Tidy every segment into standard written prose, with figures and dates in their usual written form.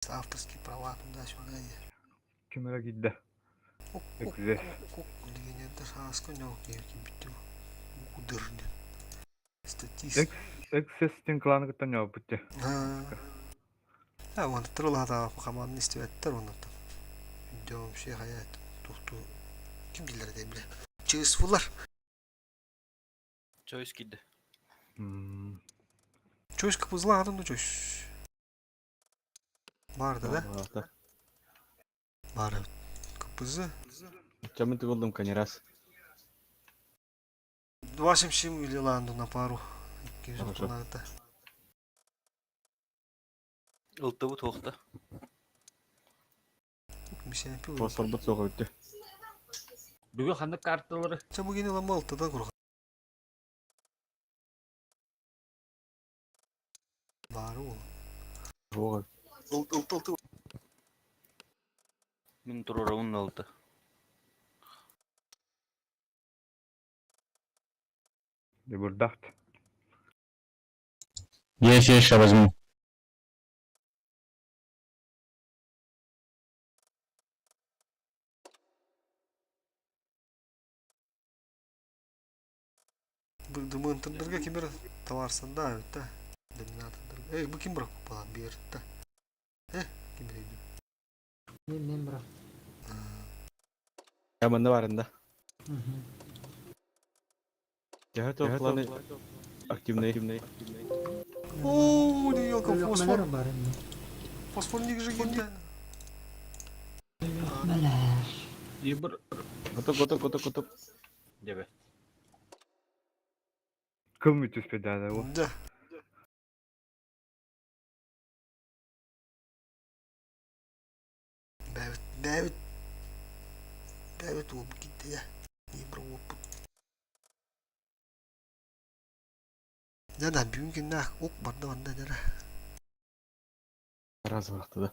Авторские права туда-сюда. Ким эрэ киирдэ. Экзес. Легионердар сааска ньоо киирбиттим. Удыр диэн. Статист. Экс Эксес диэн кланы кытта ньооппут дьэ. А, уонтар улаата хамаанны истибэттэр оннуттан. Дьон вообще хайа тухту ким диллэр этэй биле. Чыысфулар. Чойс киирдэ. Чойс кыпызла атын да чойс. Баар да да? Баар эбит. КПЗ. Чамын тыгылдым конерас. 277 или ланду на пару. Хорошо. 216. Ылтыбыт туохта. Мисяпил. Фосфорбут суох өттө. Бүгүн ханнык карталары? Ча бүгүн ылама алтыда курга. Баары ол. Суох. Ылты ылты ылты. Мин туруорабын ылты. Дебурдахт. Есть, есть, сейчас возьму. Дымыынтырдарга кимир таларсанда эбит да. Доминатордар. Эй, бу ким бирок балан биэрит да. Э, ким билейди. Мен мен бирок. Я манна барында. Төһө топланы активный. О, елка, фосфор. Бар эмне. Фосфор же кимде. Мэлэр. Ибр. Готов, готов, готов, готов. Дебе. Кыл мүтүс педада ол. Да. Бэбит, бэбит. Бэбит уоп китте я. Ибр уоп. Да да, бүгүн киннах ук барда барда дера. Раз бырахты да.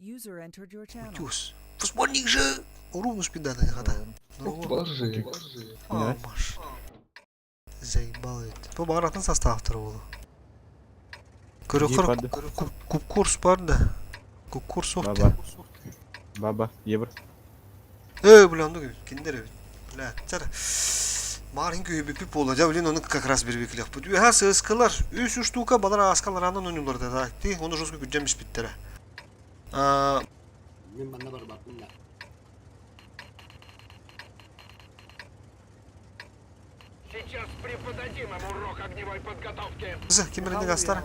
User entered your channel. Утюс. Фосфорник же! Уруну спидата не хата. Боже. А, Маш. Заебал ведь. Бу баратын составтар болу. Көрөкөр Епады. курс бар да. Курс Баба. Баба, ебр. Э, бля, ну киндер бит. Бля, тар. Марин көйбүк буола. Дьэ, блин, ону как раз бирбиклэхпит. Үһэ сыскалар, үс штука балар аскалар анан ойнулар да. Ти, оны жестко күджем испиттере. А, Мен манна барбаппын да. Сейчас преподадим им урок огневой подготовки. Зы, ким билинник астар?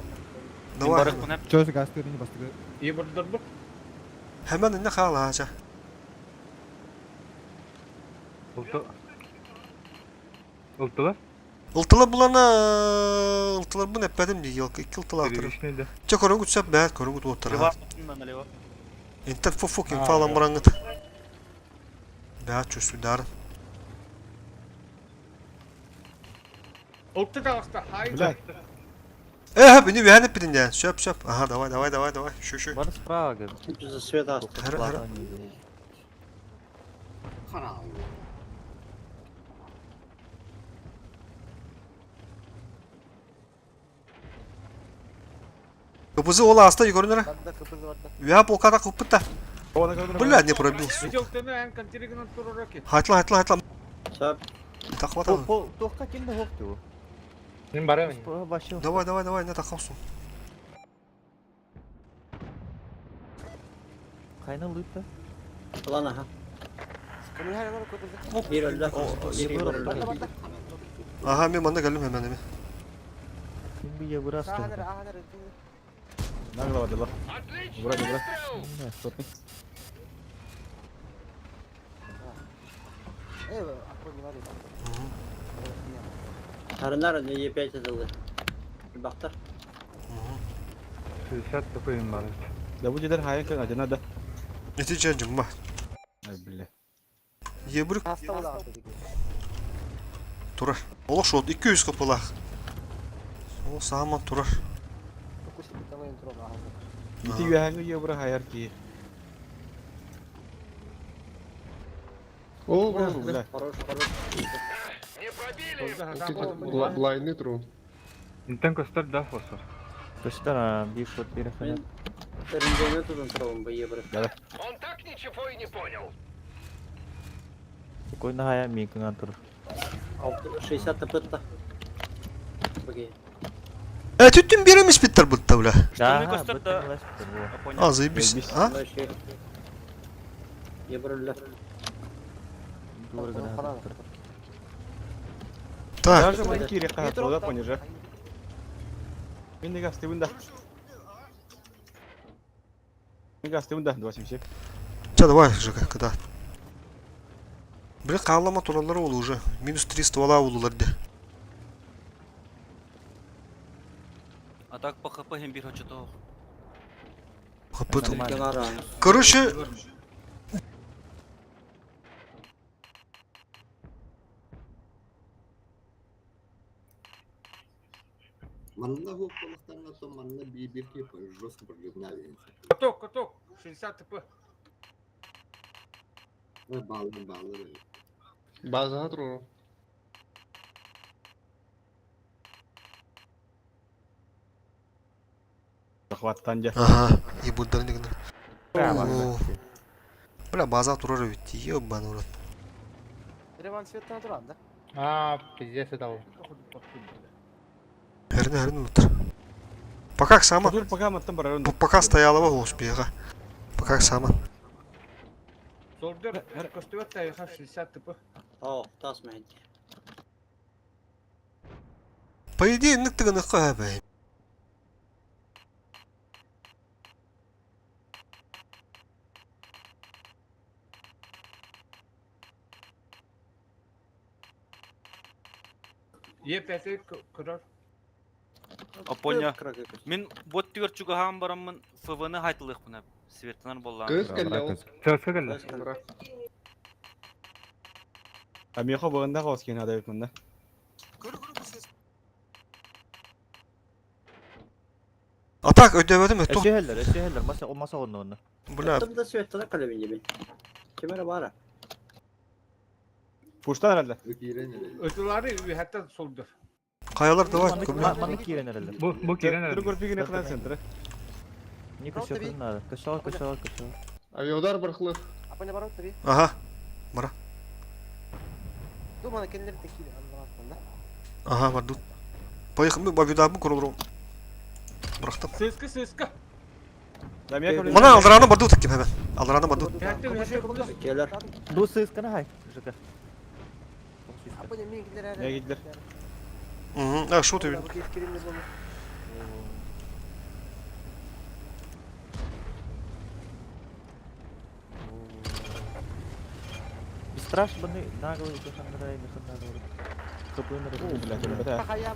Мин Давай. барык Чөс гастырын бастыгы. Ибрдыр бу. Hemen инне хаала ача. Ылты. Ылтылар? Ылтылар булана, ылтылар бу нэппәдим ди, елка, икки ылтылар турар. Перевишней да. Чэ көрөгүт сөп бэт, көрөгүт уоттар. Лева налево. Интер фу ким фалан бараңыт. Бэт чувствуйдар. Ылты таҕыста. Хай. Бля, Э, бини үһәнеп битин дә. Сөп, сөп. Ага, давай, давай, давай, давай. Шу, шу. Бар справа, говорит. За свет аст. Хара, хара. Харал. Кыбызы ол аста югөрүнөр. Барда, КПЗ барда. Үһә полката кыппыта. Бля, не пробил, сука. Ити эн контиригынан турураки. Хайтла, хайтла, хайтла. Сөп. Тахвата. Пол, тоққа кимде хоқту? Мен барамын. Вообще. Давай, давай, давай, не тахавсун. Қайна лыпта? Лан аха. Бир өлдө. Бир өлдө. Ага, мен манда келдим hemen hemen. Ким би ебурасты? нагло бадыла. Отличный Убрать, убрать. выстрел! Сотни. Харынар не Е5 атылды. Бактар. 60 такой им бар. Да бу жедер хайын кön ажана да. Эти жан жумма. Ай, бля. Ебрик турар. Олох шот 200 кыпылах. Ол сааман турар. Ити үһәңге ебр хайар ки. О, Бля. Хорош, хорош. Не пробили! Блайны трун. Интен костар да фосфор. Көстер, бир шот бир Мен Рентгены тутан турабын бу евро. Он так ничего и не понял. Спокойно хая мин кыңан тур. 60 тпт. Быги. Э, түттүн беремес биттер бутта, бля. Штурмы Да, көстөр да. бу. А, заебись. А? Евро Так. Даже маленький река, туда понеже. Мен неге астыбын да. Неге астыбын да, 277. Че, давай, Жека, когда? Бля, қалама туралары ол уже. Минус 3 ствола олулар де. А так по хп hem bir хочет Хп тут. Нормально. Короче, Каток, каток. 60 ТП. База туру. Захваттан же. ага, ебудар нигнер. Бля, база турары ведь, ебаный в рот. Реван светтан туран да? А, пиздец это ол. Херне, херне утыр. Пока сама. Тур пока маттан барарын. Пока стояла во успеха. Пока сама. Солдер көстүбэт тайха 60 ТП. О, тас мәйді. По идее, нык тыгын хабай. Е5 көрөр. Апоня. Мин бот түгөр чугахан бараммын ФВны хайтылык буна. Светланар боллан. Сөзгө келди. А мехо багында калыс кен адай мында. А так, өйдөбөтүм өттү. Эсехеллер, эсехеллер, маса маса онны онны. Бля, Там да светтана калебин жебин. Кемere бара. Пуштан herhalde. Өтүлары үһәттен солдер. каялар давай, көмөр. Маны кирен эрелер. Бу бу кирен Тур көрпигин экран центры. Не көсөкүн надо. Көсөк, көсөк, көсөк. Авиаудар бархлы. Апа не барып таби. Ага, Думаны кенлер текили андыраттан да. ага, барду. Поехали, бабидабы көрөлөр. Бырактым. Сыска, сыска. Да мехо. Мына алдараны барду таким hemen. Алдараны барду. Үһәттен Келер. Ду сыскана хай. Жека. Апа не мен килер Не гидлер. Угу. А, что ты? Страшно баны наглый көсөңгөрай, механнар. Кыпын Блядь, ребята. Хая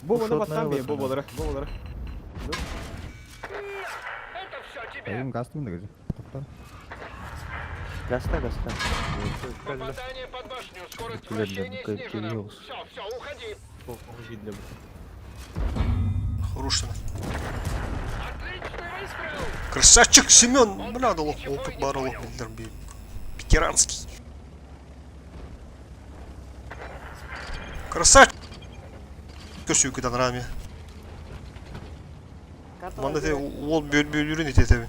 Бу оны баттан бе, бу болары, бу болары. Это все тебе. Эйм газ тумда гөзү. Токтон. Гаста, гаста. Попадание под башню. Скорость Блин, вращения как снижена. перевелся. Все, все, уходи. Хороший. Отличный выстрел. Красавчик Семен! Бля, да лох, опыт бар лох, Ветеранский. Красавчик! Көсүүкү рами. Манда те ол бөл бөлүрүн итетебин.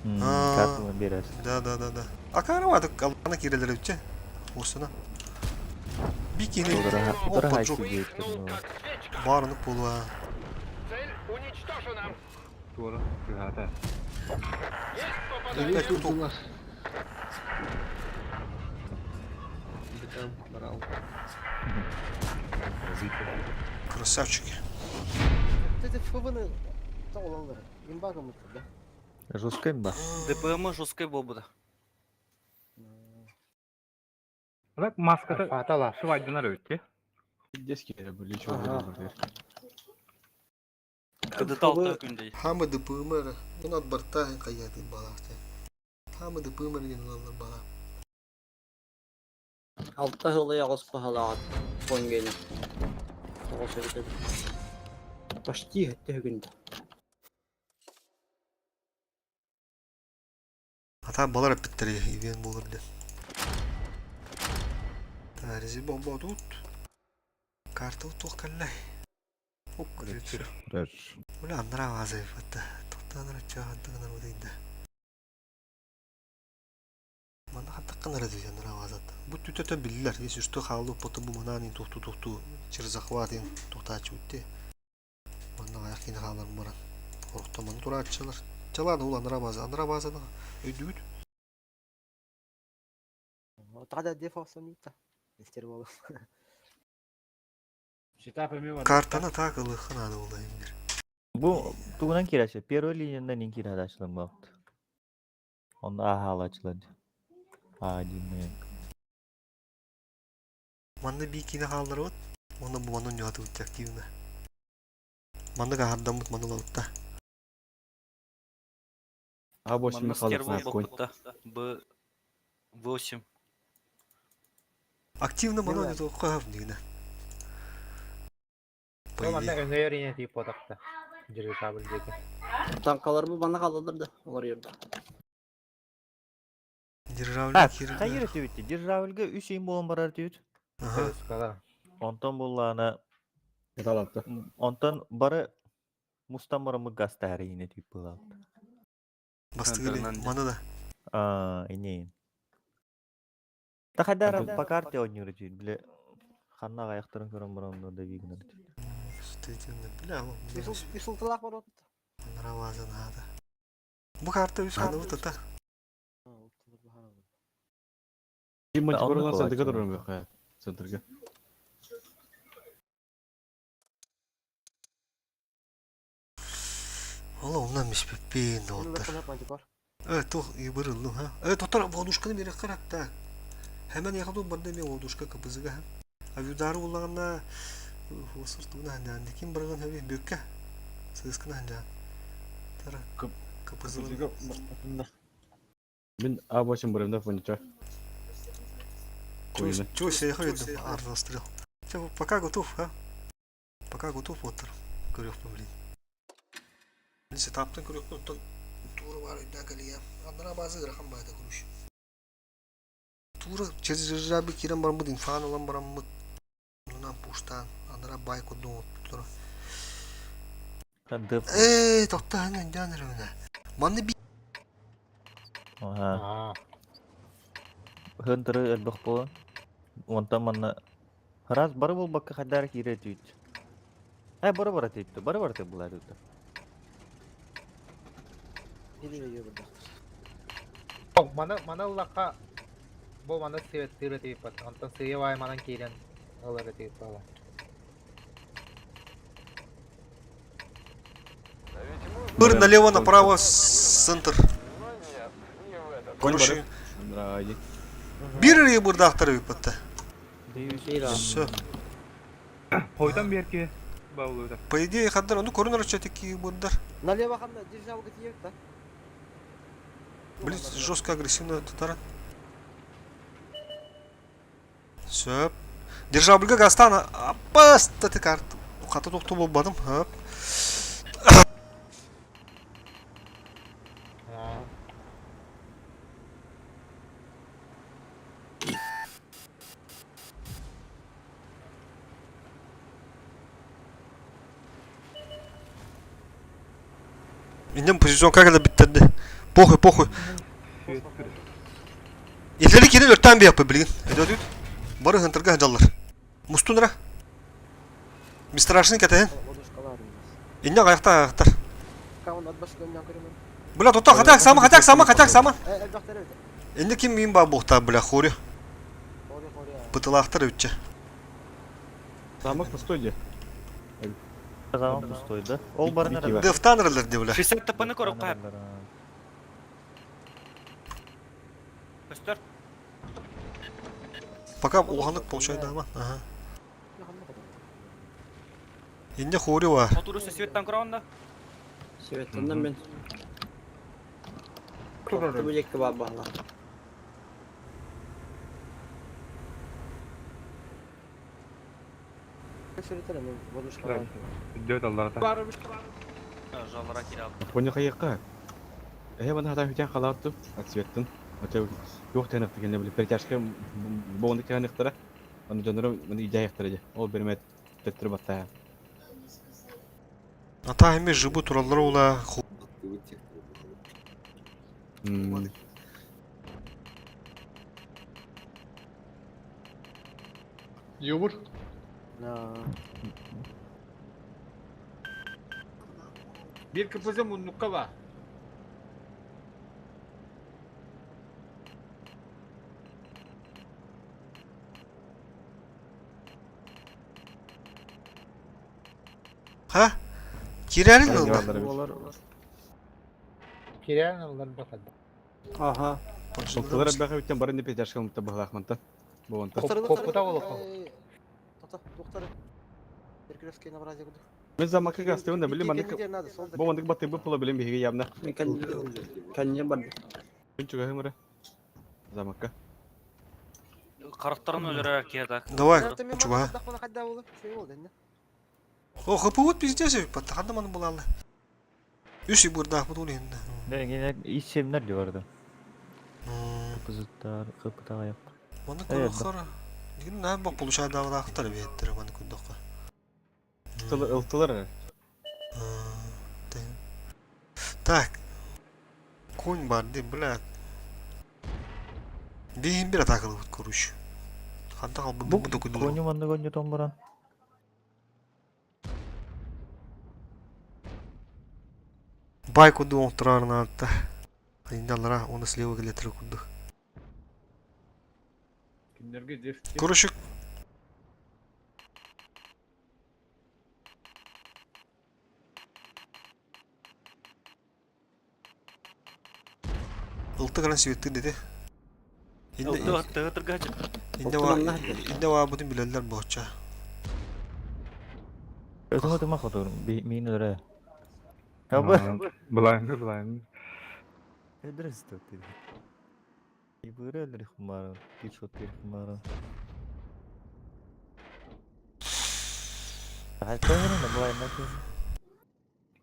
Картаны бересиң. Да, да, да, да. А карамадык алана кирелер өтче. Осына. Бикини. Удара Опа, хай жок. Вспыхнул, как свечка. Барынып болуа. Цель уничтожена. Тура. Күһәтә. Есть попадание. Опять куток. Красавчики. Ты ФВны олалар. Имба да. Жестко имба. ДПМ жесткой болбуда. Так маската фатала швайдынар өттү. Дески бу лечо. КДТ алты күндей. Хамы ДПМР. Мына барта каяты балахты. Хамы ДПМР деген лалар бала. Алта хылы ягыз пахалаат. Бонгене. Тоғыз өтеді. Почти хөттө күндө. Ата балар биттери ивен болар биле. Таризи бомба тут. Карта утуқ каллай. Оп, все. Бля, анараа бааза эбит. Тохтоон эрэ чааһын бытыйда. Манна хантаккан эрэ дии анараа баазата. Бу түтөтө биллэр. Если что хаалыы потом бу манаан ин тухту-тухту через захват ин тухтааччы үтте. Манна аяқ кини хаалар баран. Орохто маны турааччылар. Чалаан ол анараа бааза. Анараа баазаны өйдүүбүт. Тогда дефолт Истер болу. Картаны так ылыххын аады буолла ингер. Бу тугунан киирээччи? Первый линиянан ин киирээт ачылан буолбут. Онно ааһаала ачылан. Аа диэн. Манна бии киинэ хаалларабыт. Уонна бу манна ньуһатыбыт активно. Маннык аһардаммыт маны ылабытта. А8 Манна Михайлов стерва на конь. буолбутта. Б 8. Активно маны ойнатуохха хаф дигинэ. По Манна идее. өҥөйөр ине тиип буотахта. Дирижабль диэки. Танкалар бу манна хаалалар да олар ерде. Дирижабль А, киирэн. хайыр этибит. Дирижабльга үс ыйын буолан барар этибит. Аха. Скала. Онтон буллаана Талапты. онтон бары мустан бараммыт гастаары ине тип буолаабыт. Бастыгы Антонан маны да. Аа, инейин. Тахадара Антон- по карте ойнуур этибит. Биле ханна аяқтарын көрөн баран да бигинер этибит. Действительно, бля, ол Үсулталаах бар отут. анараа бааза наада. Бу карта үс ханы бутата. Ким Да, онно мантикоралар центрга кулаччы. турар бөхө. Центрга. Ола оннан миспеппин доҕоттор. Э, туох ыбырыллым ха. Э, тоттор водушканы бере каратта. Hemen yakaladım bende mi водушка кыбызыга. А видары уллагана осыртуна хандан ким барган хаби бүккә. Сыскына хандан. Тара. Кып- Кыбызыга. Мин А8 барымда фонча. Койны. Чего себе я арт застрял. Всё, пока готов, а? Пока готов, вот көрөх блин. Сетаптан көрөх оттон тура бар өйдә калия. Аннара базы ырахан байда көрүш. Тура через жабы кирен бармыт, инфан алан бараммыт. Нунан пуштан, аннара бай кудун тура. Дып. Э, тохта ханан жаныр мына. Манны би Аха. Аа. Хынтыры элбэх буолан. Онтон манна раз бары буолбакка хайдара киирэ этибит. Э, бары бара этибит. Бары бара буолар этибит. Маны маны ыллахха бу маны сыветтыыр тиип бат. Онтон сыйа баай манан киирэн ылар тиип бала. Быр налево, направо, центр. Конь Короче, Андра иди. бир бырдаахтар биппатта. Бир Все. Хойдан берки баулууда. По идее, хаддар, ну көрүнөр чатики бырдар. Налево ханна дирижабльга тиийэбит да. Блин, жестко агрессивно татара. Все. Дирижабльга гастана. Апаста ты карт. Хата тохту болбадым. Хоп. Аа. Инем позицион как это биттерди. Похуй, похуй. Илери кирен өртен bir yapı bilin. Ödödüt. Бары хынтырга жаллар. Мустунра. Мистрашны кәтәһен. Водушкалар. Инне аяқта аяқтар. Каун атбашка өннөн көрөмөн. Бля, тота хатак сама, хатак сама, хатак сама. Э, элбэхтер өтө. Инне ким мин ба бухта, бля, хори. Хори хори. Бытылахтар үтче. Замок пустой де. Замок пустой, да? Ол барынар. Бики бар. Дефтанерлер де, бля. 60 ТП-ны көріп қайып. Көстөр. Пока улханлык получайды ама. Ага. Инне хори бар. Отурусы светтан көріп Светтандан мен. Бу жекке бар бала. Сүрөтөр мен водушкалар. Дөт алларда. Жаллара кире алды. Поня кайыкка. Э, бана хата хүтен халаттым. Отсветтин. Ата yok тәнәк дигәнне билеп перетяжка богонды тәнәктәре. Аны жанры моны идея яктыры. Ол бермәт теттер батта. Ата эми жыбы тураллар ула. Юбур. Bir kıpızı munnukka var. Ха? Кирәрин ылда. Кирен ыллар бакады. Аха. Оттулар бэхэ бүттен бары не петяшка мытта быһалаах мантан. Бу онтон. Коппута болуп. Тота, доктор. Перекрестке на бразе куду. Мен замакка гастыбын да билим маннык бу маннык баттыгы була билим биһиги явно. Мен кәнне барды. Күн чугаһым эрэ. Замакка. Харахтарын өлөрөр киһи Давай, чуга. О, хп вот пиздец, паттаханда маны булалы. Үс бурдах бу тулин. Ne yine iş seminer diyordu. Kıpızıttar, kıpıta yap. Маны Evet. көрөхөр. Дигин на бак получайдагылаахтар беттер маны күндөхкө. Ылтылар эрэ. Так. Конь бар ди, блядь. Бихин бир атакылы бут коруш. Ханта кал бу бу күндү. Коню манны коню томбаран. Бай куду оңтурарына атта. Айындалара оны слева келетир куду. Киндерге деф. Короче, Ылты гана светти деди. Инде инде ва инде ва бутун билелер боча. Ötüme ötüme katıyorum. Bir min öre. Ya bu. Былайынды, былайынды. Öldürüz dedi. Bir öldürük kumara. Bir şot bir kumara. Hatta öyle bu ayna.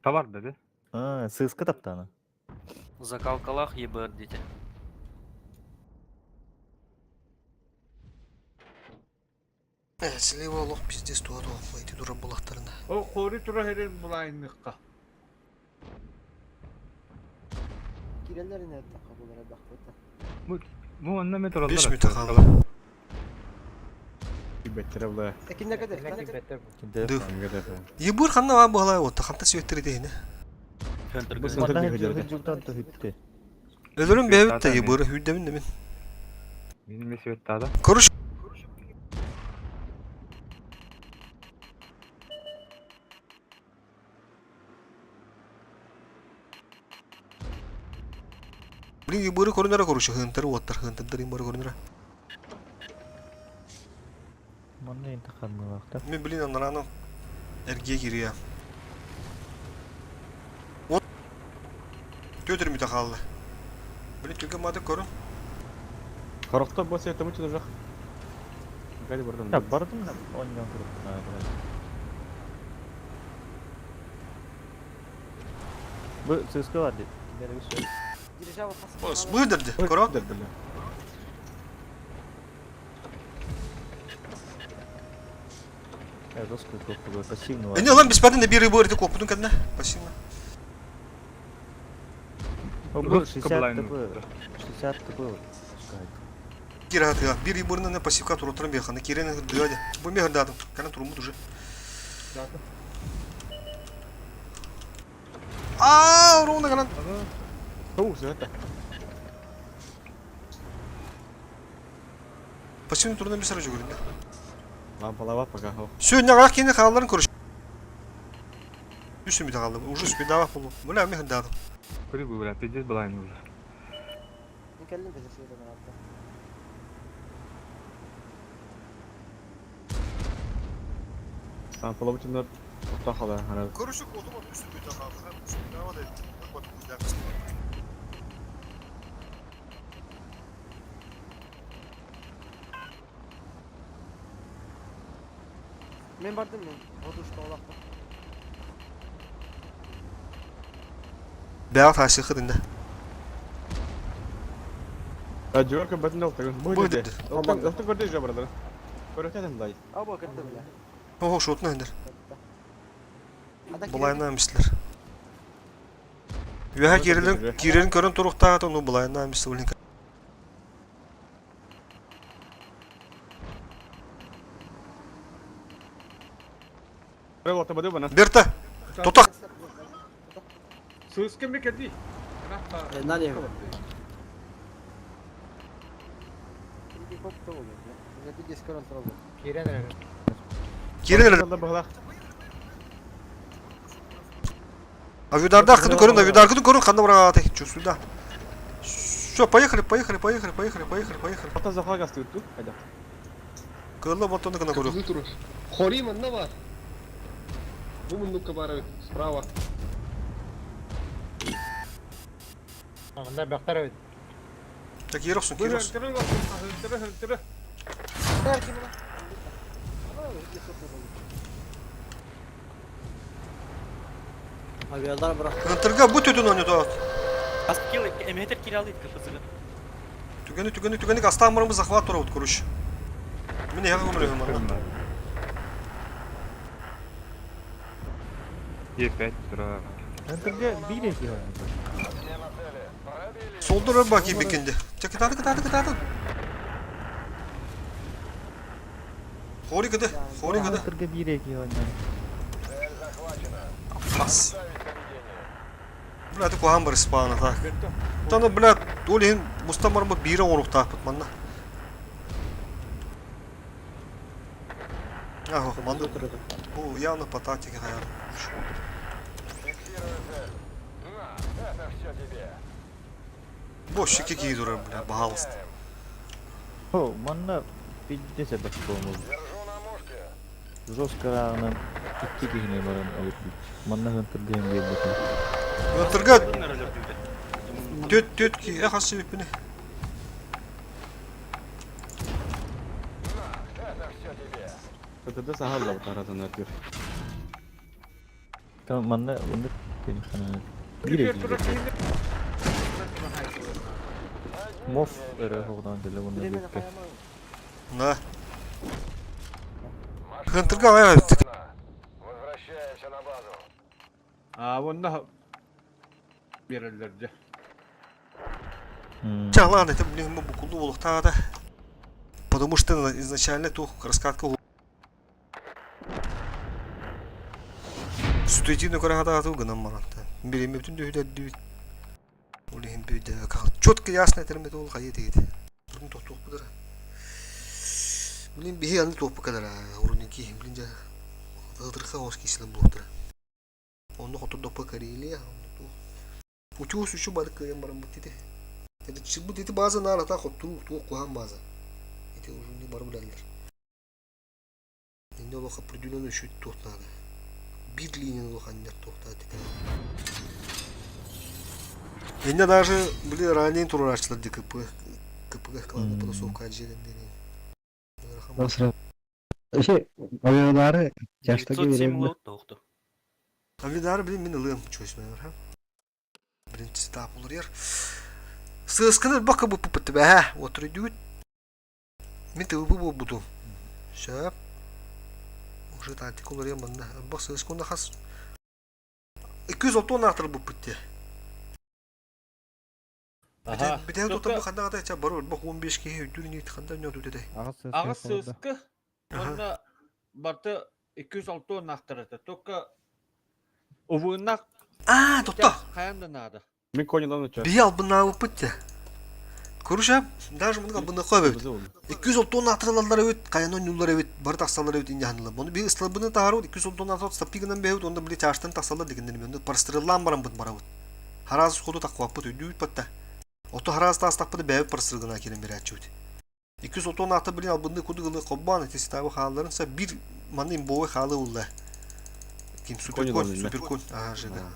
Товар dedi. Ha, сыска таптаны. Закалкалах ебер дети. Э, слева лох пиздец туа туа эти дура булактарына. О кори тура херин булайынныкка. Киренлер не тақабылар бақпыта. Бу онна метр 5 минут калды. Беттере була. Экинне кадер. Ду. Ебур ханна ва була вот ханта светтер дейне. Бу сынтыр Манна биһи дерде. hücumdan da hüttü. Өлөрүн бэбит да ебур хүддемин демен. Benim светтада. Короче, Блин, ебуры көрүнөрө короче, хынтыр оттар, хынтыр ебуры көрүнөрө. Манна интихам вакыты. Мен блин анараны эрге кирия. Вот. Төтөр мүтө калды. Блин, түгө мады көрүн. Хорохто бу света мучу жак. Гали бардым. Ya bardım da ondan kurup. Bu сыска var dedi. Kimlere bir şey. Дирижабл Ос, быдырды. Көрө. Ya dost kurup пассивно var. Эне лан беспадын да бир ебур копудун кадна. Пассивно. Bu 60 ТП. 60 ТП. Кира тыга. Бир ебурны на пассивка туруттырын беханы. Кирен дыады. Бу мехр дадым. Кана турумут уже. А, ровно канан. Оу, света. Пассивный турдан бир сразу көрүндү. Лампалава пока. Сегодня ак кене хааларын көрүш. Үс мүтө калды. Уже спидава болу. Мына мехр дадым. Кури бу, бля, пиздец былайын уже. Никеллин безе света алды. Лампалава мучу тохала. Ана Көрүшүк отума үс мүтө калды. Спидава да. Мен бардым мен. Одушка олақпа. Бәгә тасыхы динде. А жорка батын алты. Бу Бу деди. деди. Ылтын ылтын көрдү же бардыр. Көрөтөдүм дай. Аба кірді біле. Ого, шотна индер. Былайнаан бистилэр. Үөһэ киирэлин, киирэрин көрөн туруктаата, ону былайнаан бистэ, блин. Берта! Тута! Сыыска ми кэди. Надя. Киирэн эрэр. Киирэн эрэр. Авидардааххыны көрүн, авидаргыны көрүн, ханна бараҕатай? Чувствую, Все, поехали, поехали, поехали, поехали, поехали, поехали. Ата захват гастытту, хайда. Кыылла ботону гына көрү. Хори манна бар. Бу муннукка бар справа. Манна бөхтөр эбит. Так, киирохсун, киирохсун. Хынтыры, хынтыры. Авиадар бырах. Хынтырга бу төтөн ойнотоот. Аскил эмиэтер киралыйт КПЗ-га. Түгэни, түгэни, түгэни астаан бараммыт захват турабыт, короче. Мин эһэҕэ көмөлөһүм манна. Е5 тура. Хынтырга биир эки ойнотор. Солдор өр баки бекенде. Ча кытааты, кытааты, кытааты. Хори кыды, хори кыды. Хынтырга биир эки ойнотор. Бас. Бля, ты куһаан бар спаана так. Таны, бля, ол иһин мустан барбыт биирэ оҥоруохтаахпыт манна. Ах, манна бу явно по тактике хайар. Бу щеки кии турар, бля, баһаалыста. О, манна пиздец эбэт буолмут. Жестко рағынан икки киһини баран өлөрбүт. Манна хынтырга иһин биэрбэтим. Хынтырга төт төт ки эх ассыбиппини. ТТД сахалла бутаратын өртүр. Там манна оннук кини биир эки Моф өрө хоҕдоон кэлэ уонна бүккэ. На. Хынтырга аҕай эбит. А, онно береллер дьэ. Чалаан это блин букулу буолуохтаата. Потому что изначально туох раскатка Ситуативно көрө хатаатыл гынан баран. Бириммитин дүһүдэрдибит. Ол иһин бүйдэ четко ясно этэрим ол хайа тиит. Бурун тохтуохпутара. Блин биһи аны туохпу кэлэр урунники блин дьэ ытырха оос киисилэн буолуохтара. Онно хоту доппо Карелия, онно туох. Утуус үчү бары кыайан бараммыт ити. Бу ити база наар ата хоттуруу туох куһаан база. Ити уже не бары билэллэр. Инде олох определенный үчүт туох наада. Биир линияны олох анньар туохтаат ити. Инде даже били ранее турааччылар ди КП КПГ кылааны потасовка дьиэлэн диэн. Авиадары чаштаги 907 берем. лот тоохту. Авидары блин мин ылыам чуйсмэн ха. Блин цитап уларыйар. Сыасканы бака бу пуппут бэһэ. Отурдугут. Мин тылбы буолбутум. Сөп. Уже тактика уларыйан манна. Бах сыасканы хас 260 аатыр буппут дии. Аха. Бүтэн тутан бу ханна ата ча барыр бах 15 киһи үрдүр нит хандан ньоту дede. Аҕыс сыыскы уонна барыта 206 наахтарата. Только увууннаах Аа, тотто. хайан да наада. Мин конялан уча. Биһи албыннаабыппыт дии. Куруша, даже муну албынна қойбайбыт. 210 атырылаллар эбит, хайан ойнуллар эбит, бары тахсаллар эбит иньяханылар. Оны биһи ысталбыны таһарыбыт, 210 атырылар стапигынан бэһэбит, онно били чаштан тахсаллар дегеннер онно парастырыллаан бараммыт барабыт. Хараас ходу таххуаппыт өйдүүбүт батта. Ото хараас таастахпыты бэйэбит парастыргына киирэн биэрээччибит. 210 аты блин албынны кудук ылы хоббаан эти ситабы хаалларын са бир маны имбовой хаалы улла. Ким суперкон, суперкон. Ага, жига.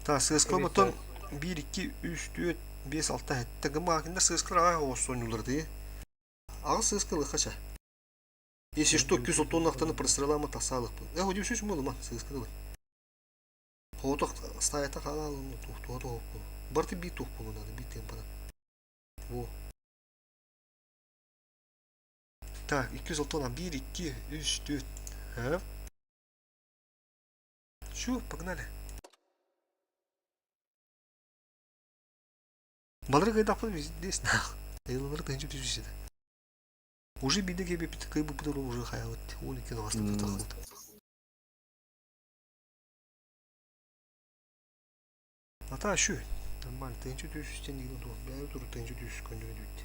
Та сыскла потом 1 2 3 4 5 6 7 гыма киндер сыскла ага оссонюлар дии. Ага сыскла лыхача. Если что, 210 ақтаны прострелама тасалык. Э, ходи үш молума сыскла. Хоотох стаята хаалалын тухтуа туох Барты би тух болу надо, би темпана. Во. Так, 206 1, 2, 3, 4. Һэ? Чу, погнали. Балары кыйдахпыт здесь нах. Айылалары тыһынчы түспүт Уже биде кебеппит кыйбыппыт уже хаябыт. 12 астык тахылды. Ата şu. Нормально. Тыһынчы түс тен деген туох. Бәйі туру тыһынчы түс көндүрү дүт.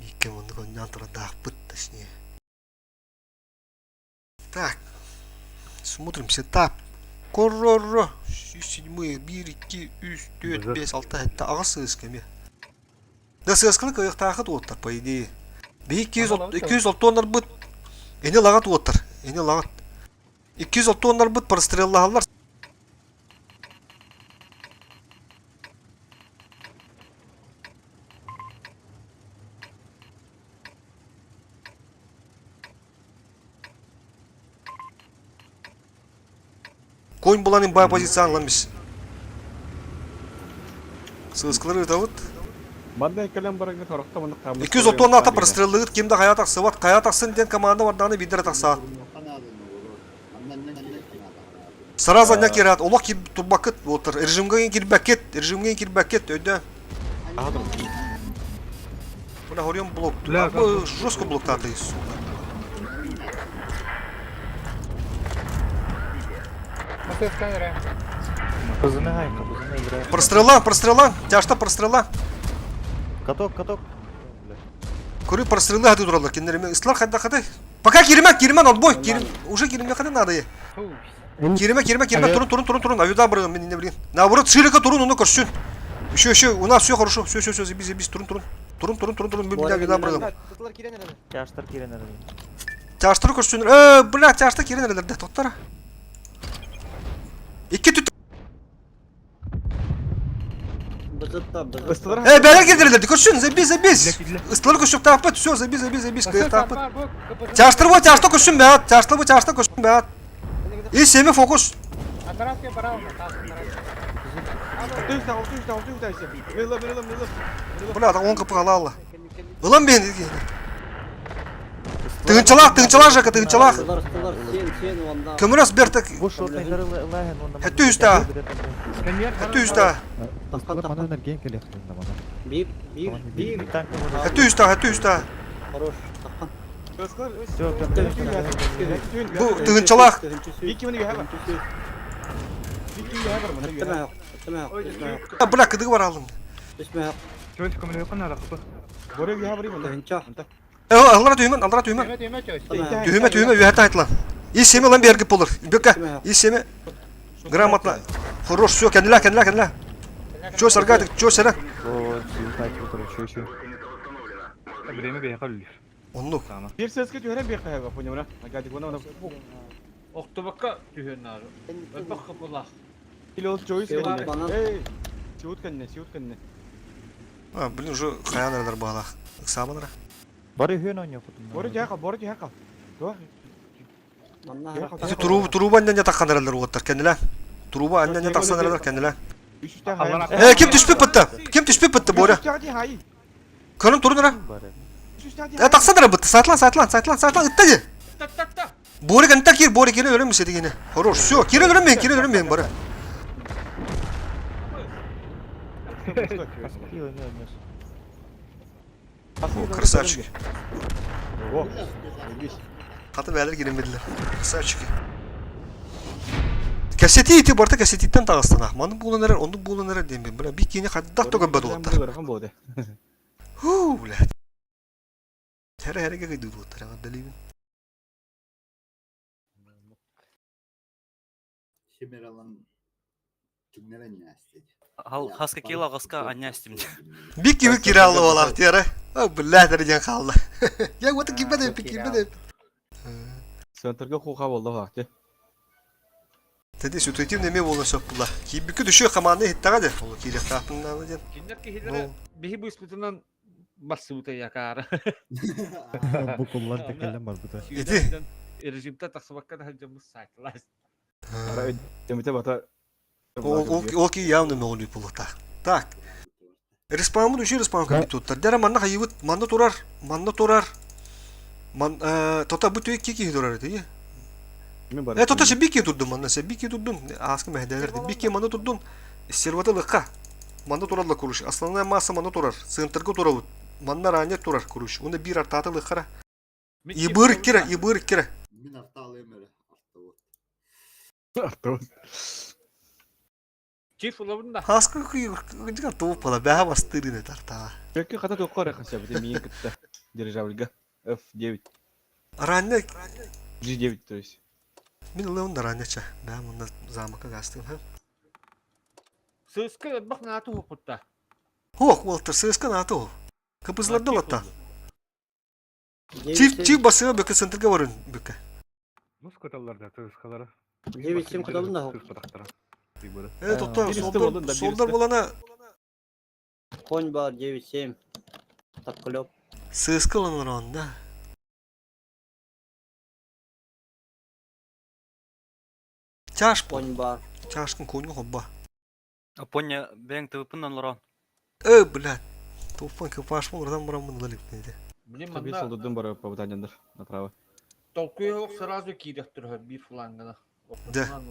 Икки оннук онньоон турардаахпыт, точнее. Так, смотрим сетап. Корроро. Седьмые. 1, 2, 3, 4, 5, 6, 7, 8 сыска эмиэ. Да сыасканы кыайыахтаахыт уоттар, по идее. Биһи 206 тоннарбыт эни лагат уоттар. Эни лагат. 206 тоннарбыт простреллаһаллар. Конь булан имбай позиция ылан бис. Сыскылар ытабыт. Манна кэлэн барарга торохто маннык тааммыт. 230 ата простреллыгыт ким да хайа тахсыбат, хайа тахсын диэн команда бардаҕына биирдэрэ тахсаат. Сразу анньа киирээт, олох турбаккыт буолтар. Режимгэ киирбэккит, режимгэ киирбэккит, өйдөө. Бля, горем блок. Бля, Бля, жестко блоктааты, сука. Кызыны хай, кызыны играй. Прострела, прострела, тяжта прострела. Каток, каток. Көрү прострелы хаты туралар, кинилер ыслар хайда хаты. Пока кириме, кириме, отбой, кирим, уже кириме хаты надо. Кириме, кириме, кириме, турун, турун, турун, турун, авида бырыгын, мен не блин. Наоборот, ширика турун, оны көрсүн. Еще, еще, у нас все хорошо, все, все, все, забись, забись, турун, турун. Турун, турун, турун, турун, мен авида бырыгын. Тутулар кирен эрэ. Тяжтар кирен эрэ. Тяжтар көрсүн. Э, бля, тяжтар кирен эрэлэр, тоттара. Икки түт Э, бәлер келдірелерді, көрсін, забей, забей. Ыстылар көрсік таппыт, все, забей, забей, забей, кайық таппыт. Тяжтыр бо, тяжты көрсін бәт, тяжты бо, тяжты көрсін бәт. И семи фокус. Бля, он капы ала. Ылам бен. Тыгынчалах, тыгынчалах, Жека, тыгынчалах. Көмөрөс бертек. Бу шотный лаһын онда. Хэттүү үстэ. Хэттүү үстэ. Биир, биир, биир. Хэттүү үстэ, хэттүү үстэ. Хорош. Таххан. Бу тыгынчалах. Бля, кыдыгы бар алдым. Аллара түймэн, аллара түһүмэн. Түһүмэ, түһүмэ, үөһэ айтылан. Ис семи ылан биэргип болар. Бөкө, ис семи грамотно. Хорош, все, кэннилэ, кэннилэ, кэннилэ. Чё саргатык, чё сэрэ? Время бейхал үлүр. Оннук. Бир сөзгө түһэрэн биэхэ поняла. Агадик она она. Октубакка түһөн нары. Өпөх кыпылах. Или ол Джойс кэннэ. Эй, сиут кэннэ, сиут кэннэ. А, блин, уже хаян эрэлэр баалаах. Ыксаабанара. Бары үһүөн ойнуохпутун. Бори түһэ хал, бори түһэ хал. Туох? Ити туруба туруба анньан таххан эрэллэр уоттар кэннилэ. Туруба анньан тахсан эрэллэр кэннилэ. Э, ким түспүт бытта? Ким түспүт бытта, Боря? Көрүн турун эрэ. Э, тахсан эрэ бытта. Сатлан, сатлан, сатлан, сатлан, ытта ди. Боря кэнтэ кир, Боря кирен өлөм сетигини. Хорош, все, кирен өлөм мен, кирен өлөм мен, Боря. О, красавчики. Хата бээлэр киирэн Красавчики. Кэсэти ити барта кэсэтиттэн таҕыстана. Маны буолан эрэр, оннук буолан эрэр диэн бля, би киини хайдах да көрбөт уоттар. Хуу, блядь. Хәрэ хәрэ кыйдыыр уоттар, эҕэрдэлиибин. Хаска кил аҕыска анньа истим. Би киби кире алла буолар тиэрэ. О, блядь, эрэ диэн хаалла. Я вот кимбэ да кимбэ да. Центрга хуха болду хаакты. Тэди ситуативный эме буолан сөп була. Киирбиккэ түшүө команда иһиттэҕэ дэ. Ол киириэхтаахпын даҕаны диэн. Кинилэр киһилэрэ биһи быыспытынан барсыбыта якаара. Бу куллар тэкэллэн барбыта. Ити. Режимтэ тахсыбакка да сылдьаммыт сайтылаас. Темите бата. Ол ки явно мөҕүлүй буолуохтаах. Так. Респаумун үчү респаун компьютер. Дэрэ манна хайыбыт, манна турар, манна турар. Ман тота бу тү икки киһи турар ити. Мен бар. Э, тоточа бики турдум манна, се бики турдун, ааска мэһдээлер. Бики манна турдун, стервата лыкка. Манна туралла куруш. Основная масса манна турар. Центрга турабыт. Манна ранее турар куруш. Уна бир артааты лыккара. Ибыр кира, ибыр кира. Мин артаалыым эрэ артабыт. Артабыт. Чиф улабын да. Ааска кыйгы туып бала, бәһә бастырын тартаа. Чөккө хата туохха эрэ хасябыт миин кытта дирижабльга F9. Ранее G9 то есть. Мин ылыам да ранее ча. Бәһә мында замокка гастым, ха. Сыска бах наату хупутта. Ох, Уолтер, сыска наату. Кыпызларды латта. Чиф, чиф басыга бөкө центрга барын бөкө. Мускаталлар да тырыскалары. 9-7 кыталын да. Тырыспатактара. Э, тотто, Бир исте солдар, болдун да, бир солдар исте. болана Конь бар 9-7. Таккылеп. сыска оланар онда. Чаш бол. Конь бар. Чашкын коньга хобба. Апоня бэң тыпыннан лорон. Э, блядь. Тупан кыпаш бол, радан барам мында лип неде. Блин, Бир манна солдурдун бары попаданяндар направо. толкуй ох сразу киирехтер бир флангына. Да.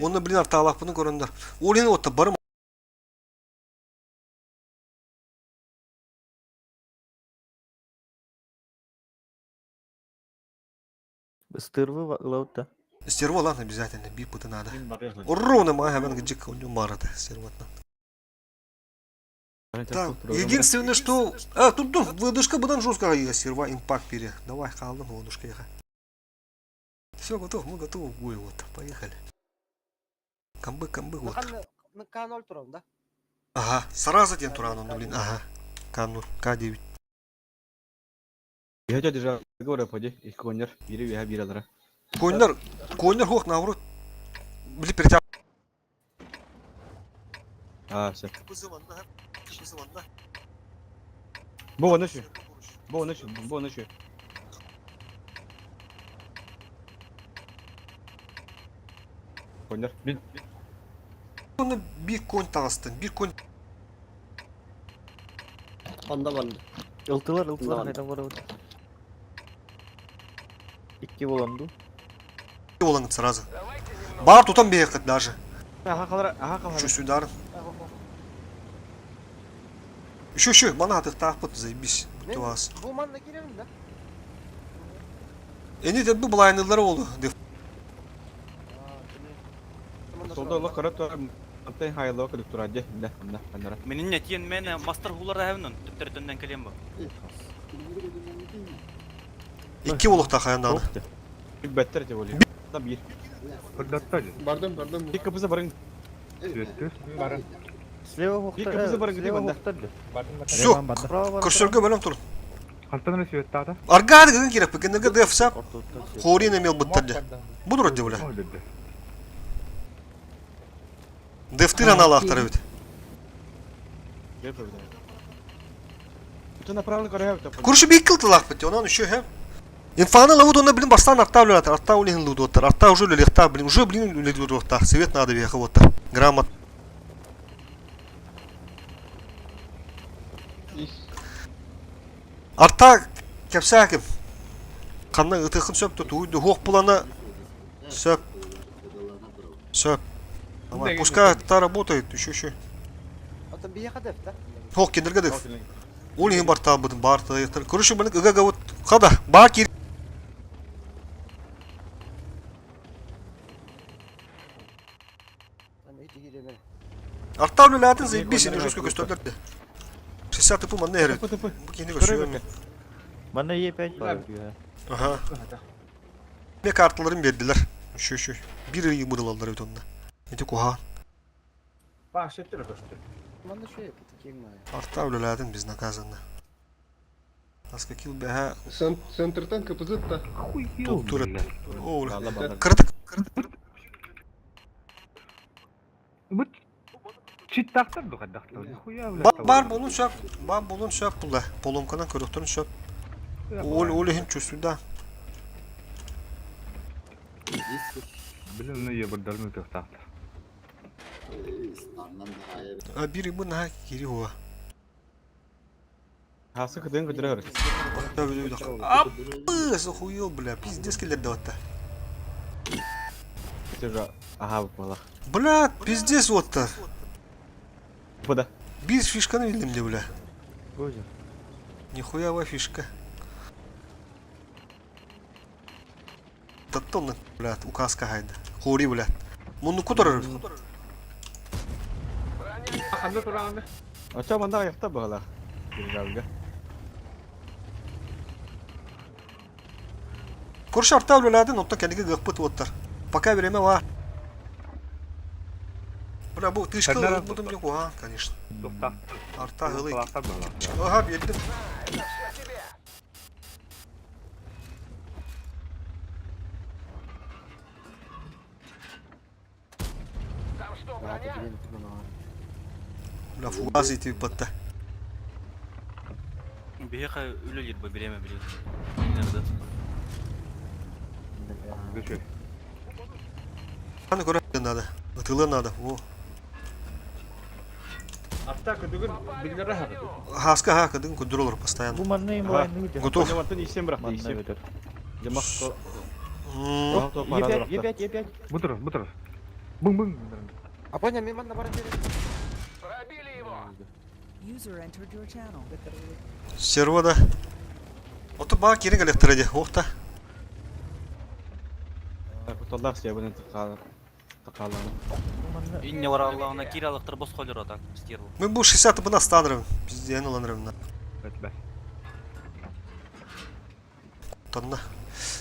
Оны блин арталаппыны көрөндөр. Олин отта барым. Стырвы ылабыт да. Стерво ладно обязательно, би пыты надо. Ровно мага мен гджик у него марата стервотно. Так, единственное, что... А, тут, тут, выдушка будан жестко я серва импакт пере. Давай, халдым, выдушка еха. Все, готов, мы готовы к бою, вот, поехали. Камбы, камбы, вот. К0 турам да? Ага, сразу ден туран, он, блин, ага. К0, К9. Я тебя держал, говорю, поди, их конер, бири веха бир алара. Коннер, коннер, хох, наоборот. Блин, перетя... А, все. Бо, нэши. Бо, нэши, бо, нэши. Конер. Оны bir конь тағыстын, bir конь Онда барды. Ылтылар, ылтылар Ладно. хайдан барабыт. Икки болан ду. олаңыт сразу. Бар тутан бейқіт даже. Аха қалара, аха қалара. Чувствую удар. Еще, еще, мана атық тақпыт, заебись. Будь вас. Бу манна кирерим да? Эни де бу блайнерлар oldu. Солда олы қарап тұра, антай хайлы оқыдық тұра, де, да, да, қандара. Менин не тиен мен мастер хулар хәвнен төптөртөндөн келем бу. Икки олуқта қаяндағыны. Бәттер деп ойлаймын. Там bir. Бардым, бардым. Екі кыбызы барың. Барын. Слева Екі кыбызы барың слева деп анда. хохтар. Все, Бардым. курсорга бөлім тұр. Хантан сүйеттаата. Аргады гын керек, бігінгі дефса хорин эмел бұттарды. Бұны рөдде бля. Дефтыр аналы ақтары бит. Это направлено коряю. Куршу бик кылтылақ бит, онан еще хэ. Инфаны лавуд онда блин бастан арта үлелатар, арта үлеген лудоттар, арта уже үлелехта, блин, уже блин үлелехта, свет надо бияха вот Грамот. Арта кепсәким. Қанна ытықын сөп тұт, уйды хоқ булана сөп. Сөп. Давай, пускай та работает, еще еще. Отон бияха деф да? Хоқ кендерге деф. Ол ең бар табыдым, бар тайықтар. Короче, блин, ыга вот қада, бар кер. Арта үлеләтін заебись, не жестко көстөрлерді. 60 тыпы манна әрі. Бұл кенде көшіп. Мана Е5 бар. Ага. Ме карталарын бердилер. Еще еще. Bir ый бұрылалар өт онда. Эти куха. Башеттер көстөр. Манна шөй кең мая. Арта үлеләтін біз наказанны. Аска кил бәһә Центртан КПЗ та. тур. О, кырдык. Бут читтактар духадактар. Хуя Бар болун сөп, бар болун сөп була. Поломканан көрөктөрүн сөп. Ол ол хин чувствую Блин, ну я бардарын төхтактар. А бири бу на кири хуа. Хасы кыдын кыдырыр. Апы, захуел, бля, пиздец келер да. Тоже аһаабыт буолар. Бля, пиздец вот-то. Бу да. Биир фишканы биллим де, бля. Боже. Нихуя фишка. Таттон, блядь, указка хайда. Хори, блядь. Мунну кутарар. Ханна тураны. Очо манда аяқта бағалар. Державга. Короче, арта блядь, оттон кәнеге гыппыт оттар. Пока время ва. Бля, бу тышка Хәлләр будем не куа, конечно. Тухтах. Арта гылы. Тухтахтар бағалар. Ага, бердим. Там что, броня? Бля, фугас ити батта. Биһиэхэ үлэлиир бу бириэмэ билигин. Иннердет. Бүчү. Аны көрө надо. Ытылы надо. Во. Арта көдүгүн биллere хабы. Хаска ха кадын көдүрөлөр постоянно. Бу манна им Ага. лайны өтөр. Готов. Мантан исем биракты, Манна исем. өтөр. Жамак М, Е5, Е5, Е5. Бутыр, бутыр. Бың-бың. А понял, мен манна баран берем. Пробили его! User entered your channel. Серво да. Ото баа кири галектер ди. Охта. Куталлар себенен тыкаланы. Бу манна Инне бараллаҕына киир алыктар босхоллор атак стерву. Мен бу 60 бына станырым. Пизден оланырым. Өтбә. Тонна.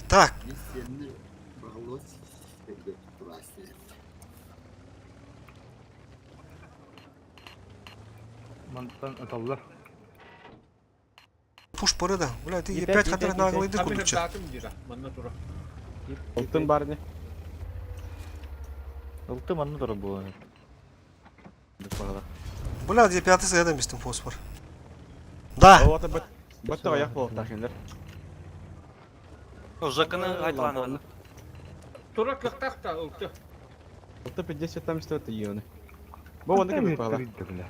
Так, Сенни бағылы турасы. Мантан аталлар. пуш пары да. Бля, ты Е5, Е5 хатыр Е5, наглыйды Амин кудуча. датым дира. Манна тура. Алтын бар не? Ылты манна турар буолан. Бағалар. Бля, Е5 сыйдан бистим фосфор. Да. Ота бат бат аяқ болот тахинлер. ЖКны айтылан Тура кыктак та ылты. Алты 50 там стоит ионы. Бу онда кем бағалар.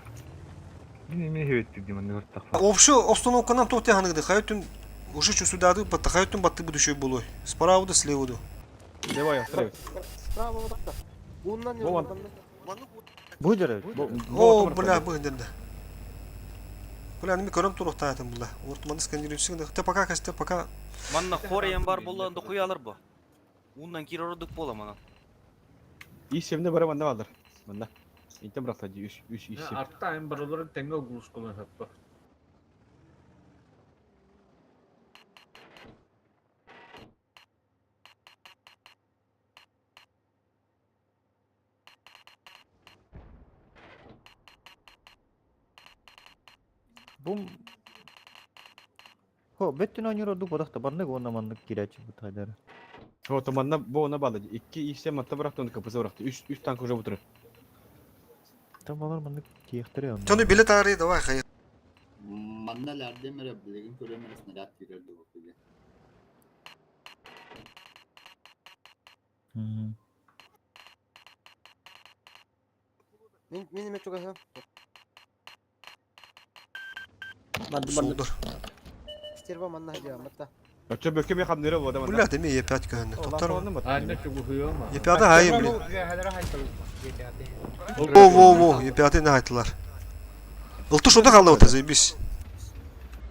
Мин эме хебеттик дим аны көртак. Вообще обстановканан тоқте ханыгды. Хайытын уже чусудады, батта хайытын батты будущий булой. Справа да слева да. Давай, оставь. Справа вот так. Уннан не Вон. Бу жере. О, бля, бу да. Бля, неме көрөм турук таятын була. Ортманды сканирующий. Те пока, касте пока. Манна хор бар болла онда куялар бу. Ундан киир ордук бола мана. И7 бары манда балдар. Манда. Интем биракта 3 3 И7. Арта эм бараларын теңге гулус кылын хаппа. Бу Хо, беттин ойнор ордук бодахта барнык онна маннык кирячы бу тайдары. Вот манда бу она балды. 2 И7 матта биракта оны КПЗ биракта. 3 3 танк уже бутыры. Там балар маннык киехтере онна. Тоны билет ары, давай, хай. Манна ләрдемере билеген көрөмере снаряд кирерди бу кеге. Мм. Мен мен эме чугасам. Барды барды. Сулдар. Стерва манна хадия матта. Очо бөкөм яхам нере болду манда. Бля, деме Е5 көһүннө. Токтор. Анна чугуһуйома. Е5 хайы, блин. Үөһэлэрэ хайталыппа. Во, во, во, Е5 не айтылар. Ылты шонда қалды ота, заебись.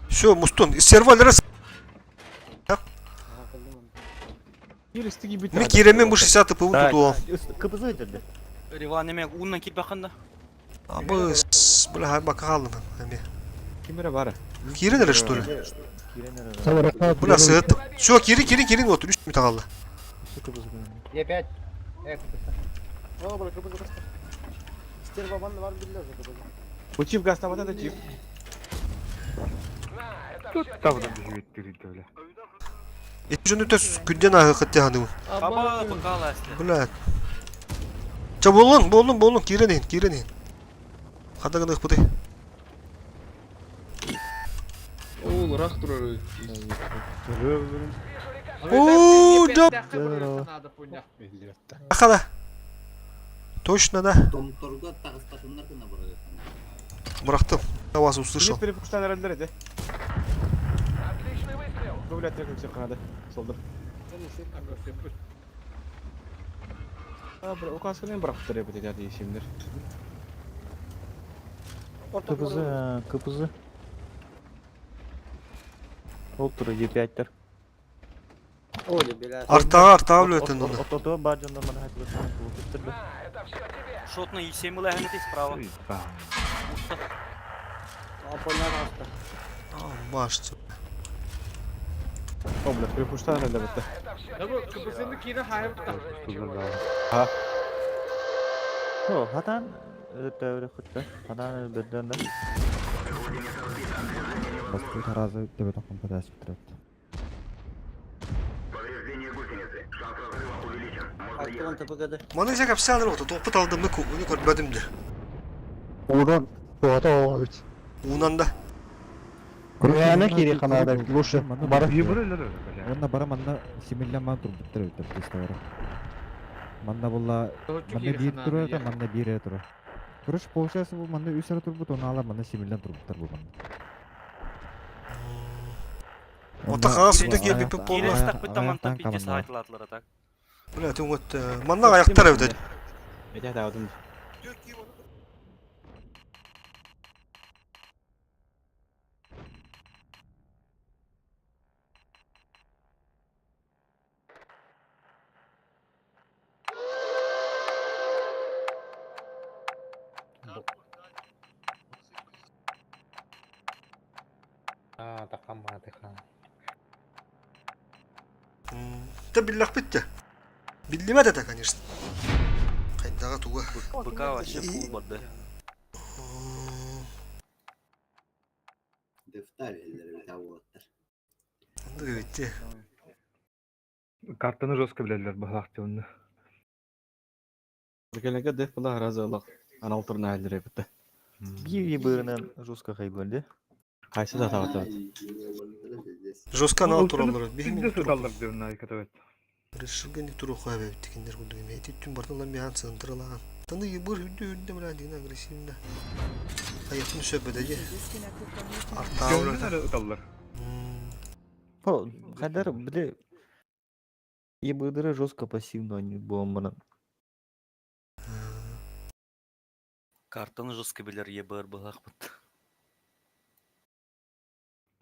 Все, мустун. Сервалер Ага, кылдым аны. Кир бит. Мен киремен бу 60 ПУ тутуам. КПЗ жерде. Риван эме ундан киир бакында. Абы, бля, хай бака қалдым. Эме. Кимере бары. Кирен что ли? Кирен Бля, сыт. Все, кири, кири, кири, вот, 3 минут қалды. КПЗ. Е5. Э, кытыса. О, бля, кыбыз кыбыз. Стерва манна бар биллер кыбыз. Бу чип газ табата да чип. На, это Тут все табыдан тебе! хебеттик бля. Эти жөнү төс күнден ағы қытте ханым. Аба бакала эсле. Бля. Ча болун, болун, болун, кирен кирен. Хадагын ыхпыты. Ол рах турар. О, да. Надо пуня. Ахада. Точно, да. Томторго тагыстатыннар гына барады. Бырактым. Я вас услышал. Не перепуштан эрелер эди. Отличный выстрел! Бу бля трек все канады. Солдыр. Указканы бырахтар эбит этэ симнер. КПЗ, КПЗ. Ол тура Е5-тер. Артаға артаға білетін оны. Ото бар жондар мана хатылысын култуктыр. Шотный Е7 ләһәнети справа. Башты. О, бля, перепуштан да бітті. Да бу КПЗ-ны кире хайып та. Ha. О, хатан өтө хытта. Хатан бөдөн да. Баспы таразы деп өтін компетенс бітіреді. Маны жак апсалар оты топпут алдымны көңүлү көрбөдүм де. Урон туата оҕобут. Унан да. Күрүөна кири канада лучше. Бары. Онна бара манна симиллен ман турбуттар өтөр тестовара. Манна була манна биир тура да манна биир тура. Короче, получается бу манна үс ара турбут, оны алар манна симиллен турбуттар бу манна. Ота хаас үтө киэби пеп Кире болла. стак бит аманта пиздец хайтылатлар так. Бля, түңөт манна аяктар өтө. Эте таадым. А, такама, тыха. Та биллах битте. Биллимет это, конечно. Кайдага туга. Быка вообще фул барды. Дефтар эллер бит ауаттар. Битте. Картаны жестко билелер бахлах онны. Бекеленге деф була разы Аллах. Анал турна әлдер бітті. Бири бырынан жестко хайбылды. Кайсы да табат. Жестко анал тураллар. Бихме тураллар диэн айкатабет. Решилген туру хуа бит киндер кунду эме. Түн бартан биян сындырылан. Таны ебыр хүдү хүдү мына дигин агрессивно. Аяктын сөбөдө же. Артаулар. Ыталлар. О, хайдар биле Ебыдыры жестко пассивно они бомбана. Картаны жестко билер ебыр былах бит.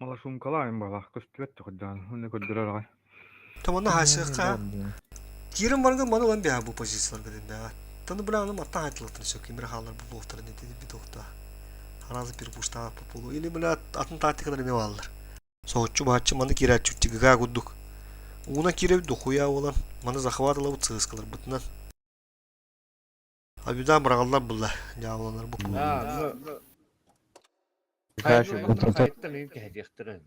Малашумкалаайын бахлах көстүбэт тухудаан. Уну көрдөрөр агай. Тамана хасыка. Кирим барган маны лан бия бу позициялар гиден да. Таны била аны матта хайтылыктыр сөк кимир халар бу блоктар не диди бит окта. Харазы бир бушта по полу или била атын тактикалар эме баллар. Соочу баачы маны кират чүттигига гуддук. Уна киреп дохуя болан маны захватыла бу цыскалар бутунан. Абюдан брагаллар булла. Жабыланар бу. А, ну. Хайта мен кәһәдиәхтәрен.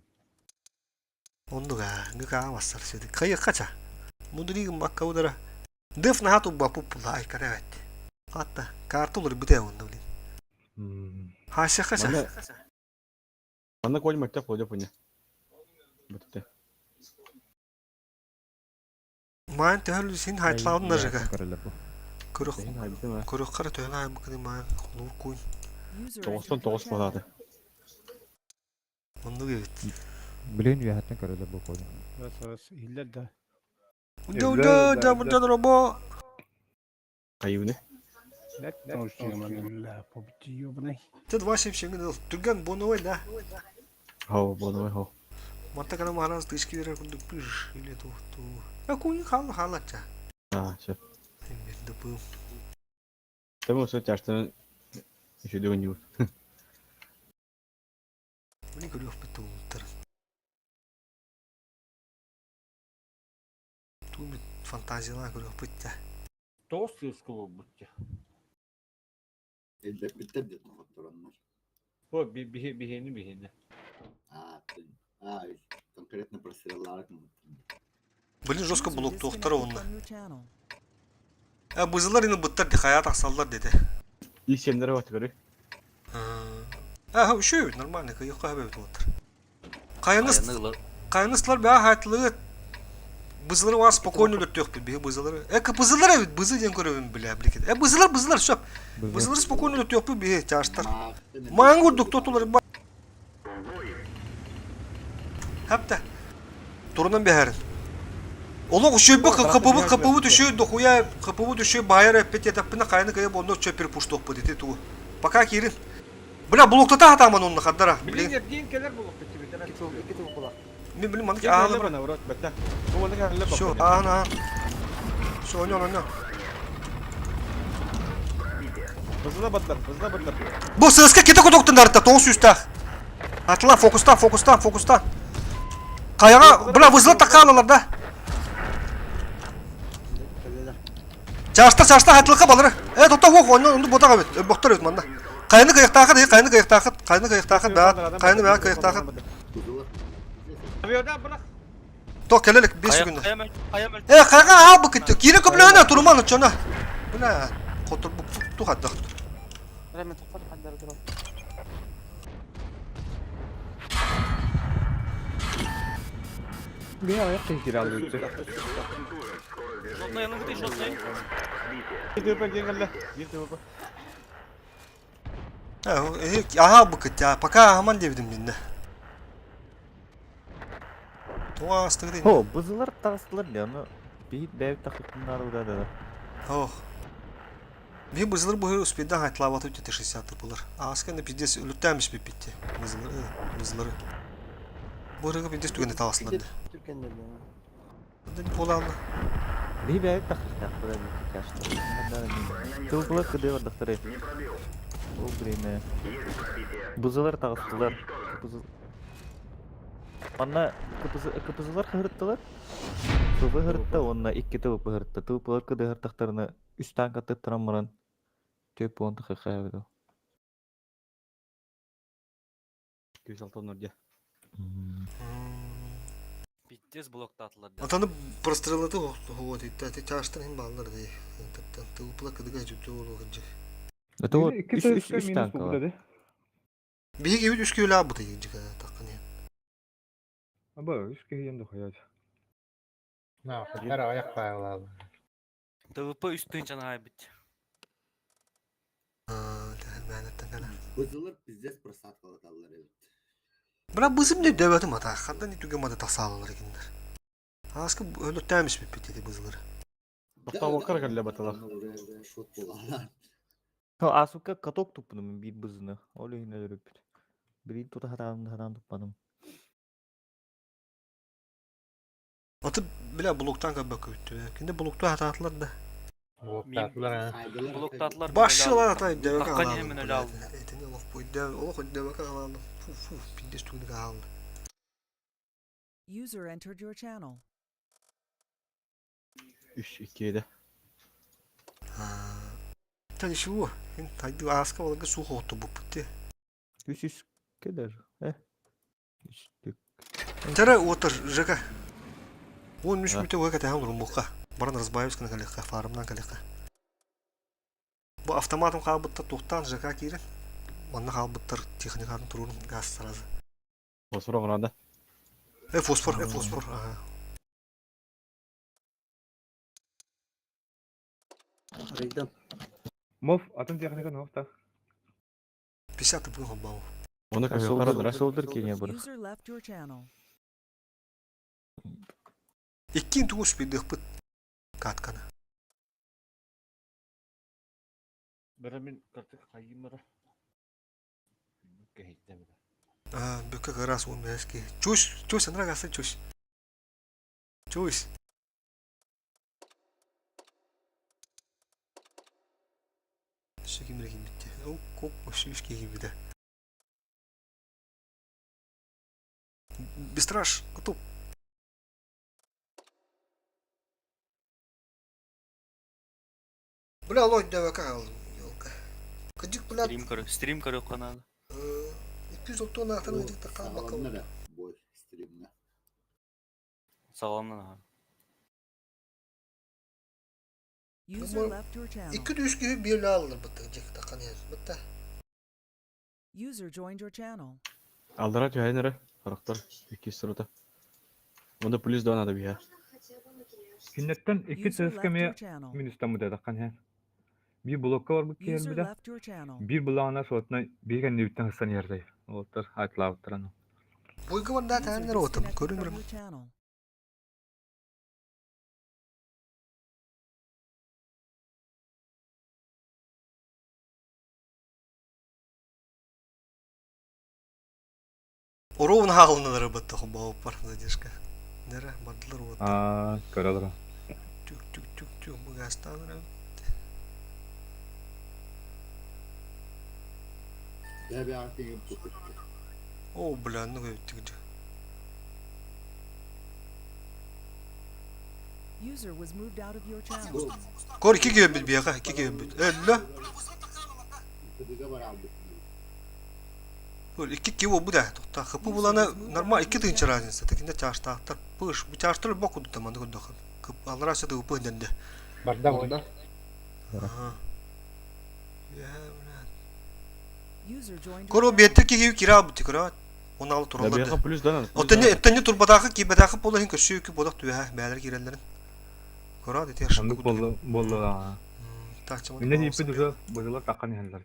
Ондуга гыка басар сөдү. Кайы кача. Мудригин бакка удара. Деф на хату бапу пула ай карават. Атта картулар бите онда блин. Хася хася. Манна коль мөттө колдо пуня. Бітті. Майн төһөл син хайтлаудын нажыга. Көрөх Син хайбытым а. көрөх кара төһөн айбыкны майн хулур куй. Тоғыстан тоғыс болады. Онду бит. Билин үйәттен көрөлөр бу коду. Иллер да. Удо удо да буда робо. Кайыбыны. Тед вашим шеңин түргөн боновой да. Хау, боновой хау. Матта кана махараз тышки берер кунду пыш или ту ту. А куй хал халача. А, все. Мен дапыл. Там все тяжко. Еще дегон не Мени көрөх бит улуттар. Ту бит фантазияла көрөх бит та. Тоғыз сыскы бутча. Эллер биттер деп тохоттороннор. Бу бихи бихини бихини. А, а, конкретно простреллар Блин, жестко блок тоқтар онна. А бызылар ини буттар дихая тақсаллар деді. И семдер бат көрү. А, үшүү нормально, кыйыкка хабе бит отыр. Кайыңыз кайыңызлар бә хайлыгы бызылар ва спокойно өтөк бит бе бызылар. Э бызылар бит бызы ден көрөбүм биле биле. Э бызылар бызылар шөп. Бызылар спокойно өтөк бит бе чаштар. Маңгурдук тотулар ба. Хапта. Турунан бәһәрин. Олох үчүөйбү хапыбы хапыбы түшү дохуя хапыбы түшү байар эппит етаппына хайны кая бонно чө перепуштуохпут ити тугу. Пока киирин. Бля блоктата хатааман онно хардара. Билин эрдиин кэлэр булук бит. Икки тыл була. Мен билим маннык ааны бара наоборот бэтэ. Бу маннык аалла Все, аан аан. Все, ойнон ойнон. Бызыла баттар, бызыла баттар. Бу сыска кете кутуктун дарытта тоғыз сүүстээх. Атыла фокустан, фокустан, фокустан. Хайаҕа, бля, вызыла такаалалар да. Чаашта, чаашта хатылыкка балары. Э, тотта хуох, онно онду ботаға бит. Өлбөхтөр бит манна. Хайны кыйыктаахыт, э, хайны кыйыктаахыт, хайны кыйыктаахыт, да, хайны баа кыйыктаахыт. Тох келелик 5 секунда. Э, хайга аа бу китти. Кире көплөөнө туруман очона. Бля, котур бу тухаддах. Ремен тоқтар хандар тура. Бия аяқ кире алды. Шотнай ылыгыты, шотнай. ТВП диэн кэллэ. Биир ТВП. Э, аха бу китти. Пока ахман дебидим динде. Туа астыгы Хо, бызылар тағыстылар не, аны бейт бәйб тақиқыннары да да. Ох. Би бызылар бу успедан хайтлабаты өтө 60 булар. Асканы пиздец үлүттәмиш би битти. Бызылар, бызылары. Бу рыгы пиздец түгенде таласларды. Түркендер. Ден полалы. Би бәйб тақиқтақ да бит ташты. Тылбылар кыды бардақтары. Ол время. Бызылар тағыстылар. Бызыл. Манна кыпызылар хырыттылар. Тылбы хырытта, онна икки тылбы хырытта. Тылбылар кыды хыртақтарына үс танк атып тұрамыран. Төп он тақиққа 206 нөрде. Пиздец блоктатылар. Атаны прострелаты вот итте те чаштан хим баллар ди. Таптан тылпла кыдыга жүтү болу гынжы. Это вот Икки үс ТСК үс үс минус танк бу бар. да. Биһиги үт үскү үлэ бу тегин жига таккан. Аба, үс киһи дохуя. На, хаттар аяқ қайылады. ТВП үстін жанай бит. Мәнеттен кала. Бызылар пиздец просадкалаталлар эбит. Бра бызым не дөбөтүм ата. Хандан итуге мада тасалалар экендер. Аскы өлөттәмиш бит бит бызылары. Тоқтау кэллэ баталар. Шот булалар. Асука каток туппуну бир бызыны. Ол үйүнө өрүп. Бирин тута хатаан хатаан туппаным. Аты бля блоктан кабак өттү. Кинде блокту хатаатылар да. Блоктатылар, а. Блоктатылар. Башчылар ата дөбөкө Таккан hemen öyle aldı. Этини олох бойда, олох дөбөкө алды. Фу фу, пиндес түгүнү алды. User entered your channel. 3 2 7. Та ничего, ин тайды аска балга су хотту бу путте. Үс үс кедер. Э. Үс түк. Тара отыр ЖК. Он үш мүтө ойга тәһән урумбукка. Баран Разбаевсканы калекка, фарымнан калекка. Бу автоматым калбытта тухтан ЖК кирен. Манна калбыттар техникатын турун газ сразу. Фосфор оңранда. Э фосфор, э фосфор. Ага. Рейден. Мов, атын техника нохта. 50 бүгін хоббау. Оны көйө карадыр. Солдыр кене бір. User left your channel. Иккин тугус пидых пыт. Катканы. Бәрі мен картық қайымыра. Кәйттемді. А, бүкө как раз он бәски. Чуш, чуш, андра гасы чуш. Чуш. Шекимре ким битте. О, коп, шиш ким бите. Бестраж, готов. Бля, лой, давай, как елка. Кадик, бля, Стрим көрө, стрим көрө каналы. 200 тонна атын кадик такан бакал. Саҕаланнара бой стримна. Саламнан аха. User left your channel. 200 gibi bir alır бытты жек такан ер. Бытта. User joined your channel. Алдара түһәнере. Характар 2 сырыта. Онда плюс 2 надо бия. Киннеттен икки User ТСК left your ме channel. минустан бу даккан хэн. Бир блокка бар бу User киэр left your channel. Бир блогына сотна бир кеннибиттен хыссан ярдай. Олтар айтлаабыттар Бойга бар да User тәннер отым. disconnected Көрүмөр. from your channel. Ровно хаалыннар бытта хобооппар задержка. Нера бардылар вот. Аа, көрөлөр. Түк түк түк түк быгастаан О, бля, ну көбүттүк User was moved out of your channel. Кор икки киһи биэхэ, икки киһи Өллө. Икки киһи буолбут ээ. Тохта хыпы буланы норма икки тыынча разница. Такинде чаастаахтар. Пыш, бу чаастар бок курдук манны көрдөхө. Аллара сөтө упы дэнде. Барда бой. Коро беттер киһи кира бути кыра. Он алы тураллар. Плюс да. Оттон оттон турбатаахы кибетаахы боло хин көрсүү кү бодох түһэ бээлер киреллерин. Кора дети Оннук боллу боллу. Мине дииппит уже быһылар таххан иһэллэр.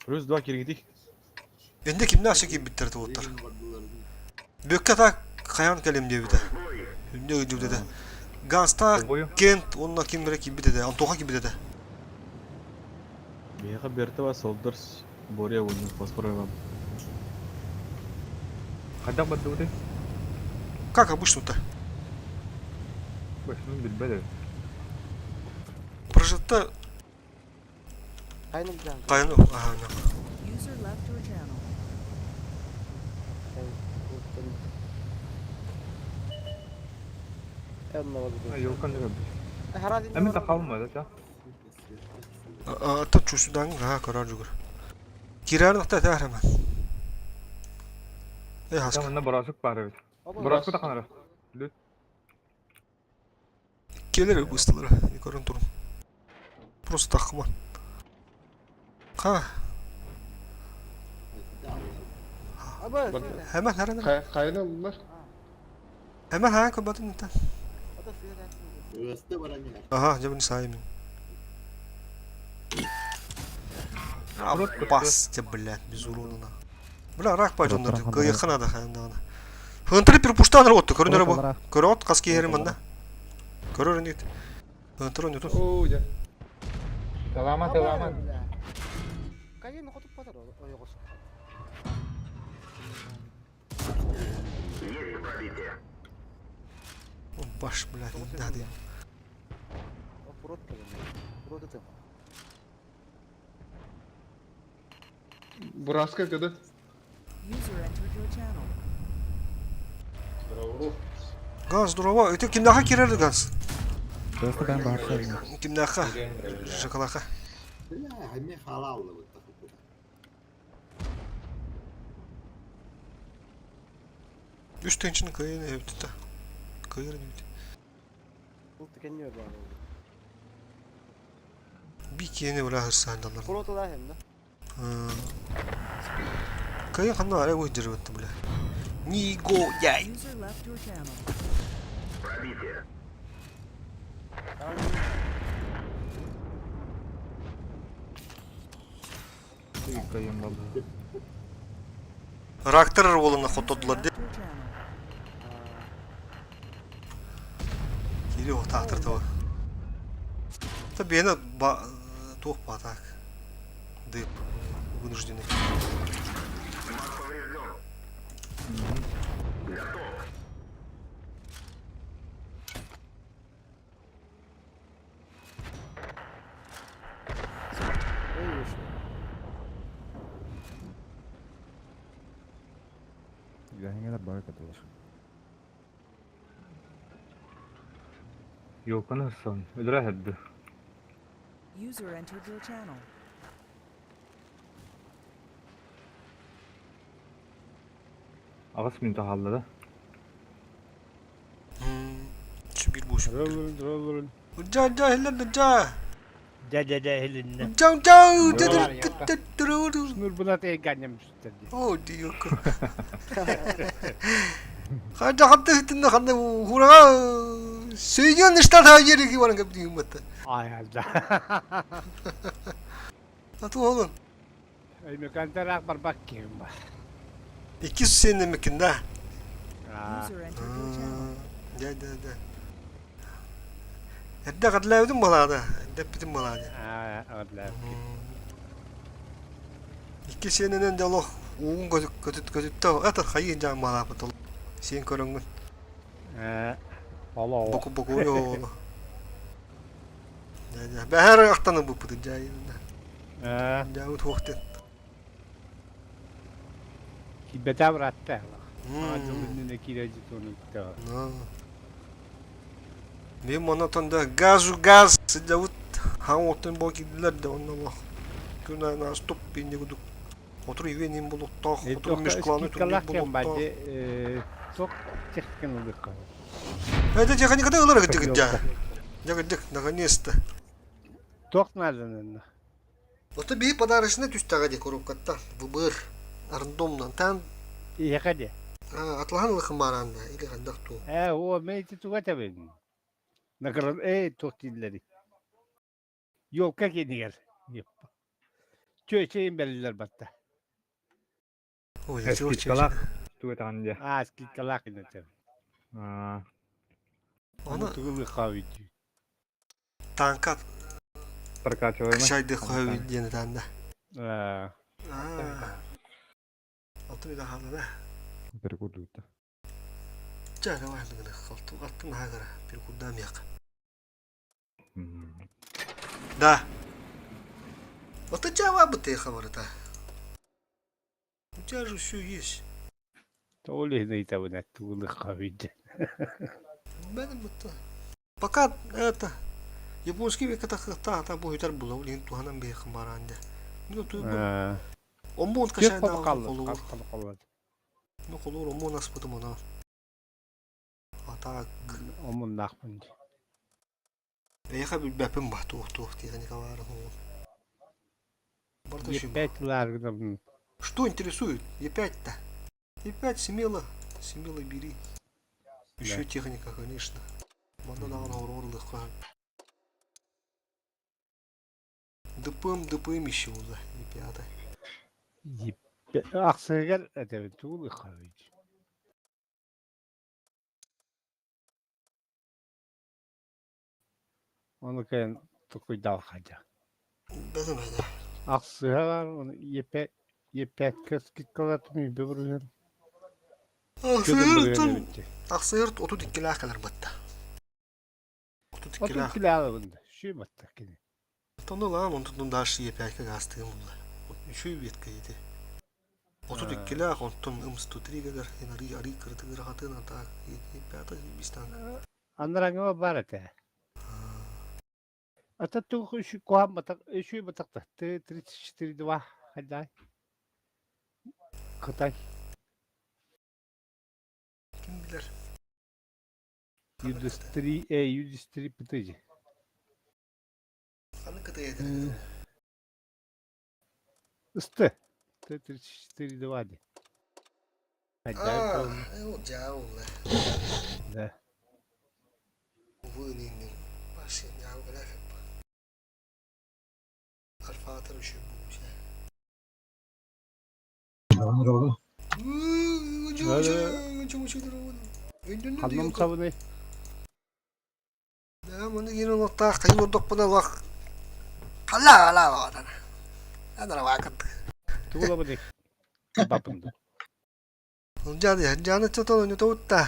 Плюс 2 киргитик. Энде кимне ашы кийбиттер туоттар. Бүккэ так хайан кэлим диэбитэ. Үннө ыйдыбыт этэ. Ганста Кент онно ким эрэ киирбит этэ. Антоха киирбит этэ. Биһиэхэ Бертова Солдерс Боря уонна Фосфорова. Хайдах бардыбытый? Как обычно-то. Башын билбэт эбит. Прожитта Кайын ага. User left your channel. Юлкан дегенбит. Эми тахалма да Ата чусудан га көрөр жүгүр. Кирар нахта тахраман. Э хаска. Манна барасык бар эбит. Барасык таханара. Лүт. Келер быстылар. Көрөн турум. Просто тахман. Ха. Hemen hemen. Хайна уллар. Hemen hemen көбөтүн та. Ага, жабын саймын. Бас, те, блядь, без урона на. Бля, рак пойдет, кыйыхына надо хайындағына. Хынтыры пирпуштан ротты, көрінер бу. Көрөт, қас кейерім мында. Көрөр инде. Хынтыры нютун. Оо, я. Салама, салама. Баш, блядь, да, да. Бураска кыды. User entered your channel. Газ здорово. Это кимдаха кирер газ? Просто ben bahar Кимдаха? Жакалаха. Үс тенчин кыйын эбит та. Кыйын эбит. Би киэни бля хырсаандалар. Кыйын ханна ара выдерживать бля. Ниго яй. User left your channel. Кыйын болду. Рактор болуна хотодулар де. Left your channel. Кири отаактыр таба. Та бена ба туох батак. Дып вынужденный. Үөһэҥҥэлэр бары кытылар. Юлкан хырсан. Үлрә хәдді. User entered your channel. Агыс минут халды да. Şu bir boş. Жа жа хиллер жа. Дә-дә-дә хилинне. Жа жа. Нурбулат эйганем үстерди. О, диок. Хажа хатты хитинне ханны хурага Соединенные Штаты Америки баран кеп деген батта. Ай алда. Ату олун. Өймөкәнтер ак барбак кем бар. Икки сен демекин да. User entered your channel. Да да да. Эрдэ кадлаабытым балаада. Дэппитим балаада. Аа, адлаа. Икки сиэнинэн дьэ олох уугун көтүт көтүттэ это хайыы дьаам маалаапыт ол сиэн көрөҥҥүн. Ээ, олоо. Боку бокуй оҕоло. Дьэ дьэ бэһэр ахтаны буппут дьэ. Ээ. Дьаабыт хуохтен. Киирбэтэ быраатта. Саҥа дьыл иннинэ киирэ жетону иттэ. Мен монотон да газу газ сылдьабыт хаҥ оттон бо киирдилэр да онно олох күн аайы стоп инни кудук отур ивен булуктаах отур межкланы турнир булуктаах Туох техниканы ылыахха. Это техникада ылар гыдык дьа. Дьа наконец-то. Туох нааданы Ото биһи подарочный түстэҕэ дии коробкаттан выбыр рандомнан таан Иһэхэ дии. Атлаһан ылыхын баараанда или хайдах туу. Ээ, оо, мен ити туга этэбин? Наград, ээ, туох дииллэрий? Елка киэнигэр. Чүөчэйин бэриллэр батта. Ой, Скидкалаах тугу этэҕин дии? Аа, скидкалаах инэтем. Аа. Оны тугу ылыахха дии. Танка Прокачиваемый. Качайды хоһой диэн этаанда. Аа. Алтын үдэ хаалла да. Перекурдуйда. Ча, давай гына халту аттын хагара перекурдаам яқ. Да. Вот это бы ты хабарыта. У тебя же все есть. Тоҕо ыйтабын тугулыхха үйдэ. Пока это японский век это та та будет было, улин туханан бе хмаранде. Ну ту Омбон кашай да холур. Ну холур омбон аспытым она. А так Омуннаахпын. Эйиэхэ билбэппин ба туох туох техника баарын уол. Барыта Е5 лааргынабын. Что интересует? Е5-то? Е5 смело, смело бери. Еще техника, конечно. Манна даҕаны хороор ылыахха. ДПМ, ДПМ еще уже, Е5. Ахсыгар этэбин тугу ылыахха Ону кэлэн токуйдаалхадьа. Бэдим эдэ. Ахсыһа оны епе епекке скидкалатым үйбе бұрыһын. Ахсыыртын ахсыырт 32-лээх кэлэр батта. 32-лээх. 32-лээх бында. Шүй батта кини. Тону лаан онтун даш епекке гастыгым булла. Үшүй бетке ити. 32-лээх онтун ым 103 кэлэр ари ари кырдыгыр хатын ата пятый бистан. Анараңа бар этэ. Ата тух үш куһам батак үшүй батакта. Т 34 2 хайдай. Кытай. Ким билэр? 103 103 птж. Ханнык Кытай этэр? Ысты. Т 34 2 ди. А, дьаабылла. Да. Выниннин машин дьаабыла Альфатор үшү бууча. Ханным сабыны. Да, маны киин олохтоох хайын ордохпуна лох халла ала баҕатана. Анара ваакат. Тугулабыны. Бапынды. Жаны жаны чотон ойнотоутта.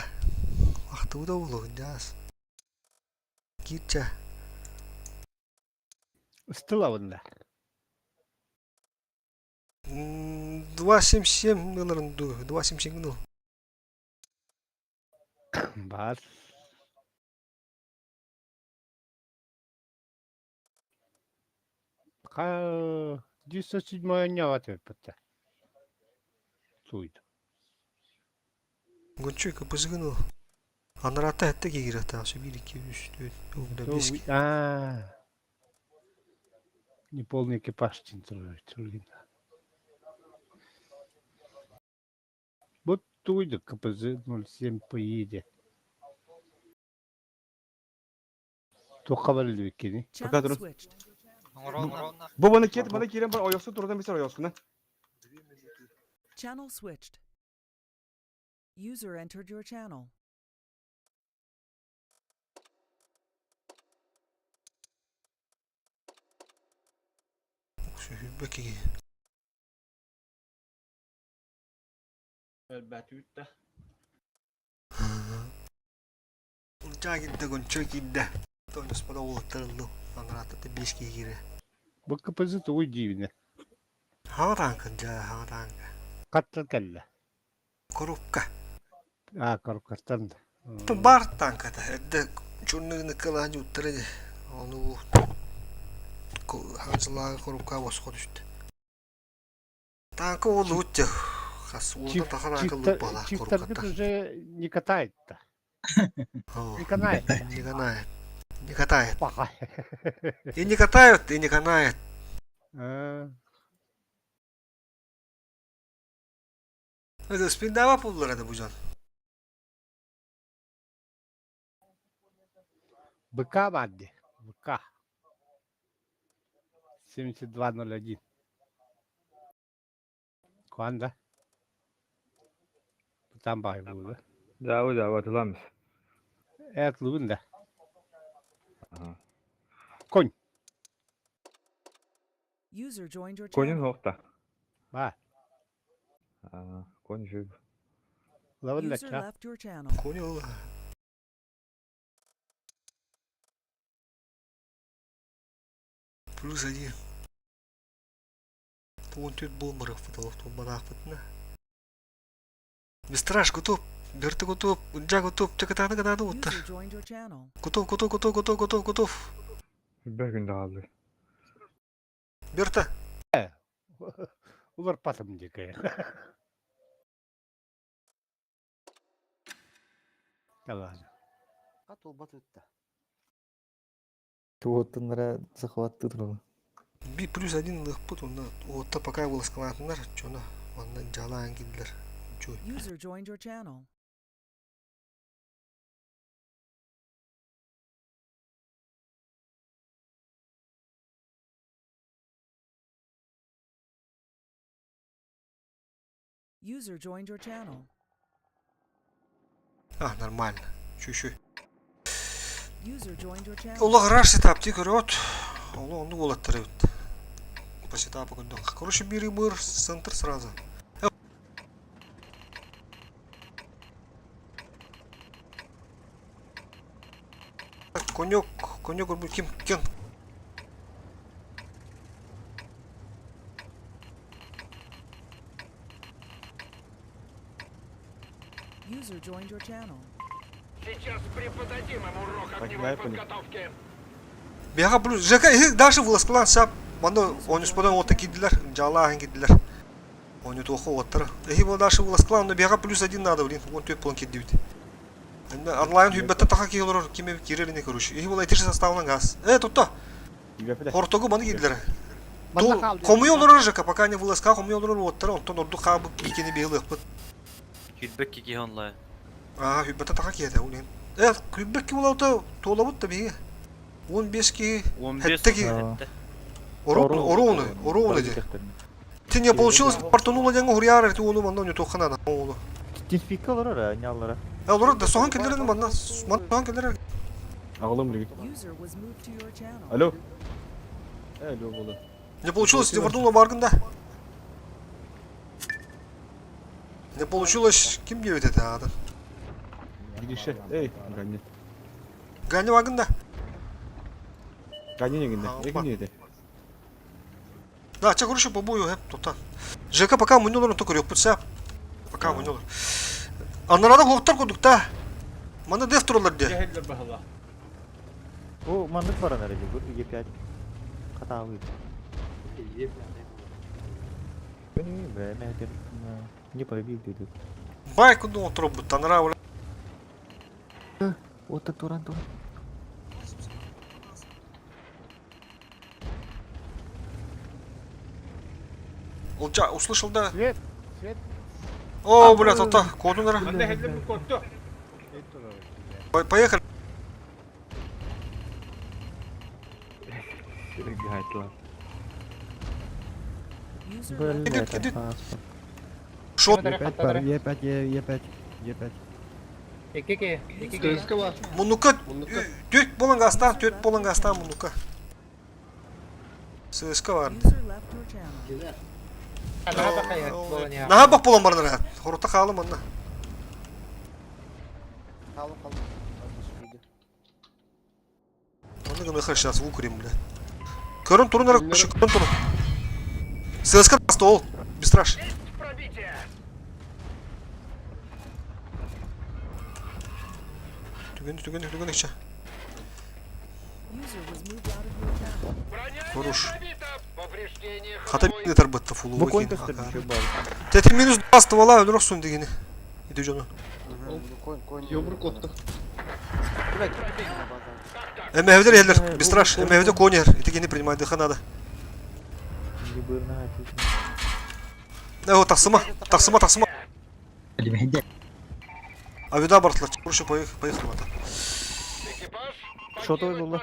Ахтыбыта буолуо жаас. Киирчэ. Ыстылабында. 2.77 ыларын дуу, 2.77 дуу. Бар. Ха 97 няват өппүттэ. Туйду. Гончуй кыпызыгын ыл. Анарата этте кигирата, 1, 2, 3, 4, 5. А. Неполный экипаж тургин. Вот туйду КПЗ 07 поедет. Туохха барыллыбыккиний? Пока турун. Бу баны кет, баны кирен бар, ойохсу турдан бисер ойохсуна. Channel switched. User entered your channel. Сүһүрбэ киһи. Элбээтибит да. Унчаа киирдэ, гончо киирдэ. Тонуспада уолаттар ыллым. Анарааттата биэс киһи киирэ. Бу КПЗ тугуй диибинэ? Хаҥа таанка, дьэ, хаҥа таанка. Хаттан кэллэ? Коробка. А, коробкаттан да. Бар танката. Эрдэ чурныгыны кылаан уттара ди. Ону бу хансылааҕы коробка босхо түстэ. Танка ол уутча. Хас уонна таха танка лыппалаах Чифтаргыт коробката. уже не катает-то. Не канает. Не канает. Не катает. Паха. И не катают, и не канает. Это спиндава пуллар это бужан. БК барды. БК. 72.01. Куанда. Там бай булды. Да, да, вот ламс. Evet, лугун да. Ага. Конь. User joined your Конин channel. хоқта. Ба. А, конь жив. Лавын да User ча. left your channel. Понял. Плюс один. Вон тут бомбаров потолок, тут банах пытна. Мистраж готов. Берты готов. Унджа готов. Чакатаны канады уттар. User joined your channel. Готов, готов, готов, готов, готов, готов. Bir gün daha aldı. Берта. Улар патым дикая. Талан. Хат олбат өтті. Туоттуннара захватты туралы. Би плюс один лыхпыт, онна отта пока выласкалатынар, чона, онна жалаан кидлер. Чуй. User joined your channel. User joined your channel. А, нормально. Чуй-чуй. User joined your channel. Олох раш сетап ти көрөт. Оло онну болаттар эбит. По сетапу көрдөх. Короче, бири мыр центр сразу. Конек, конек көрбүт ким ким? User joined your channel. Сейчас преподадим им урок Так, огневой дай понял. подготовки. Бияга плюс ЖК дальше выласкалан сап. Маны онуспадан ота кидилер, жалаан кидилер. Оню тохо оттар. Эхи бу дальше выласкалан, но бияга плюс один надо, блин. Он төп болон кидибит. Онлайн хүббетте таха киһи киме кирерини короче. Эхи бу айтыр составынан газ. Э, тутта. Хортогу маны кидилер. Комуй олорор ЖК, пока не выласка, комуй олорор оттар, онтон орду хабы кикени бейли ыппыт. Хүлбек кики онлайн. Аа, хүббетте таха киһи улин. Э, хүббек ки булаута туолабыт да биһи. 15 ки 15 хэтте ки. Ороуну, ороуну ди. Ты не получилось, портонула деңе хурьяр, ты ону манна не тохана на ону. Тинспикке олорор а, няллара. Э, олор да сохан келерин манна, манна сохан келерин. Ағылым біреу. User was moved to your channel. Алло. Алло болды. Не получилось, ты вортула баргында. Не получилось, ким диэбит этэ аатын? Гирише. Эй, Ганни. Ганни вагында. Ганни негінде. Опа. Егінде еді. Да, ча короче по бою, хеп, тота. ЖК пока муньолорун то көрөкпүт сап. Пока муньолор. Анарада хоктор кудук та. Мана деф туралар де. Жehiller bahala. Бу маннык баран эрэ дии, Е5. Хатаабыт. Бэ, мэ, не пробил деді. Бай куду отуруп танара ула. Ота туран туран. Олча услышал да. Свет, свет. О, бля, тота, кодунара. Анда хеллер bu korktu. Поехали. User left Иди, your иди. channel. Шо? Е5 бар, Е5, Е5, Е5. Икки икки ки. Мунука төт болан гастан, төт болан гастан мунука. ССК бар. User left your channel. Наһаа бах буолан баран эрэ. Хорута хаалым манна. Хаалым хаалым. Онно гыныха сейчас выкурим, бля. Көрөн турун эрэ, көрөн турун. ССК стол. Бестраш. Түгэн, түгэн, түгэн иче. Хорош. Хата ытарбытта фулу. Бу конь көстөр bir бар. Тетим минус 2 ствола өлөр охсун дегени. Иди жону. Конь, конь. Йобур котту. Эмэһэдер елер, бестраш, эмэһэдер конер. Итигини принимай дыха надо. Э, тахсыма, тахсыма, тахсыма. Авида бартылар, короче, поехали, поехали. Что-то было.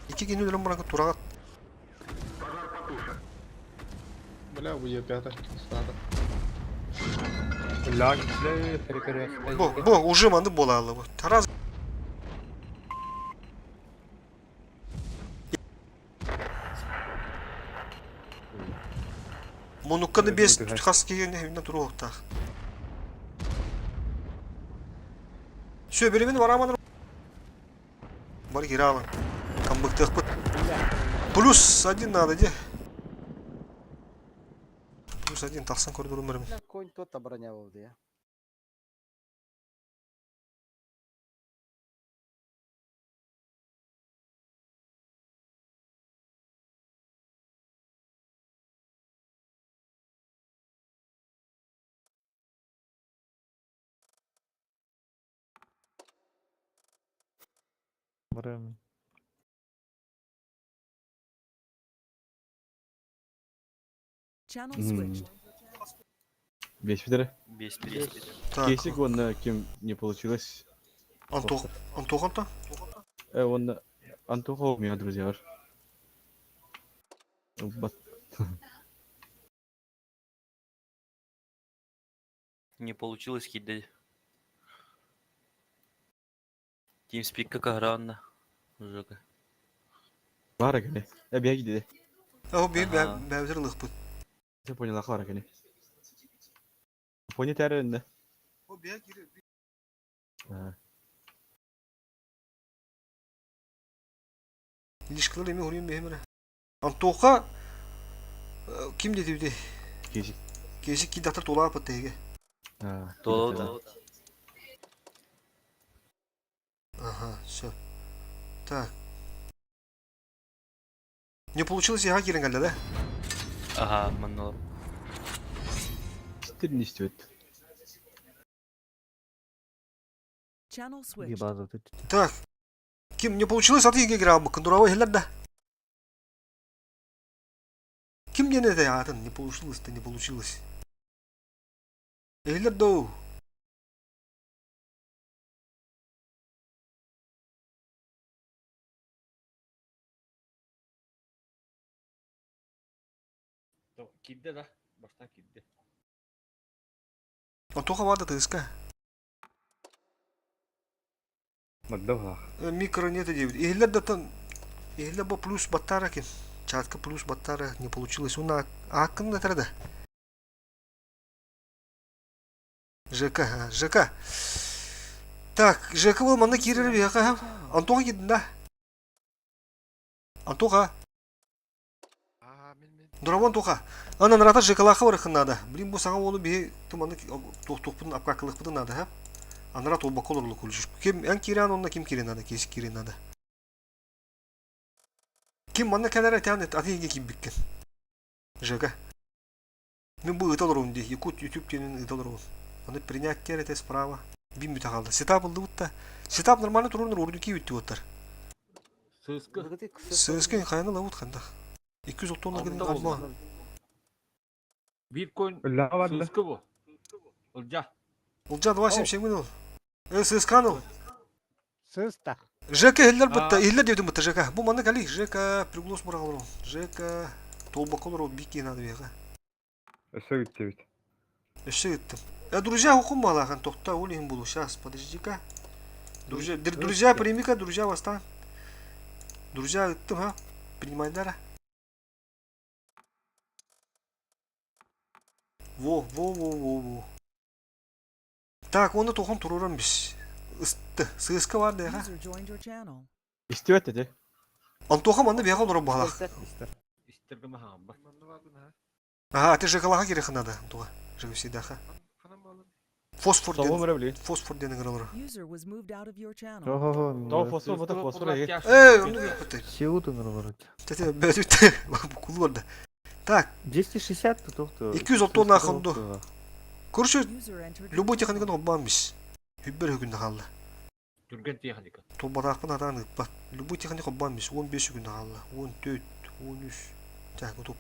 Икки кини өлөрөн баран тураҕат. Бля, уе пятая. Стата. Бля, бля. Бу, бу, уже манды буолаалы бу. Тараз. Мунукканы бес хас киһини хэмнэ туруохтаах. Все, беремин вараман Бар кире Камбыктыахпыт. Плюс один надо, де. Плюс один, тахсан көрдөрүм беремин. Конь тот броня болды, я. Барым. Channel switched. Весь пидоры. Без перес. Так. Кейсик он кем не получилось. Антох, Антохан-то? Он Антоха у меня друзья. Бат. Не получилось кидать. TeamSpeak как агранна. Жека. Бара кene. Я беги dedi. О, би Ага. бәбдер лыхпыт. Ты понял, ахлара кene. Понял тәрі О, бия кире. Лишкалар эми хуруйум бехемере. Антоха ким деди биди? Кейсик. Кейсик ки датар тулаа пыт теге. Толо Ага, все. Так. Не получилось яга кирен калда, да? Ага, маннор. Стиль не стоит. Channel switched. База тут. Так. Ким не получилось, аты еге кире абы кындурава хеллер да. Ким не это атын не получилось, то не получилось. Эхлер доу. Кидде да. Башта кидде. Антоха вада тыска. Маддава. Микро нет девять. Эхлер да тан. Эхлер бо плюс баттара ким. Чатка плюс баттара не получилось. Уна акын да да. ЖК, а, ЖК. Так, ЖК был манна кирер бияка. Антоха кидин да. Антоха. Дурабон Антоха. Ана нарата ЖКлаха барыхын надо. Блин, бу саңа олу би туманы тохтохпун апкакылыкпытын надо, ха? Анара толбак олорлу кулуш. Ким эн кирен онна ким кирен надо, кес кирен надо. Ким манна кэлэр этэн аты еге ким биккен. ЖК. Мен бу ыталар ди. Якут YouTube тенин ыталар Аны принять это справа. Бим бүтэ қалды. Сетап ылды бутта. Сетап нормально турунур урду ки бүтті оттар. Сыскы. Сыскын кайны лавут ханда. 200 тонна гидин алма. Биткоин Ля барда. сыскы бу. Ылжа. Улжа 277 гын ол. Э, сыскан ол. Сыста. ЖК хиллер бутта, хиллер дедим бутта ЖК. Бу манны кали ЖК приглус муралар. ЖК толбак олар бики надо бега. Өсө битти бит. Өссө ыыттым. Э, друзья, хукум балахан тохта, ол иһин булу. Сейчас, подожди-ка. Друзья, друзья, прими-ка, друзья, восстань. Друзья, ыыттым, ха? Принимай дара. Во, во, во, во, во. Так, оны тохон турурам бис. Ысты, сыыска бар да, User joined your channel. Истибэт эти. Антоха манна биэҕэ олорор баҕалаах. Истерге маһаамба. Ага, ты жекалаха кириэххэ наада, Антоха. Жегусидаха. Фосфор диэн, фосфор диэн ыҥыраллар. User was moved out of your channel. То фосфор, вот фосфор Эй, оннук эппит. Сеут ыҥыралар. Тете, бөтүт. Кулу барда. Так. 260 тут 230 хонду. Короче, любой техниканы холбоон бис. Хүббер хүгүннэ хаалла. Түргэн техника. Тулбатаахпын атаан ыыппат. Любой техника холбоон бис. 15 күннэ хаалла. 14, 13. Так, готов.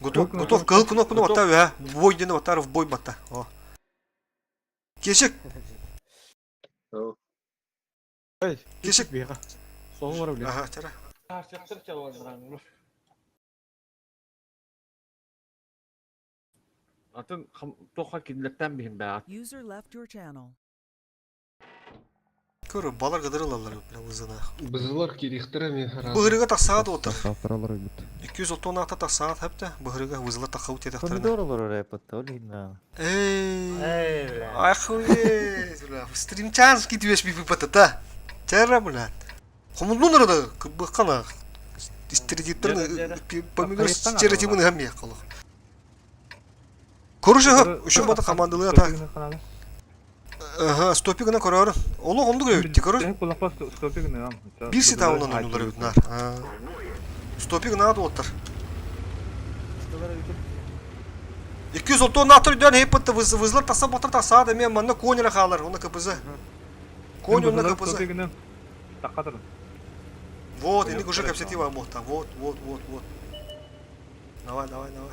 Готов, готов. Кыһыл кнопканы баттаа үһэ. Бой диэни баттаар, в бой батта. О. Кешек. Кешек. Ага, чара. Атын туохха кинилэртэн биһин бэҕэт. User left your channel. Көрө, балар гыдырылалар бля вызына. Бызылар кириэхтэрэ эмиэ хараана. Быһырыга тахсаат отыр. Тахсааттар өлбүт. 236 тахсаат хэпте, быһырыга вызыла таххабыт диэтэхтэринэ. Помидор олорор эппит, ол иһин Эй, охуеть, бля, стримчанский түбэс биппатата. Чара, бля. Хомуллун арада, кыббыккана. Стереотиптарын помидор стереотибын ыһам миэх колох. Короче, еще бата командалыы ата. Ага, стопи гына көрөр. Олох оннук өйүтти, көрөр. Стопи гына. Бир ситаунан ойнулар эбит нар. Стопи гына дуоттар. 230 наатыр үйдөн хейппытты вызлар таса ботар таса да мен манна конь хаалар, оны КПЗ. Конь онна КПЗ. Вот, инник уже кэпсэтии бар буолта. Вот, вот, вот, вот. Давай, давай, давай.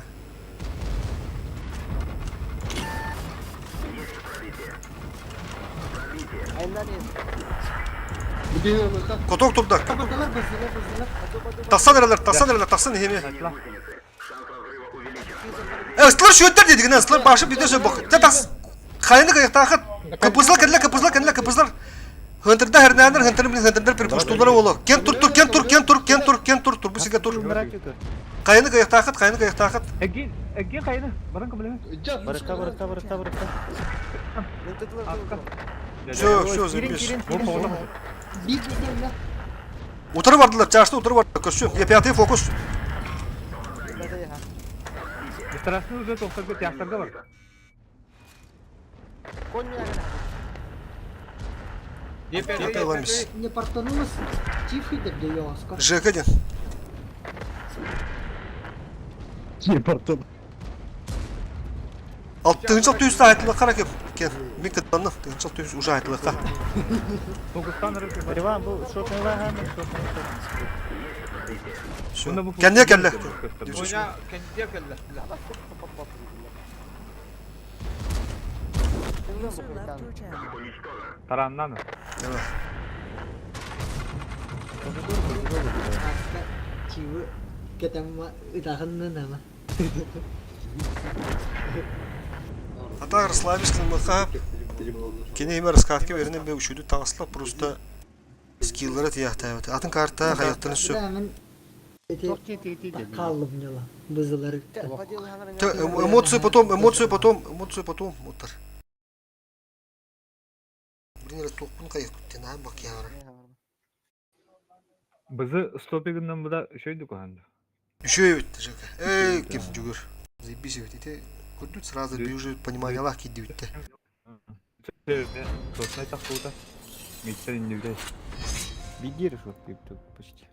Коток турда. Тахсан эрэлэр, тахсан эрэлэр, тахсан иһими. Ыстылар шүөттэр диэдигинэ, ыстылар башы биирдэ сөп бох. Дьэ тахс хайаны кайыктаахыт. Кыпызлар кэллэ, кыпызлар кэллэ, кыпызлар. Хынтырда хернээнэр, хынтыры билин хынтырдар перепуштуулара уолу. Кен тур тур, кен тур, кен тур, кен тур, кен тур, турбу сигэ тур. Хайаны кайыктаахыт, хайаны кайыктаахыт. Эгин, эгин хайаны, баран көмөлөһө. Барыкка, барыкка, барыкка, барыкка. Все, все, заебись. Утары бардылар, чашты утары бардылар, көрсүм. Я пятый фокус. Страшный уже тохторго театрга бар. Пятый Не портанулась тихо где Йоска. Жек один. Не портанулась. Алтынчыл түстө айтылыкка ракеп кен. Мен кыттанным. Тыгынчыл түс уже айтылыкка. Риван, бу шотный лаганы, шотный. Кэнниэ кэллэ. Кэнниэ кэллэ. Тараннан. Чивы кетемма ытахыннын ама. Ата расслабись кылмыка. Кини имер раскатка беринен бе үшүдү таҕысла просто скиллары тиэхтээбит. Атын карта хайаттан сөп. Хааллым ньола. Бызылары. Эмоции потом, эмоции потом, эмоции потом. Оттар. Блин, растухпун кайыкпыт аа бакьяара. Бызы стопигынан буда үшөйдү куханды. Үшөө эбит Жека. Эй, ким жүгүр. Заебись эбит. Ити көрдүт сразу би уже понимание лах кидди бүтте. Сотнай тахтуута. Миттер иннибде. Бигир шот тут почти.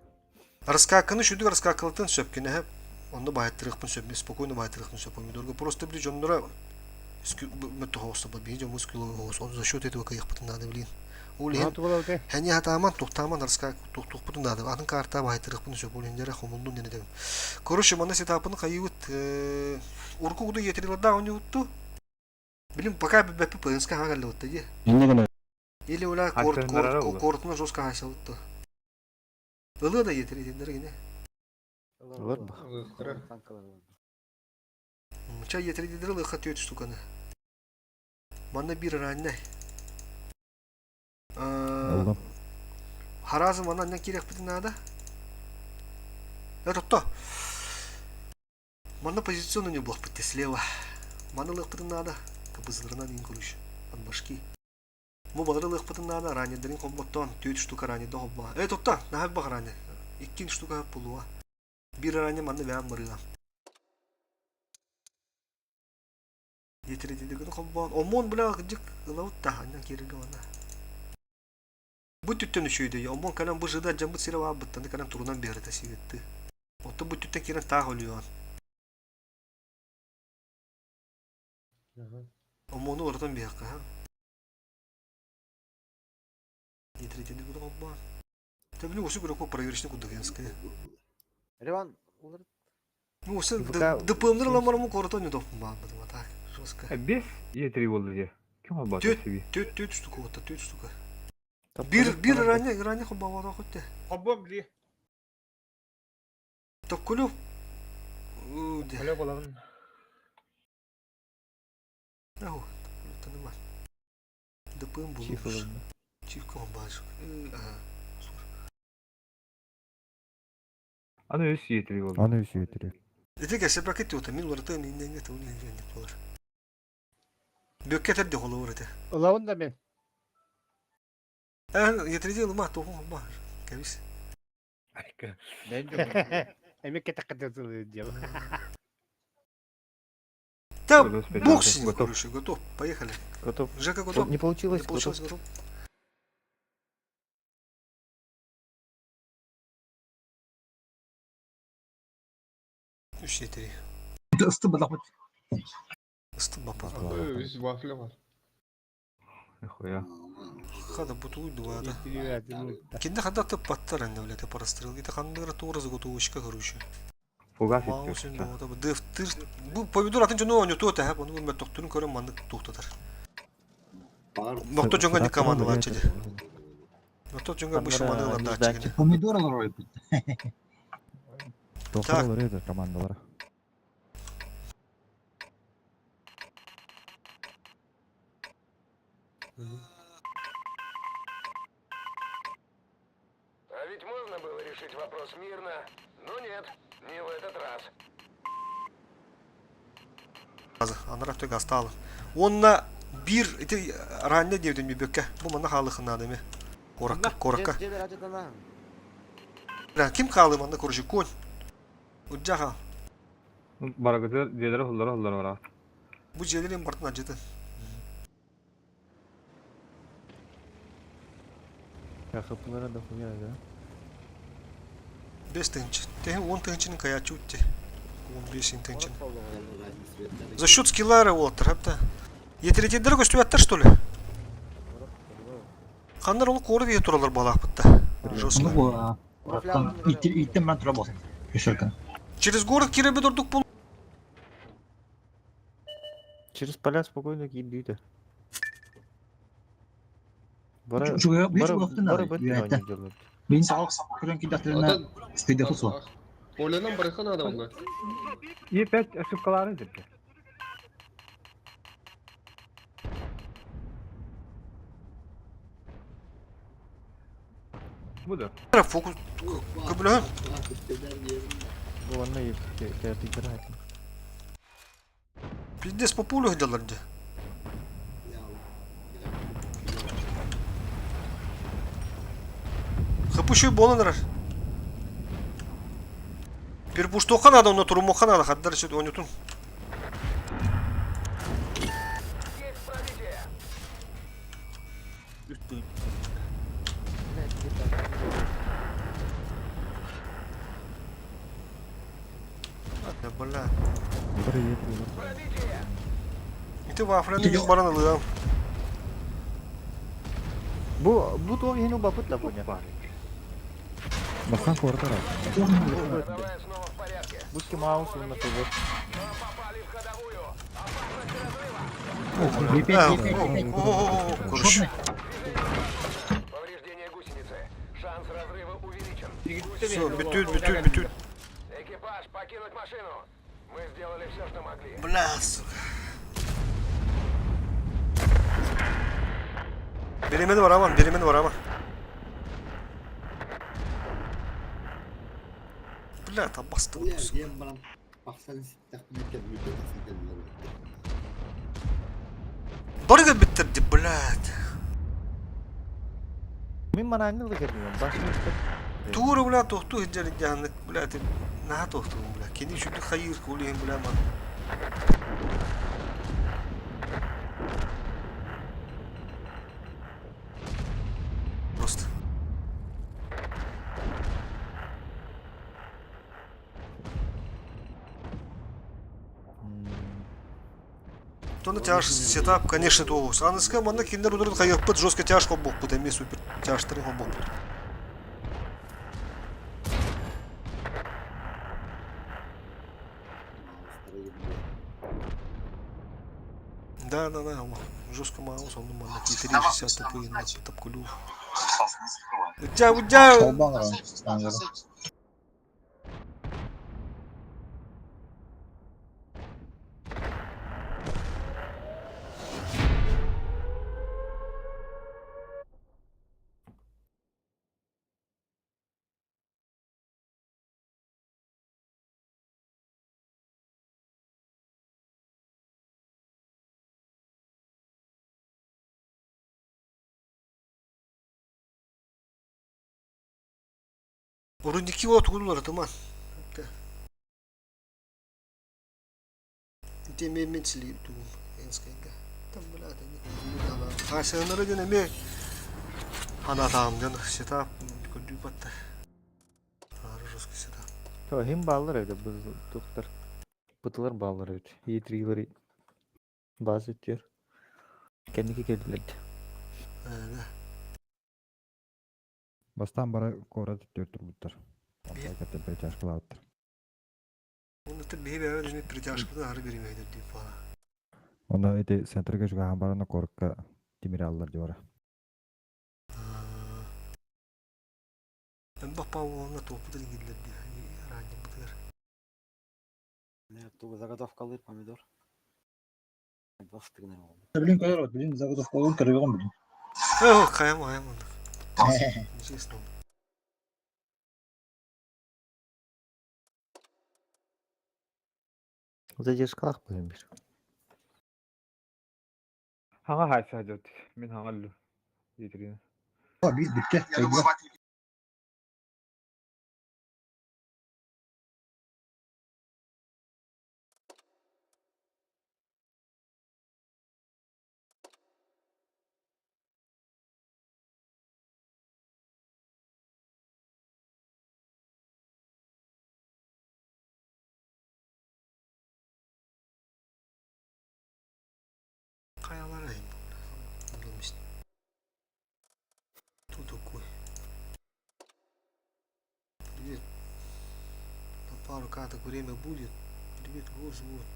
Раскаканы шүдүк раскакалытын сөп кинеһэ онно баһыттырыахпын сөп спокойно баһыттырыахпын сөп помидорга просто били дьонноро мөттөхоостобот биһи дьон мускулоос он за счет этого кыйахпытын надо блин ол иһин хэни хатааман тухтааман раскак тухтуохпутун надо атын карта баһыттырыахпын сөп ол иһин дьэрэ хомуллун диэн этэбин короче манна сетапын хайыбыт урку куду етрилардаах онньубутту билим пока билбэппит ПНСК хаҥа кэллибитте дии или ула кортуна жестко хаайсабытты ылыа да етер итиннэр гине. Ылар ба. Чай етридидир ылыха түөт штуканы. Манна бир раннай. Ыллым. Харазы манна аннан киириэхпитин наада. Э, тотто. Манна позиционный не буолбут слева. Маны ылыахпытын наада. Кыбызларынан ин короче. От башки. Бу балары ылыахпытын наада. Раннердерин холботтон. Түөрт штука раннерда холбоо. Э, тотто. Наһаа бах раннер. Иккин штука пулуа. Бир раннер манна бэйэм барыам. Диэтиридигин холбоон. Омон бля кырдьык ылабыт да аннан киирэргэ манна. Бу түттэн үчүгэй омон кэлэн бу жыда дьаммыт сирэ баабыттан кэлэн турунан биэрэтэ сигэттыы. Оттон бу түттэн киирэн таах өлүөҕүн. Омону уларытан биэххэ ха. Диэтиридигин холбоон. Тэбини усы көрөккө проверочный курдук янская. Риван, улар Ну, осы ДПМ-нер ламарымы коротон не доппун бааммытым, а так, жестко. Без Е3 болды де. Ким албаты Түт, себе? түт, түт штука, вот, түт штука. Бир, бир ранее, ранее хоббавара хотте. Хоббом били. Токкулю. Өлө болабын. Ау, таныма. ДПМ был. Чиф ылынна. Чиф комбаш. Аны үс Е3 болды. Аны үс етірі. Ити кәсепәкет тута, мин уларты мин неңе тун неңе болар. Бөккә тәрде холы ите. Ылабын да мен. Ә, етреде лыма тоху ма. Кәбис. Эми кетеккетер дел. Та Готов, бог с ним, готов. короче, готов. Поехали. Готов. Жека готов. Не получилось, Не получилось, готов. Үш етери. Ысты бұлақ Ысты бапа. Үс вафля бар. Нихуя. Хада бутуй дуада. Кинде хада тып паттар әнне блядь, прострел. Ите хандыра тура заготовочка, короче. Фугас Маусин еттік. бота бу дефтир. Бу помидор атын жоно онё тута хап, оны мен токтурун көрөм мандык туктатар. Нокто жонга не командалар чеди. Нокто жонга бышы мандылар да чеди. Помидор алар ойпут. Тоқтар олар еді командалар. А ведь можно было решить вопрос мирно, но нет, не в этот раз. Анара төк асталы. Онна бир ити ранне дебден бөккә. Бу манда халыхына деме. Коракка, коракка. Бля, ким калды манда короче конь. Уджаха. Барагыты дедері hulları hulları var. Бу жерлерин бартына жыты. Хапылара да хуя, да? 5 тысяч. Те 10 тысячның каячы үтте. 15 тысяч. За счет скиллара олаттар, хапта. Етеретендер көстүбәттер, что ли? Хандар ол коры дие туралар балақпытта. Жестко. Иттен мен тұра болсын. Көшіркін. Через город киребе дурдук бул. Через поля спокойно киирдиде. Бара Чуга, бара бара бара бөттүн они делают. Мен салық көрін кидатырына стыды хусу. Оленан барыхан адамга. Е5 ошибкалары депті. Bu da. Фокус көбүлөһүн. Бу онно кертиктер айтым. Пиздец по пулю делар де. Хапущий болонер. Перпуштоха надо, но турумоха надо, хаддар счет онютун. Есть пробитие! Да бля. Бұлар етірі. Пробитие! Ити вафляны баран алыам. Бу бу туох иһин убапыт да буня. Басан коротар. Ходовая снова в порядке. Бу маус уна ТВ. Но попали в ходовую! Опасность разрыва! Короче. Повреждение гусеницы. Шанс разрыва увеличен. Все, бітүт, бітүт, бітүт. Экипаж, покинуть машину! Мы сделали все, что могли. Бля, сука. Биримени бараман, биримени бараман. Бля, там басты. Диэн баран тахсан ситтэхпинэ кэлбитэ тахсан кэллилэр. Бары кэлбиттэр ди, блядь. Мин манаанньыл да кэлбим. Башым Тура, бля, тохтуу сылдьар дьаһаннык, бля, ты наһаа тохтугун, бля. Кини үчүгдүк хайыыр ол иһин, бля, ман. Просто. Тону тяж сетап, конечно, тоғыз. Аныска манна киндер ударын хайыппыт жестко тяж хоббоппут, эми супер тяжтарын хоббоппут. Да, да, да, жестко маус, он манна 360 тупые на тапкулю. Удя, удя! Урунники вот тугулар туман. Демемецли тугум энскайга. Там бля, да не Хасанары ден эме ханатаам ден сетап көрдүү батта. Ары жестко сетап. То хим баллар öyle bu doktor. Бытылар баллар öyle. Yetrileri bazı diyor. Kendiki geldiler. Да. Бастан бара кора түттөр турбуттар. Онтон перетяжкалаабыттар. Оны тыр бейбе бәбе перетяжкада ары бермейдер деп бала. Онда эти центрге жугахан барана корукка тимир аллар диора. Бапа оңа топудан келдер ди. Ранее бытыр. Заготовкалыр помидор. Блин, көрөр, блин, заготовкаларын көрбөгөн блин. О, каям, каям. Честно. Задержкалах буйун бир. Хаңа хайса жот. Мин хаңа лу. Етрин. Биз битте. Каялар айым. Кто такой? Привет. На пару каток время будет. Привет, голос вот.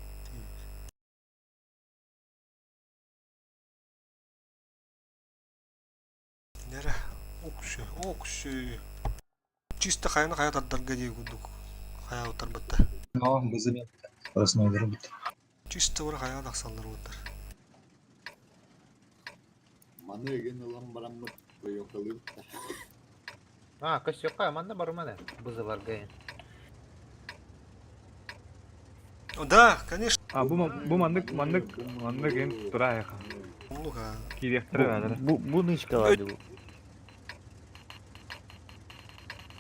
Нера. Окши, окши. Чисто хайна хая тардарга дей гудук. Хая утар бытта. Но, бызы Арасына бит. Чисто ура хая дақсалар отыр. Маны еген ылан бараммыт бойокалыр. А, көстөккө манна барманы бызыларга. Да, конечно. А бу бу маннык маннык маннык эн турайха. Ну-ка. Киректер бәдер. Бу бу нычкаларды бу.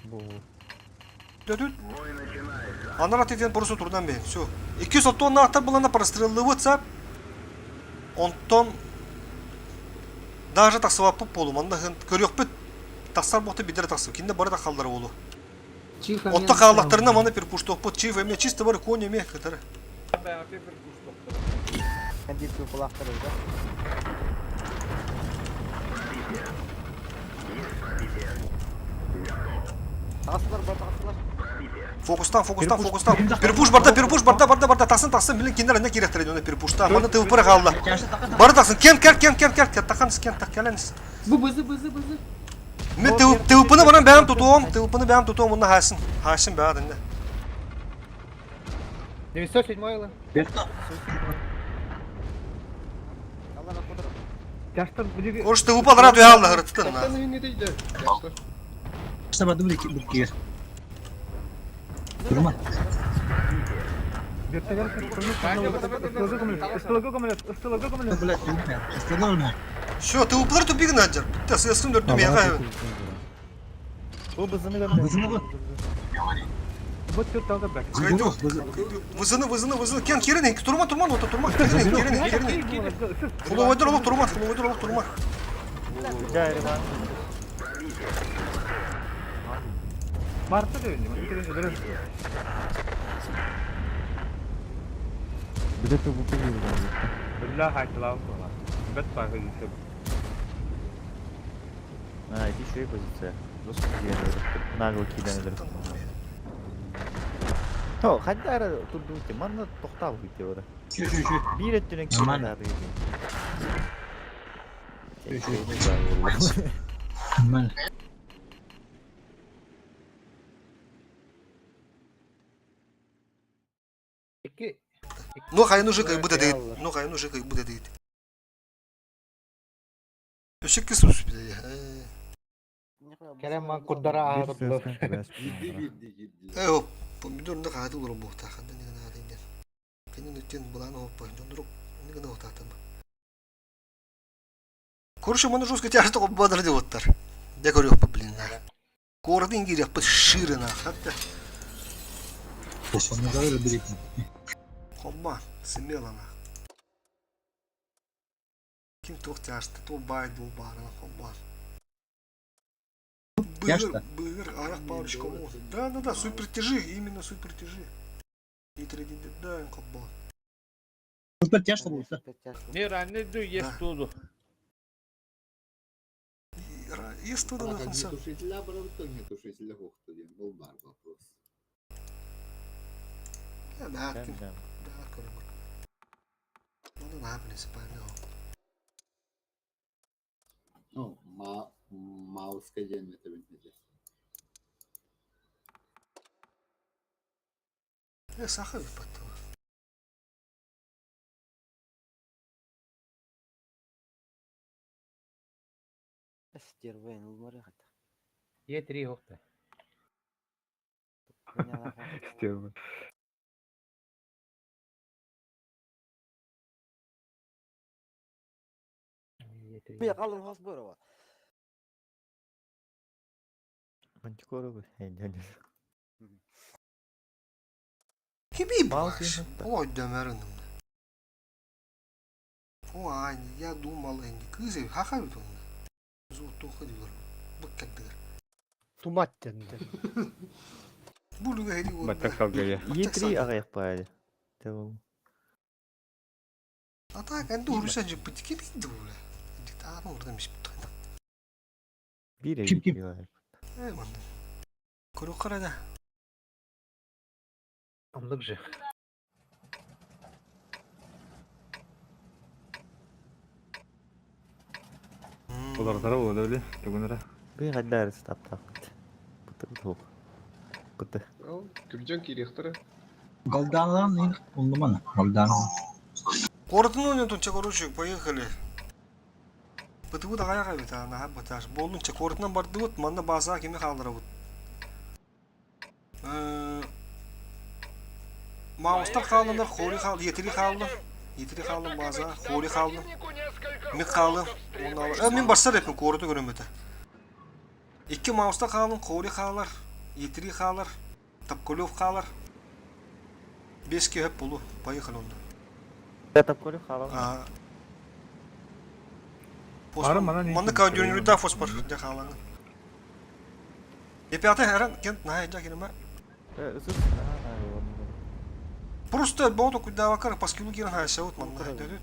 Бу. Дөдүт. Анар атетен просто турдан бе. Все. 200 тонна ата булана прострелываться. Онтон даже тақсыбаппы болу. Манда көрөкпүт. Тақсар боқты бидер тақсып. Кинде бары да қалдары болу. Отта қаллақтарына маны перпуштоппут. Чиф эме чисто бар конь эме кытары. Фокустан, фокустан, фокустан. Перпуш барда, перпуш барда, барда, барда. Тақсын, тақсын. Билин киндер не керектір оны перпушта. Маны ТВП қалды. Бары тақсын. Кен, кел, кен, кел, кел. Тақаныз, кен, так, келеңіз. Бу бызы бызы бызы. Мен ТВП-ны баран бәм тутуом, ТВП-ны бәм тутуом, онна хасын. Хасын бәдінде. 907 ылын. Короче, ты упал рад уял хырыттын. Тахтан иһин итийдэ. Яхшы. Все, ты упал тупик наджар. Та сыскын дөрдү мега. Бу бызыны көрдө. Кайду. Вызыны, вызыны, вызыны. Кен кирин, турма, турма, ота турма. Кирин, кирин, кирин. Фуловойдор олох турма, фуловойдор олох турма. Биле ТВП киирдэ. А, ити үчүгэй позиция. Жестко киирэн өлөрүптүр. Нагло киирэн өлөрүптүр. То, хайда эрэ турдубут дии. Манна тохтообут дии бары. Биир өттүнэн киирэн аатыгы дии. Икки. Ну хайын уже как будто дейт. Ну хайын уже как будто дейт. Өсөккө сус биле. Кэлэн ман курдара Биир ааһар сыаскан кэбээспит Киирди оҥоро. киирди киирди. Э, оп, помидор на хаты улар бухта ханда не на хаты. Кенин үтен булан оппа, жондурук не гына отатым. Короче, маны жестко тяжко бадыр деп оттар. Де көрөк блин. Городын кирек бит ширина. Хатта. Хомма, смело на. Ким туох тяжты, то бай дул барына хомма. Быгыр, быгыр, арах парочка Да, да, да, супертяжи, именно супертяжи. И да, хомма. Есть туда нахуй. Огнетушителя барабыт, огнетушителя хохту диэн был бар вопрос. Да, да, Ну, да, принципиально. Ну, ма мауска диэн этэбин этэ. Я сахар потом. Е3 хохта. Е3. Мантикора бу. Киби Мал баш. сен Ой, дэмэрин. О, ань, я думал, энди кызы, хаха бит он. Зу тоха дилер. Бык как дилер. Тумат дэнде. Булуга хери вот. Е3 аҕыйах баайы. Те ол. А так, энди уруса же бит киби дула. Дит а ну урдан биш бит. Биир эбит билэр. Э, манда. Көрө карада. Оннук же. Бу хайда эрэ сытаптаахпыт. Быты быты Быты. Ал, күрдьэн киириэхтэрэ. Городын ойнотун короче, поехали. ПТУ да каяга бит, ана баташ. Болдун ча коротунан бардыбыт, манда база кеме калдырабыт. Маустар қалдылар, хори қалды, етiri қалды. Етiri қалды база, хори қалды. Мен қалды. Оны мен барсар эпин короду көрөм өтө. Икки мауста қалдым, хори қалар, етiri қалар, Тапкулев қалар. Беске хөп болу. Поехали онда. Тапколев хаалан. А. Манна каудюрнюда фоспор дя халаны. Епята хэран кент на жа кирма. Ысыс. Просто боту куда вакар паскилу киран хайса вот манна хайдат.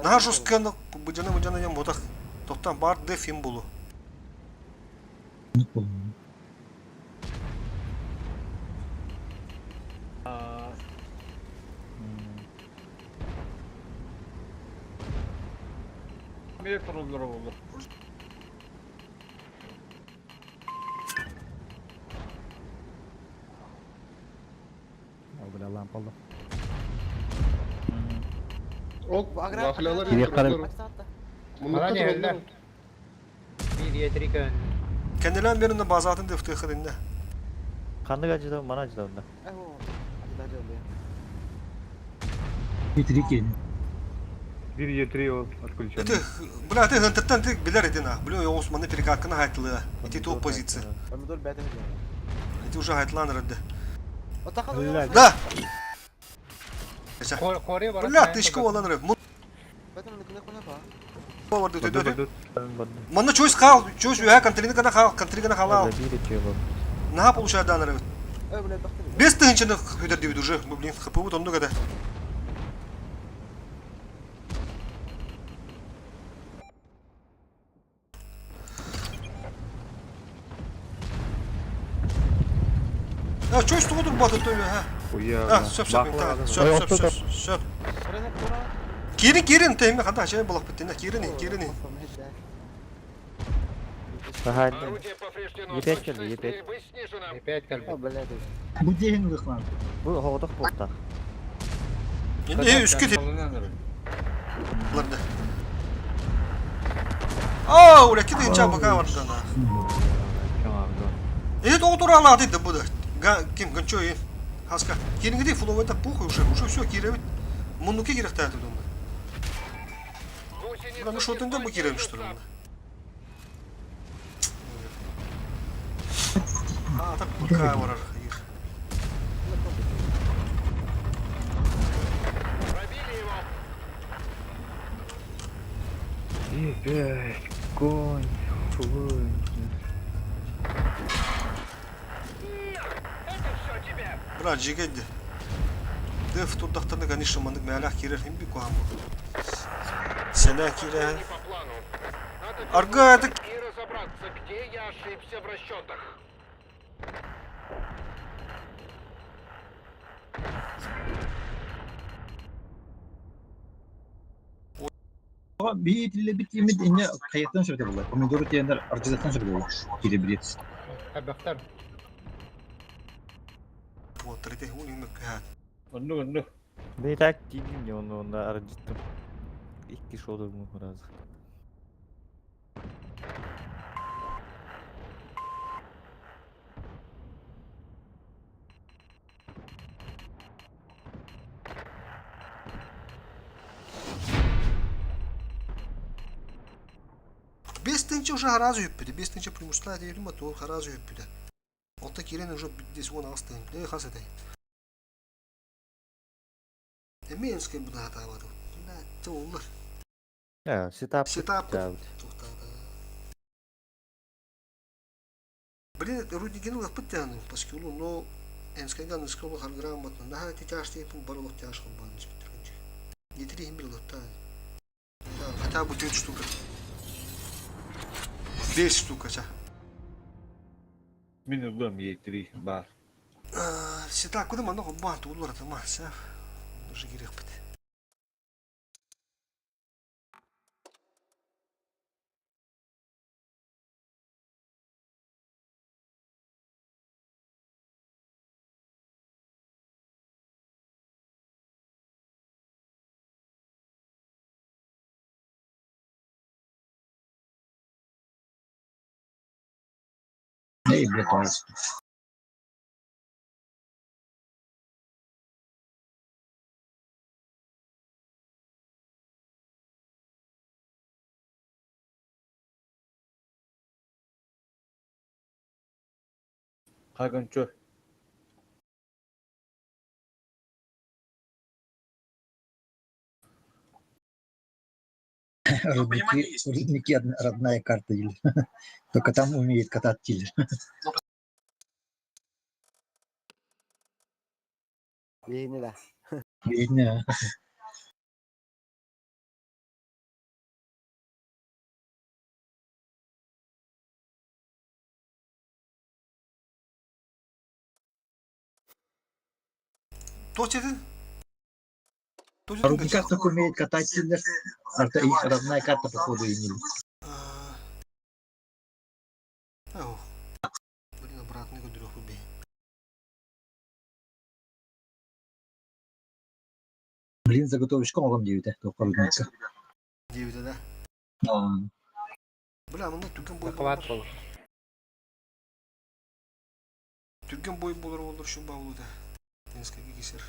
На жестко быжана быжана ям ботах. Токтан бар де фильм болу. Ол бля лампа алды. Ок, вафлялар Кириэк хара- Муннукка Манан иһэллэр. тураллар. Биир Е3 көөн. Кэннилээн беринне базатын дыфтыхын инне. Ханнык ажыда мана ажыда онда. Бир Е3 ол отключен. Это, бля, ты хантаттан ты билер этин а. Бля, я османны перекатканы хайтылы. Ити топ позиция. Помидор бәтен. Ити уже хайтлан рыды. Блядь. Да! Кори бар. Бля, тышка олан ры. Мун Бәтен кына кына ба. барды Барды, төдө. барды. Манна чойс хал, чойс үһә контрины гана хал, контрины гана халал. Бир ече бол. Наха получает дан ры. Э, блядь, бахты. Без тыгынчыны хүдер дибит уже. Бу блин, хп бут онду гада. А, чойс тугудур баты төбө, ха. Хуя. А, сөп сөп, сөп сөп сөп сөп. Кирин кирин тейме хата чай булак биттин. Кирин кирин. Сахайны. Орудие повреждено. Е5 келди, Точность Е5. стрельбы снижена. Е5 кэлбит. Блядь. Бу дehen ылыхлан. Бу хоғодох болта. Инде үскө типларды. Аа, ура киди чабака бардан. Э, тоғытур ала дейді бұды. Ким, гончо и Хаска. Келінгіде фуловайда похуй уже, уже все, киребит. Мунуки керек та онда. Гусеницы Ну что ты мы кирем что ли? А, так пока варар их. Пробили его. Е5, конь, фуй. Это все тебе. Бра, жигенде. Деф турдақтарны, конечно, мандык мәлах кирер хим би куам. Сена кирер. Не по плану. Надо Арга, это и разобраться, где я ошибся в расчетах. Бии тиле бит имит инне каяттан сөбөтө булар. Помидору тиендер аржызаттан сөбөтө булар. Кире бирет. Әбәхтар. Вот, трете, уни мөккә. Онну онну. Мен так деймін не оны онда аржыттым. Икки шолдыр му разы. Бес тынча уже харазы үппүдэ, бес тынча преимущество дейм ба, то харазы үппүдэ. Отта кирен уже здесь вон алсты. Э, хас этэй. Эменский буда хатабады. Да, толлар. Я, сетап. Сетап. Блин, рудникин улах пыттяны, паскюлу, но энскайган исколу хар грамотно. На ти тяж тейпун баролох тяж хамбан испитрунчик. Не три химбил та. Да, хотя бы 9 штука. 10 штук, хотя. Мин ыллым Е3 бар. Сета, куда много банту улар это масса. Уже грех бит. Эй, блядь, Хагынчо. Рудники, рудники родная карта или. Только там умеет катать тиллер. Бейне да. Видно. То дедin? То дедin? Рудниках только умеет катать тиллер. Арта их родная карта, походу, и не. Ох. Блин, обратно көдүрөх убей. Блин, Билин заготовочка оҥором диэбитэ, туохха рудникка. Диэбитэ да. Бля, манна түргэн бой Захват буолар. был. Түргэн бой буолар буоллар şu баулута. Несколько кисер.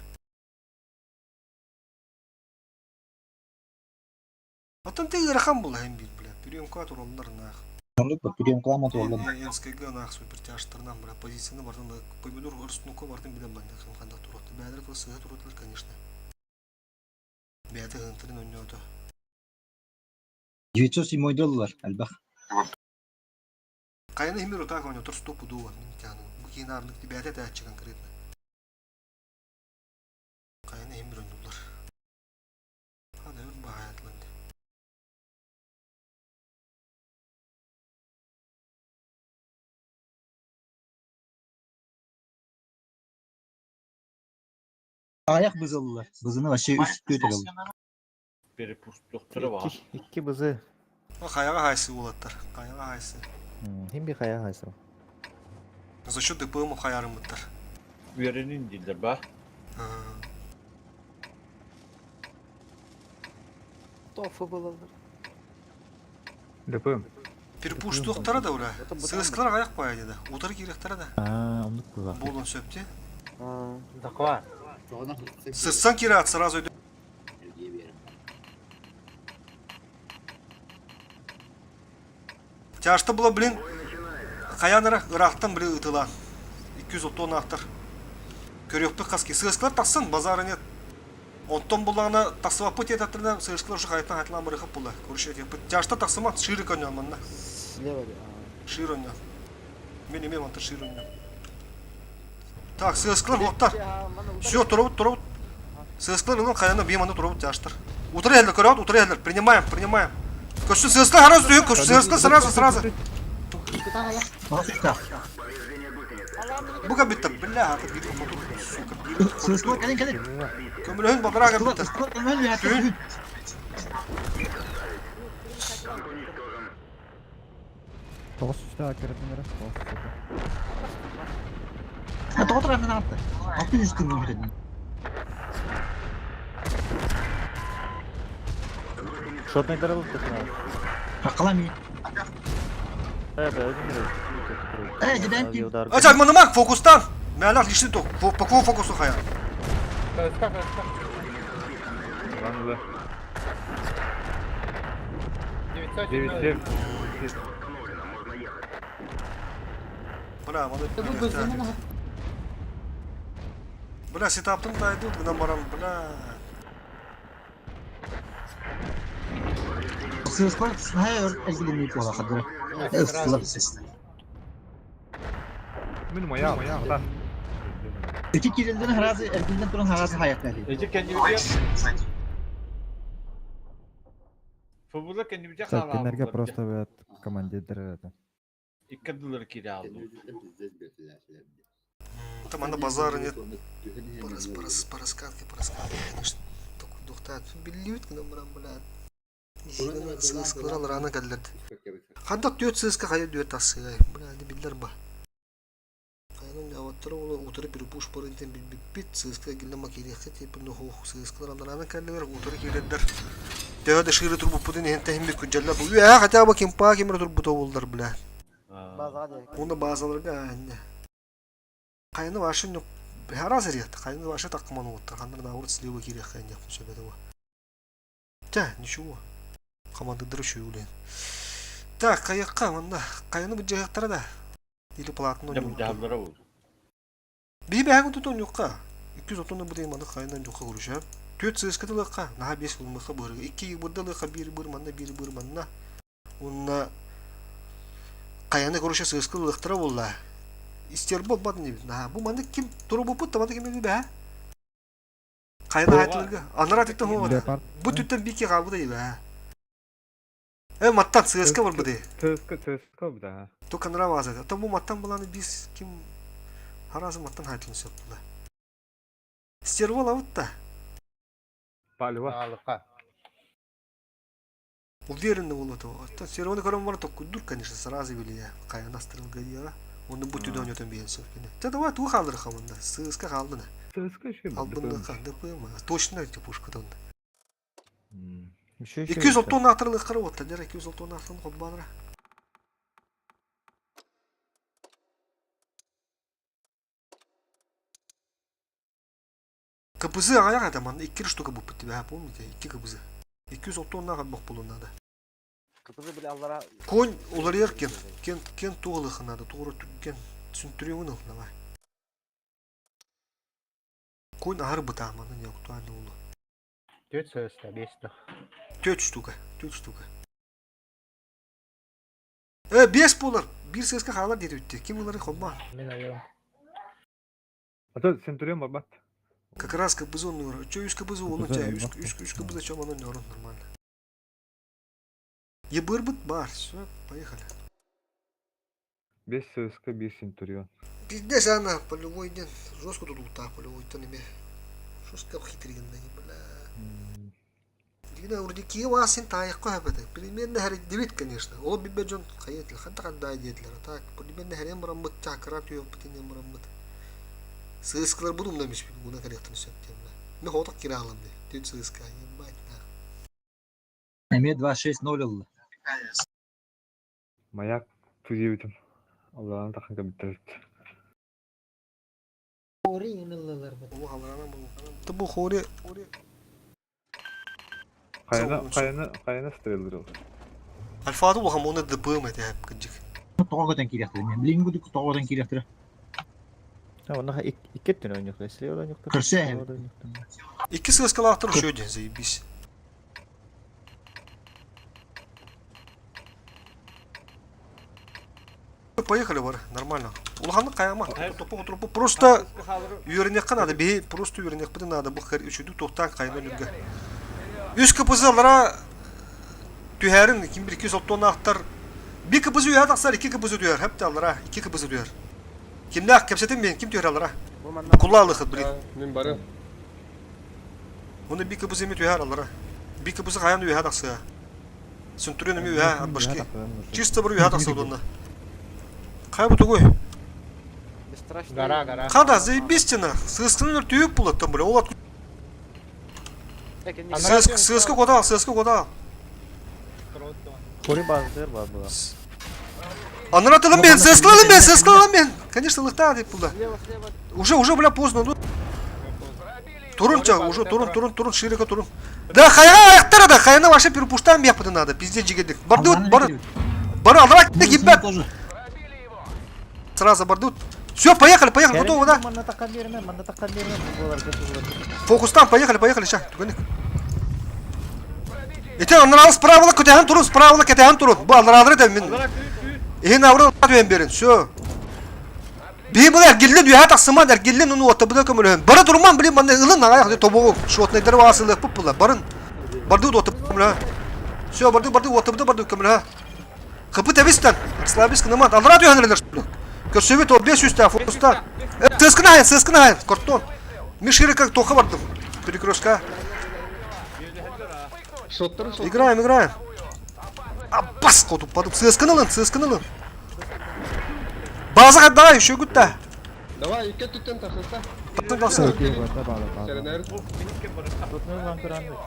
Оттон ты ыарахан була һин бир бля. Приемка тураллар наах. Оннук приемкалаама туоллар. Янскайга наах супертяжтарынан бля позицияны бартын помидор ырстунука бартын билен банда ханда турат. Бәдер тура сыһа туратылар, конечно. Бәйәтэ ыһынтырын онньоото. 907 доллар элбэх. Хайаны химир утаак оонньотор стопудово мин тяну. Бу киин аарнык бэйэтэ этээччи конкретно. Хайаны химир оннулар. Хана өр баайатлан. Аяқ бызыллар. Бызыны вообще үс түөт ылаллар. Перепустуктара бар. Икки, икки бызы. Хайаға хайсы уолаттар. Хайаға хайсы. Хим би хая хайсы. За счет ДПМ хаярымыттар. Үөрэнин дииллэр ба. Тофу было. ДПМ. Перепуштуктара да ура. Сыскалар аяқ бая деді. Утары керектара да. Аа, оннук була. Болон сөпте. Захват. Сыссан кират сразу идет. Тяжто было, блин. Хаянара ырахтан, блин, ытыла. 230 ақтар. Көрөкпі қаски. Сыскалар тақсын, базары нет. Онтон буллаҕына тахсыбаппыт диэтэхтэринэ сыыскалар уже хайаттан хатылаан барыахап буолла. Короче, тяжта тахсыма шире коньян манна. Слева. Шире онньон. Мен эмиэ манта шире онньон. Так, сыыскалар уоттар. Все, турабут, турабут. Сыыскалар ылан хайана бие манна турабут тяжтар. Утары иһэллэр, көрөҕүт, утары иһэллэр. Принимаем, принимаем. Көссүн сыыска сразу түһүн, көссүн сыыска сразу, сразу. Бу кабиттар, бля, аты биир хоту, сука, биир Сыыскалар кэлин кэлин. Көмөлөһүн бабыраага кабиттар. Түһүн. Тоғыз үсті аккуратныры. Тоғыз үсті. Тоҕо туран атты. 600 күн бүтүн. Шотный дарылып тахна. Хакалами. Э, да, өзүм Э, дебен ким? Ачак манымак фокустан. Мәлах лишний ток. По какому фокусу хая? КСК, КСК. Ладно, 907. 9-7. Бля, маны Бля, сетаптын тайды гынан барам, бля. Сыыскалар сыһа өр элгилинни буола хадыр. Ыстылар. Мин моя, моя, да. Эти кирилден харазы эргилден туран харазы хаяттар. Эти кэннибитэ Футболда кэннибитэ Кинерге хаалаабыттар. просто бэт командирдер это. Икки дылар кире алды. Там анда базара нет. По, по, раскатке, по раскатке, конечно. Такой духтат. Билливит гынан барам, бля. Сыскалар рана кэллэрд. Ханда түөт сыска хайа түөт тасыгай. Бля, не биллер ба. Хайанын яваттары ола утары перепуш барынтен билбиппит сыска килле макирехте тепин нохух сыскалар рана кэллер утары киреддер. Төһө да шире турбуппутун иһин тэһиммит күдьэллэр. Бу үө хотя бы кимпаа кимер турбута боллар, бля. Уна базаларга анне. Хайны ваши ну раз рет. Хайны ваши такман уттар. Хандар на урц слева кире хайны сөбөдө. Та, ничего. Командадыр үшүү үлен. Так, каякка мында каяны бу жактара да. Или платно Дем даллара бу. Би бәгін тутун юққа. 230 бу дейманы кайынан юққа көрүшө. Төт сыскы лыка, наха 5 улмыха быры. 2 бурда лыка 1 быр манна 1 быр манна. Унна каяны көрүшө сыскы лыктыра болла. Истер бол бадын дебит. Наха бу манды ким туру бу пут тамады ким бе? Каяны айтылгы. Анара титтен хоо. Леопард. Бу түттен бики кабы да ибе. Э маттан ЦСК бар бу де. ЦСК, ЦСК, да. Только нравится. А то бу маттан буланы биз ким харазы маттан айтылын сөп була. Стервол авытта. Палева. Алыка. Уверенно болот. Та сервоны көрөн бар токку дур, конечно, сразу били я. Кая настырыл гадияга. Оны бу түдө ойнотон биэн сөп кини. Те давай туу хаалдыр хамында. Сыыска хаалдына. Сыска еще Албынныка, ДПМ. Точно эти пушка онда. Еще еще. 230 атырлык кара отта, дер 230 атын холбанра. КПЗ аҕыйах этэ манна икки штука буппут тебя, помните? Икки КПЗ. 230 аҕа бох буолуон наада. КПЗ били аллара Конь уларыйар кен, кен, кен туолыха надо, туора кен сүнтүрүөҥүн ыл, давай. Конь аһар бытаа манна не актуально улу. Түөрт сөөстө, биэс да. Түөрт штука, түөрт штука. Э, биэс буолар, биир сыаска хаалар диэти бүттэ. Ким ылары холбоон. Мин айым. А то Центурион барбат. Как раз КПЗ он Че үс КПЗ оны КПЗ ча үс элбэх. үс үс КПЗ чем оно норм нормально. Ебырбыт бар, все, поехали. Без ССК, без Центурион. Пиздец, она, полевой день. Жестко тут ута, полевой тон име. Жестко хитрин, бля. Дина вроде Киева сын таайыққа хэбэт. Примерно дебит, конечно. Ол бибе дьон хайытл, ханта ханда диэтилер. Так, примерно хэрем бараммыт, чакыра түйөппүтин бараммыт. Сыыскалар буду умнамиш буна коллектор сөп темна. Мен хоток киралым де. Түт сыыска, ебать нах. Эме 2-6-0 ылла. Маяк тузебитим. Аллаһын тахан кабиттер. Бу хори Кайна кайна кайна стрелдер. Альфа улахан оны ДПМ эте хэп кыджик. Тоҕо көтөн киириэхтэрэ. Билиҥҥи курдук тоҕо көтөн киириэхтэрэ. Онно икки өттүн ойнуктар, слева ойнуктар. Көрсө. Икки сыыскалаахтар үшөө диэн заебись. Поехали, бар, нормально. Улаханнык каяма, топу просто үйренекке надо, бей, просто үйренекпе надо, бу хэр үчүдү тоқтан кайна үлгө. Үс КПЗ-лара түһәрин ким бир 230 ақтар. Bir КПЗ үйә тақсар, 2 КПЗ түһәр, хәп алара, 2 КПЗ түһәр. Кимнәк кепсетин мен, ким түһәр алара? Куллалыхыт блин. Мин барым. Оны bir КПЗ ми түһәр алара. Bir КПЗ каян үйә тақсы. Сүнтүрен ми үйә атбашки. Чисто бер үйә тақсы онда. Кай бу тугой? Гора, гора. Када, заебись на. Сысканы түйүк булат там, бля. Ол Сыск, сыска куда, сыска куда? Хори баздар бар була. Анратылым мен, сыскалым мен, сыскалым мен. Конечно, лыхта деп булда. Уже, уже, бля, поздно. Ну. Турун ча, уже турун, турун, турун, широко турун. Да, хаяга аяктара да, хаяна вообще перепуштан бияпты надо, пиздец жигедик. Барды, бар, бар, алрак, ебать. Сразу барды. Все, поехали, поехали, готово, да? Манна таккан берме, манна таккан берме, булар Фокустан, поехали, поехали, ща, түгенек. Ете, анрал справа, көтәһен турун, справа, көтәһен турун. Бу анралары да мин. Ихин аврал түен берин, все. Би булар гиллен үһә тақсыман, гиллен уну отта буда көмөлөһөн. Бары турман билим, манна ылын аяк тобогу, шотнайдары васылык бу була. Барын. Барды отып көмөлө. Все, барды, барды отып да барды көмөлө. Кыпы тебистен. Слабис кынамат. Анрал түен Көрсөбүт о 500 та фокустан. Сыскына хайын, сыскына хайын, кортон. Мен шире как тоқа бардым. Перекрестка. Шоттар, шоттар. Играем, играем. Аббас қотып бадым. Сыскын алын, сыскын алын. База давай, еще гутта. Давай, икки түттен тахыста. Тақтан қалсын. Сәренер.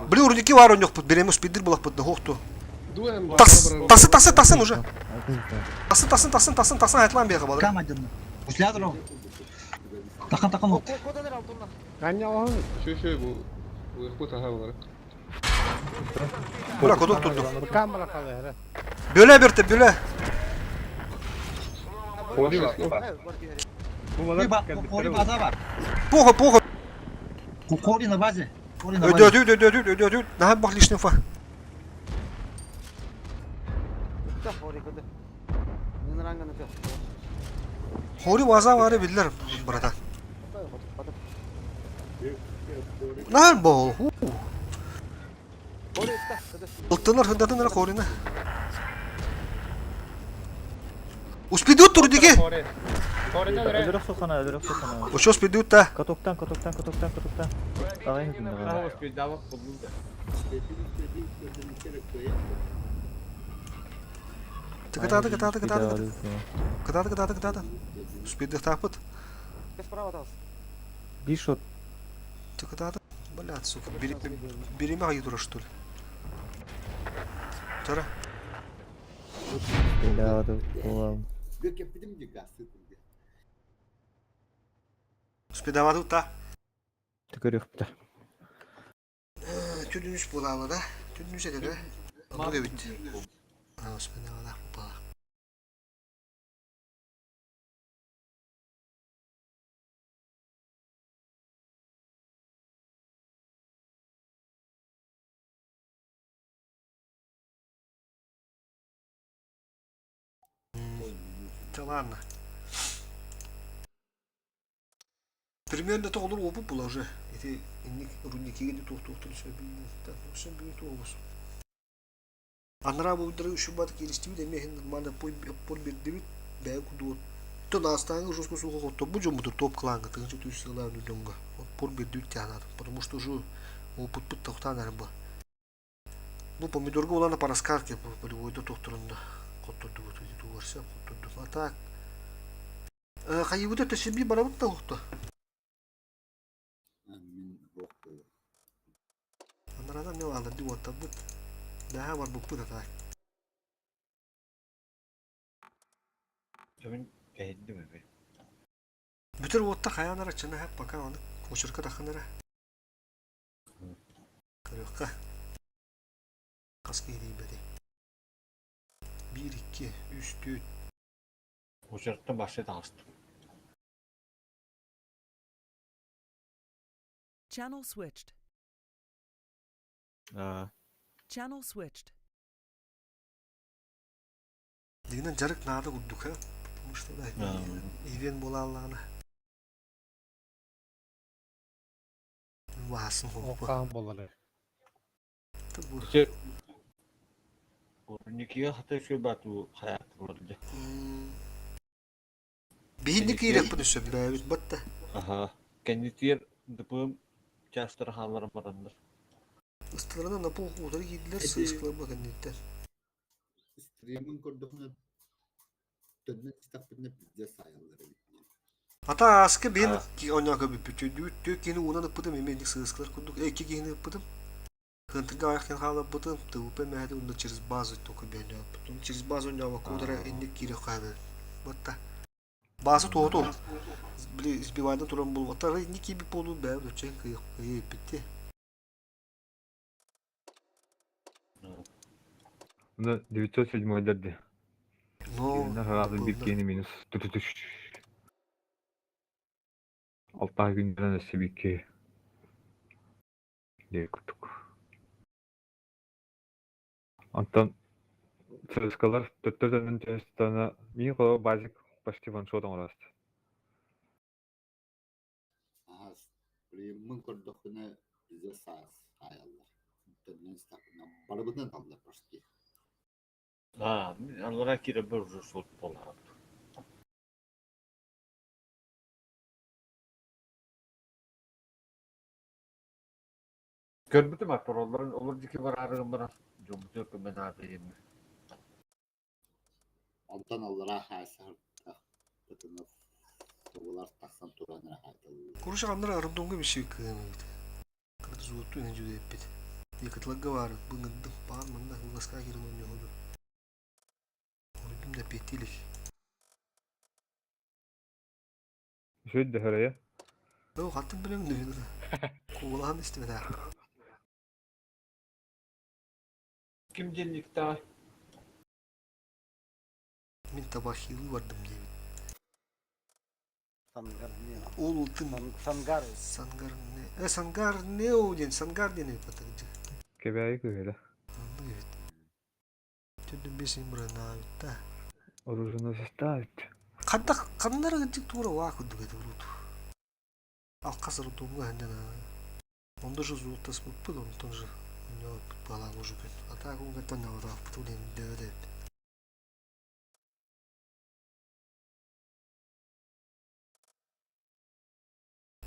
Блин, урники бар у них берем успедир булак бит, хохту. Дуэм. Тасы, тасы, тасын уже. Тасын, тасын, тасын, тасын, тасын айтлан бияға балар. Кам адырны. Услядыр Тахан тахан от. Шөй шөй бу. Уйқу таха булар. Бля, кодок tuttu. Камера kalıyor. Бөле берті, бөле. Хори бар. Хори база бар. Похо, похо. Хори на базе. Хори на Өдө, базе. өдө, өдө, өдө, өдө. Наха бах лишний фа. Хори база бары билер, братан. Нар бол. Ылтынар хындатынар хорина. Успедут турдиге. Өлөрөх сухана, өлөрөх сухана. Ошо успедут та. Катоктан, катоктан, катоктан, катоктан. Давай хүтүн Успедавак болду. Кытааты, кытааты, кытааты, кытааты, кытааты, кытааты. Успейдыхтаахпыт. Справа таас. Биир шот. Кытааты. Блядь, сука, береме айы турар, что ли? Тара. Успейдаваты та. Көрүөхпүтэ. Түлүнүс буолаала да? Түлүнүс этэ да? Оннук эбит. Успейдавалаах буолаах. Да ладно. Примерно тоҕолор уопут була уже. Ити инник рудникигэ де туох-туохтан сөбүн сөбүн туохус. Анараа буйдары үчүбат кииристибит эмиэ иһин нормально пор бирдибит бэйэ кудуот. Тон аастааҥы жестко суха хотторбут дьоммуту топ кланга тыгынча түс сыалаан дьоҥҥо пор бирдибит тянаатым потому что уже опытпыт тохтаан эрэ бу. Бу помидорга улана по раскарке полевойда тохторунда хоттордубут тугарса хоттордум. А так хайыбыта төсөби барабыт да охто. Анараадан не аларды уоттарбыт. Бэһэ барбыппыт а так. Төбүн кэһирдим эбит. Бүтэр уотта хайаан ара чына хэп пока оны очерка тахын ара. Көрүөххэ. Хас киһи тиийбэтий? Биир, икки, үс, түөрт. Очерктан башта таҕыстым. Channel switched. Аа. Channel switched. Дигинэн дьарык наада курдук, э? Потому что да, ивент буолааллаҕына. Баһасын Ол хаһан буолар? Ити Никига хата үчүгэй баатуу хараактыр дьэ. Биһинни киирэхпин өссө бэйэбит батта. Аха. Кэннитигэр ДПМ чаастара хаалларан бараннар. Ысталарынан напол утары киирдилэр сыыскалар кэнниттэн. Стримын көрдөхүнэ төннөн истэхпитинэ пиздец саайаллар эбит. Ата ааска биһин онньоон көбүппүт. Түөрт киһини уунан ыппытым, эмиэ инник сыыскалар курдук. Икки киһини ыппытым. Кыантырга аҕыйах киһини хаалларбытым. ТВП мэһэти уонна через базу только биһинньээппит. Через базу онньообокко утары инник киириэх хаалар. Батта. База туоһуту. Били избивайдан туран булбаттар. Инник киирбит буолуу бэйэм өччөйн кыйы иппитти. Ну, 907 дерди. Ну, Сразу бир киһини минус түтүтүш. Алтаа күннэрэн өссө биир киһи. Диэ курдук. Онтон ЦСКАлар төттө-төннөн түһэстана мин холобур базик почти ваншот оҥорост. Аас, стриммын көрдөхпүнэ пиздец саайаллар. Төннөн истэхпинэ барыбытын таллар почти. Аа, аллара киирэрбэр уже суот буолаҕыт. Көрбүтүм аттаралларын олор дьики бараарыгын баран дьоммутугар көмө наада диэммин. Онтон аллараа хаайсаһардаах ытынып уолар тахсан туран эрэ хаайталлар. Короче, ханнара рандомга биши кыымыбыт. Кырды зуотту ини жүдэппит. Екатларга баар быҥырдым, баар манна ылласка кирин онньоһуду. Ордум да петилик. Үсүт дөһөрөйө. Оо, хантан билем дүһүн. Куулаһан истибэтэх. Ким диэнниктээҕий? Мин табахилыы бардым диэбит. Сангар не. Ол ылтын Сангар. Сангар не. Э, Сангар Нео диэн, Сангар диэн эбит батыгдьы. Кэбээйи күһүлэ. Оннук эбит. Төрдүн бес быранаабыт да. Оруженосецтаабыт. Хантах ханнара кырдьык туора уаа курдук этэ урут. Алкас рудумга ханнана. Онда же золотаспыппыт, онтон же ойнооппут баалаан уже күн. А так унгаттан наватаахпыт улин дөбөт эбит.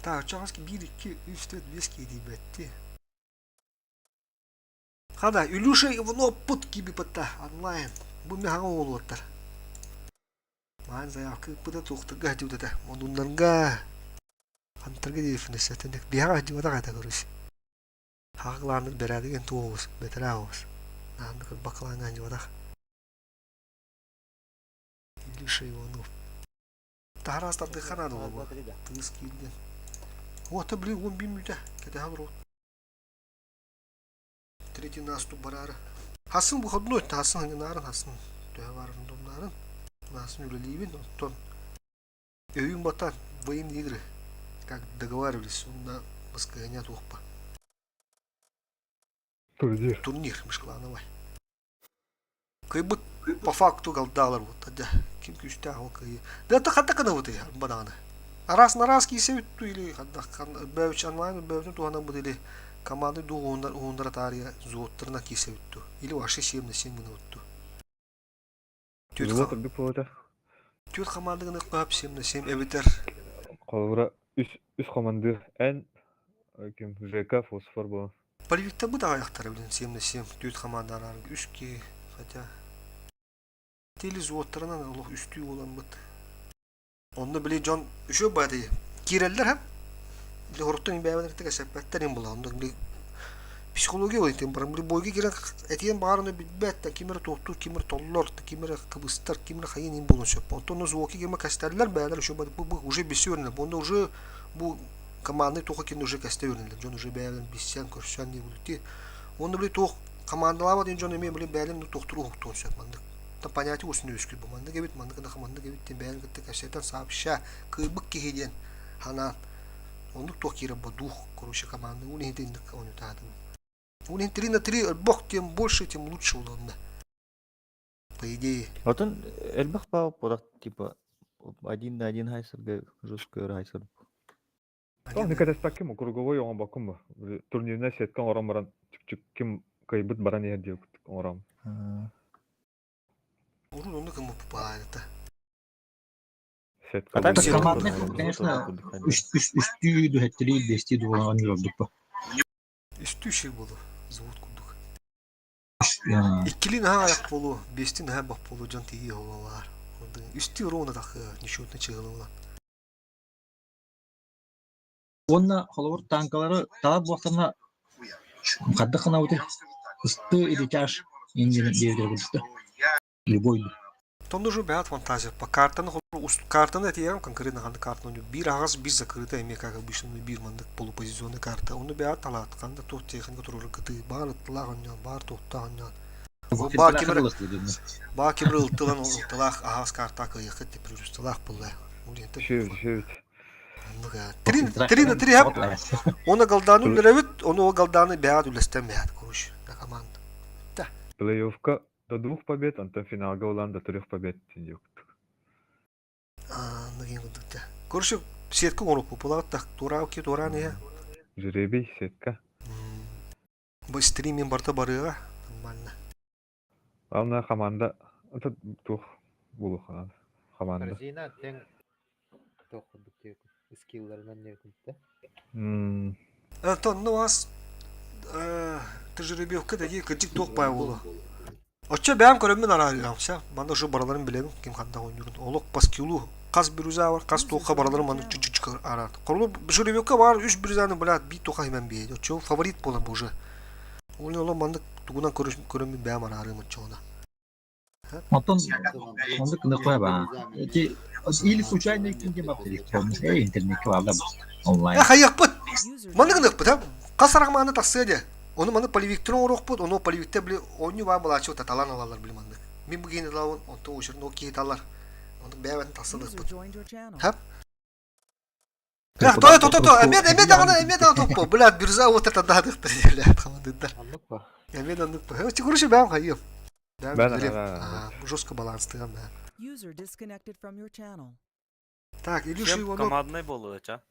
Так, оччоҕо биир, икки, үс, төрт, биэс киһи тиийбэтти. Хада, Илюша Иванов пут киби пытта онлайн. Бу миэхэ уолуоттар. Маан заявка ыыппыта туохтарга сылдьыбыт этэ. Модуннарга хантарга диэфинэссэтин биһэҕэ сылдьыбатах этэ короче. Хаҕылааннык бэрээдэгин туоҕус, бэтэрээ оҕус. Нааннык бакылааҥҥа сылдьыбатах. Илюша Иванов. Таһараас тардыахха наада буолуо. Тыыс киирдин. Уота блин 11 мүнүүтэ. Кэтэһэ олоробут. Третий наступ бараары. Хасын выходной, хасын ханнаарын хасын төһө баарын домнаарын. Хасын үлэлиибин, оттон өйүм батан военные игры, как договаривались, онно баскыһыня туохпа. Турнир. Турнир межклановый. Кыйбыт по факту голдалар вот дьэ ким күүстээх ол кыайыы. Да это ханна гынабытый бадаҕаны? Араас нараас киирсэбит дуу или бөөбүч онлайн бөөбүтүн туһанабыт или команды дуу уһундара таарыйа взводтарынан киирсэбит дуу или вообще 7 на 7 гынабыт дуу? Взвод үрдүк буолуота. Түөрт команда гыныахха 7 на 7 эбэтэр Холобура үс үс командир эн ким ЖК фосфор буолан. Полевиктарбыт аҕыйахтара блин 7 на 7 түөрт команда араарга үс киһи хотя телевизордарынан олох үстүү буоламмыт. Онно били дьон үчүгэй баҕайы киирэллэр һэ били хоруттан бэйэбин кэпсэппэттэр им була онно били психология буолар баран били бойга киирэн этиэн баҕаран билбэт да ким эрэ туохтуур ким эрэ толлор ким эрэ кыбыстар ким эрэ хайыан им буолуон сөп онтон звуки ким кэстэллэр бэйэлэр үчүгэй бу уже билсэ үөрэнэр онно уже бу командный туха кин уже кэстэ үөрэнэллэр дьон уже бэйэлэрин билсэн көрсөн диэбилти уонна били туох командалаабат дьон эмиэ били бэйэлэрин туохтуур уһуктуон сөп маннык понятие усун үөскүүр бу маннык эбит маннык гына маннык эбит диэн бэйэлэрин кытта кэпсэтэн сообща кыайбыт киһи диэн ханаан оннук туох киирэр бу дух короче команды ол иһин итинник оонньутаатым ол иһин 3 на 3 өлбөх тем больше тем лучше уланна по идее Отон элбэх баал буолар типа один на один хайсарга жесткий хайсар. Ону кэтэспэккин круговой оҥорбоккун бу. Турнирнай сетка оҥорон баран чүк-чүк ким кыайбыт баран иһэр диэбит оҥором. Урут оннук гыммыт баайыта. Сетка А так Командный, конечно, үстүү дуһэттилии биэстии дуолаҕын юрдуппа. Үстүү шил болу завод курдук. Иккилии наһаа аяк буолуо, биэстии наһаа бах буолуо дьон тиийиэ буолалар. Үстүү ровно так нечетный чыгылылан. Уонна холобур танкалары талар буолсанна хардах гынабытый ыстыы или тяж иннин диэбитэ курдук любой Тонну уже бэт фантазия. По картаны картаны этиэрим конкретно ханнык картаны биир аҕас биир закрытая эмиэ как обычно биир маннык полупозиционный карта. Ону бэт талаат ханда туох техника турар кытыы баар ыттылаах онньоон баар туохтаах онньоон. Баа кимир баа кимир ылтылан ылтылаах аһаас карта кыайыаххыт деп плюсталаах булла. Шөбүт, шөбүт. Три на три Оны голданы үллэрэбит, ону ол голданы бэҕэт үллэстэн бэҕэт короче на команда. Плей-оффка до двух побед, онтон финалга улаан до трех побед диэбит. Короче, сетка оҥорук пулаат туораабыт туораан иһэ. Жребий, сетка. Бу стриминг барыта барыаҕа нормально. Главное команда это туох буолуохха команда. Корзина тэҥ туох курдук скилларынан диэбитэ. Антон, ну ас ты жеребьевка такие кырдьык туох баай буолуо. Оччо бэйэм көрөммүн араарыам сэ. Манна уже бараларын билэбин ким ханна оонньуурун. Олох по скиллу хас бирюза бар, хас туохха бараларын маннык чуть-чуть араар. Холобур жеребьевка бар үс бирюзаны блядь биир туохха химэн биэйди. Оччо фаворит буолан бу уже. Ол олох маннык тугунан көрөммүн бэйэм араарыам оччоҕуна. Онтон оннук гыныахха баа. Эти или случайно ким баар интернетке бааллар онлайн. Э хайыахпыт? Маннык гыныахпыт а? Хас арахмааны тахсыа дии. Ону маны полевиктер оҥоруохпут, ону полевиктер били оонньуу баар былааччы талан ылаллар били маннык. Мин бу киһини талабын, онтон очередной ол киһи талар. Онтон бэйэбэтин тахсылыахпыт. Хап? То, то, то, то, эмиэ эмиэ даҕаны, эмиэ даҕаны туппу. Блядь, биржа вот это даадыктар, блядь, хамадыддар. Оннук ба. Эмиэ да оннук ба. Чугуруши бэм хайыам. Бэм Бэн билиэм. ара. Жестко баланстыгам бэм. User disconnected from your channel. Так, Илюша Чем Иванов. командный буолла ча?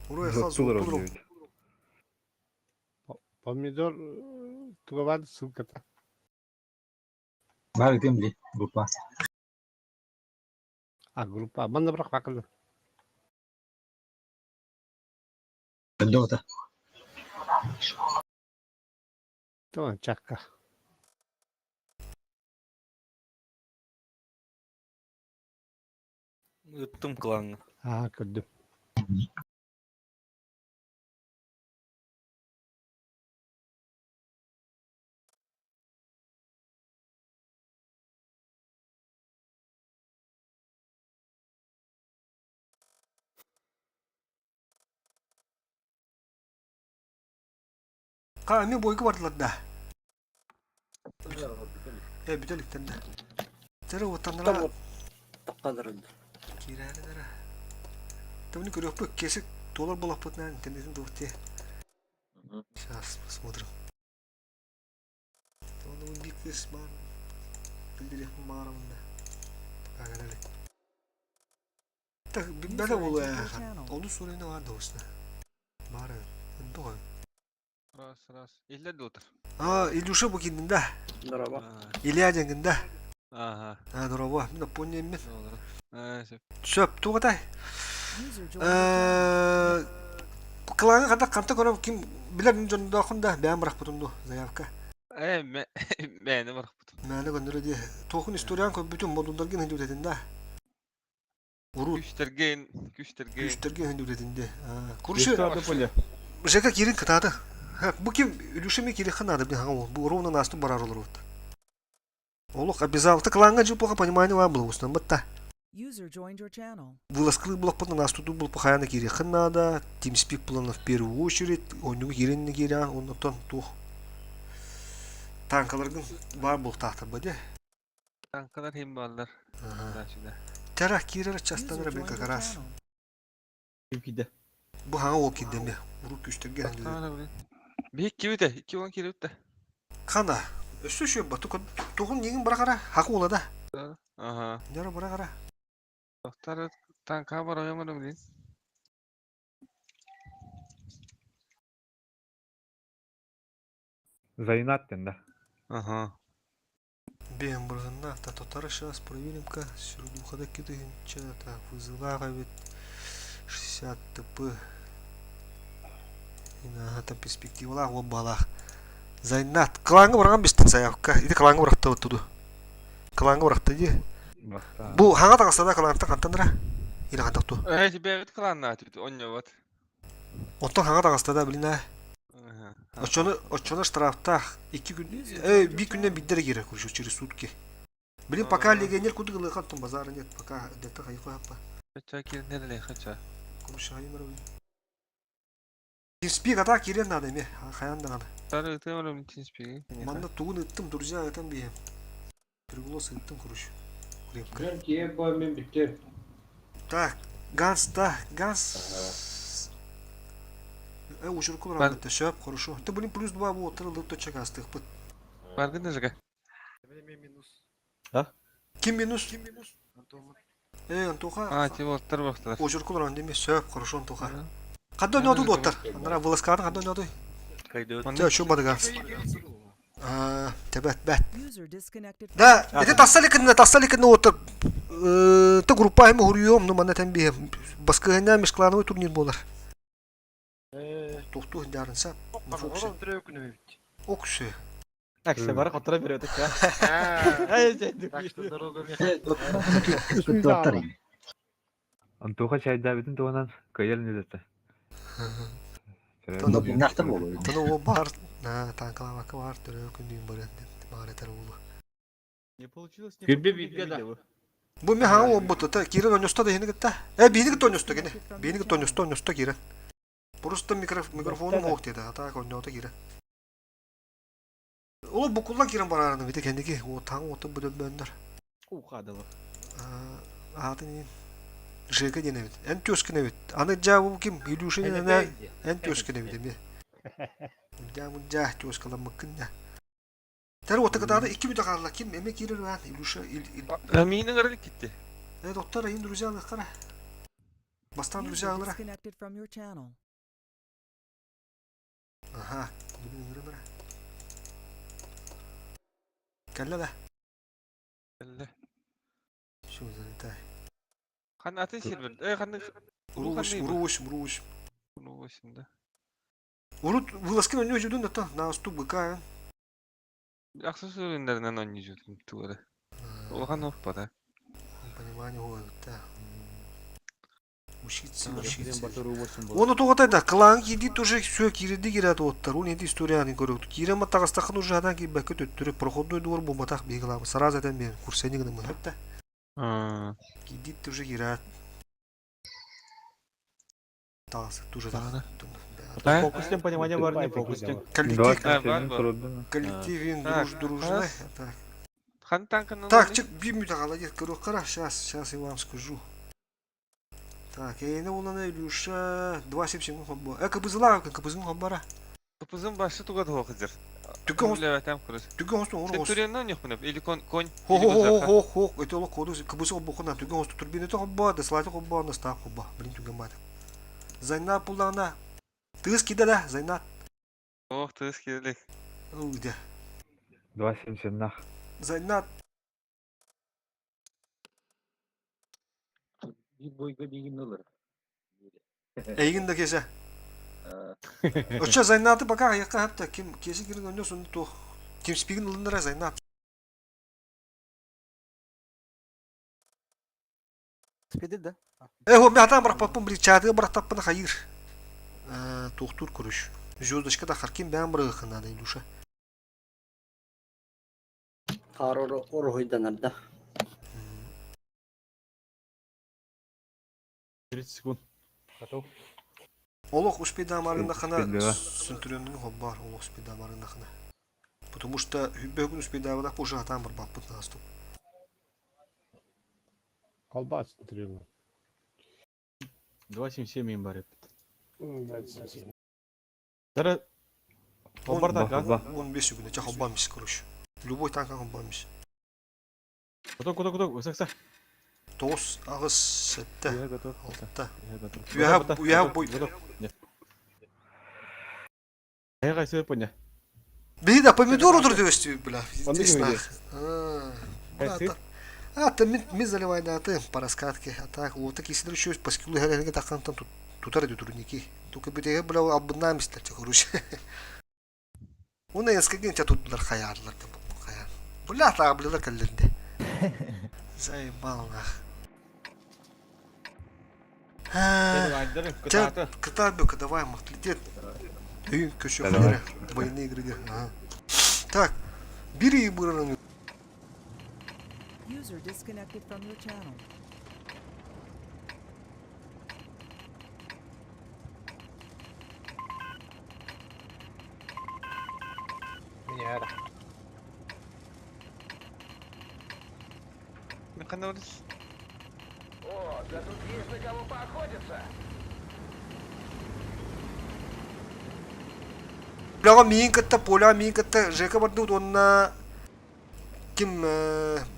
Уруй Зоттулар хазу диэбит. Помидор тугабан ссылката. Баар ытыам били группа. А группа. Манна бырах бакылы. Дота. Тоон чакка. Ыттым клаҥҥа. Аа, көрдүм. Ха, эмиэ бойга бардылар да. Э, бүтэ иликтэр да. Тэрэ уоттаннара киирээринэрэ. Тэбини көрүөхпүт, кесик туолар буолахпытынан интернетин туохтие. Сейчас посмотрим. Оны биир кыыс баар. Билдириэхпин баҕарабын да. Пока кэлэ илик. Так, билбэтэ буолуо ээ. Онус уровень баар да устна. Баар эбит. Онтуга. Раз, раз. Иллер да отыр. А, Илюша бу киирдин да. Здорово. Илья диэҥҥин да. Ага. А, дорообо. Мин Оппуонньа иммин. Э, сөп. Сөп, туох этэй? Э, Кылааҥы хата ханта көрөм ким билэр дьонноохун да бэйэм бырахпытым дуу заявка. Э, мээнэ барахпытым. Мээнэ көннөрө дии. Туохун историян көрбүтүм модулларгын иһин да. Урут Күстэргин, күстэргин. күүстэргэ иһин үлэтинде. Короче, ЖК киирин кытаата. Бу ким Илюша ми кириха надо блин хаҥа бу ровно наступ барар олорбут. Олох обязал. Ты кланга жил плохо понимание вам было устан бытта. User joined your channel. Вылазкылы булаппытна настуду был пахаяна кириха надо. TeamSpeak плана в первую очередь. Ойнугу кирин кирен, оннотон тух. Танкаларгын бар бултаахтар баде. Танкалар хим баллар. Тара киирэр частанара бин как раз. Ким киирдэ? Бу хаҥа ол киирдэ эмиэ. Урут күүстэргэ Биһик кибите, 2 он килибитте. Хана, өссө үшө бату тугун нигин бырахара, хакы ула да. Ага. Нера бырахара. Доктор танка барайым блин. Зайнат диэн да. Ага. Бэйэм бырыһыннаах да тотары сейчас проверим-ка Сердухада 2000 так вызываах эбит 60 тп Ата перспективалаах уон баалаах Зайнат кылааҥҥа быраҕан бистин заявка ити кылааҥҥа бырахтабыт туду кылааҥҥа бырахта дии бу хаҥа таҕыста да кылаантан хантан ра или хантах ту Э, бэйэбит кылааннаатыбыт, онньобот. Оттон хаҥа таҕыста да билин ээ Оччону оччону штрафтаах икки күн э биир күннэн биирдэ эрэ киирэр короче через сутки. Блин, пока легионер курдук ылыахан том базара нет, пока где-то хайху хаппа. Хача кирнер хача. Короче, хайым Тинспик ата киирэн надо эми, хайан даҕаны. Тары ытыам Тинспиги. Манна тугун ыттым, друзья, ытан биһем. Переголос ыттым, короче. Крепко. Мен киев бой мен бүттүм. Так, Ганс, да, Ганс. Э, учурку баран сөп, хорошо. Ты, блин, плюс 2 вот, тырылдып точка астыхпыт. Баргын нажга. Минус. Ким минус? Ким минус? Э, Антоха. А, ти оттар бахтар. Очурку баран деме сөп, хорошо, Антоха. Хадда ойноду доттар. Анара выласкаатын хадда ойноду. Чэ, şu бады Ганс. А, тебет, бэт. User disconnected from Да, your это тасса ликинна, тасса ликинна отыр. Ты группа эми хуруйом, ну манна тен биһем. Баскыһына межклановый турнир болар. Тохту дярынса. Оксы. Аксе бары котора берет Ай, Так что дорога Антоха чайдаабытын туһунан кыайар нөтөтө. Тоно о бар, на танкалавака бар, төрөө күндүн баран бар этер уулу. Не получилось, не Күрбе бирге да. Бу ми хаҥа уолбут та киирэн онньосто да иһини кытта. Э биһини кытта онньосто кини. Биһини кытта онньосто онньосто киирэн. Просто микрофону моох диэтэ, а так онньоото киирэн. Ол букулла киирэн бараараны бити кэнники о таҥ оту бөдөбөннөр. Ухадылы. Аатын иин. Жека диэн эбит. Эн түөскүн эбит. Аны дьаа бу ким? Илюша диэн эн түөскүн эбит эмиэ. Мудьаа мудьаа түөскаламмыккын да. Тэр ота кытааны икки бүтэ хаалла. Ким эмэ киирэр баан Илюша ил ил. Аминин ыры китти. Э доктор айын друзья алыхтара. Бастан User друзья алыра. disconnected from your channel. Аха. Билин ыҥыры бара. Кэллэ да. Кэллэ. Все, залетай. Хан атын сервер. Э, хан Уруш, уруш, уруш. Уруш, да. Урут вылазкин өннө жүдүн да на стук быка. Ахсы сүрүннэринэн онньужутун тугары. Улахан оппата. Понимание ой, да. Учиться, учиться. Оны тоҕотай да, кылаан киирдии тоже все киирди киирээт уоттар. Ол нети историяны көрөт. Киирэн маттаҕастахын уже адан киирбэккэ төттөрү проходной двор буолбатах биһиги кылаабыт. Сразу этэн биэрэн курсайны гыныммын хөттө. Киирдии тоже киирээт. Таас тоже Фокус тем понимание бар не фокус тем. Коллектив, коллективин друж дружный. Так. Так, чек бим молодец, короче, сейчас, сейчас я вам скажу. Так, эйне улана Илюша 277 хоббо. Кыбызыла, кыбызын хоббара. Кыпызын башы туга да хызыр. Түгэн Үлэбэтем курус. Түгэн хосту Сен туренна нехмунеп или кон конь. Хо хо хо хо хо, это олох коду кыбызы хоббохуна түгэн хосту турбина то хобба, да слайты хобба, на став хобба. Блин, түгэн бат. Зайна пулана. Тыс кида да, Зайна. Ох, тыс киделек. Уйда. 2.77 нах. Зайна. Bir бойга бигин алыр. Эйгин да кесе. Оча Зайнаты пока аяққа хапта ким кесе кирин өнө сонда то. Ким спигин ылындыра Зайнат. Спиди да? Э, хо, мен атам барах паппын, блин, чатыга барах таппын хайыр. Тухтур көрүш. Звездочка да харкин бән барыгын надо, Илюша. Қар ұрғыйданар да. 30 секунд. Готов. Олох успейда марындахана Успейда. сентурионның хоббар, олох успейда марындахана. Потому что хүббөгүн успейда уже атам бар баппыт наступ. Колбас тренер. 2.77 им бар Дара Хоббар танка. 15 күнә, ча хоббамис, короче. Любой танка хоббамис. Куток, куток, куток, высокса. Тоғыз, ағыз, сәтті. Я готов. Алты. Я готов. Уя, уя, бой. Я кайсы поня. Бей да, помидор отырды өсті, бля. Онды Здесь кім нах. А, Кайсы? А, там ми заливай да, ты по раскатке. А так, вот такие сидр еще по скиллу гәрәгә такан там тут тутар иде турники. Только битеге бля абыннамистер, короче. Уны эскеген тут хаярлар да хаяр. Бля, та бля калленде. Заебал нах. Кытабека, давай, махтлетет. Үй, көшө Давай. Военные игры. Ага. Так, бери быраны. User disconnected from your channel. Меня это. Механорис. О, да тут есть на кого поохотиться. Бляга миин кытта, поля миин кытта, Жека барды онна ким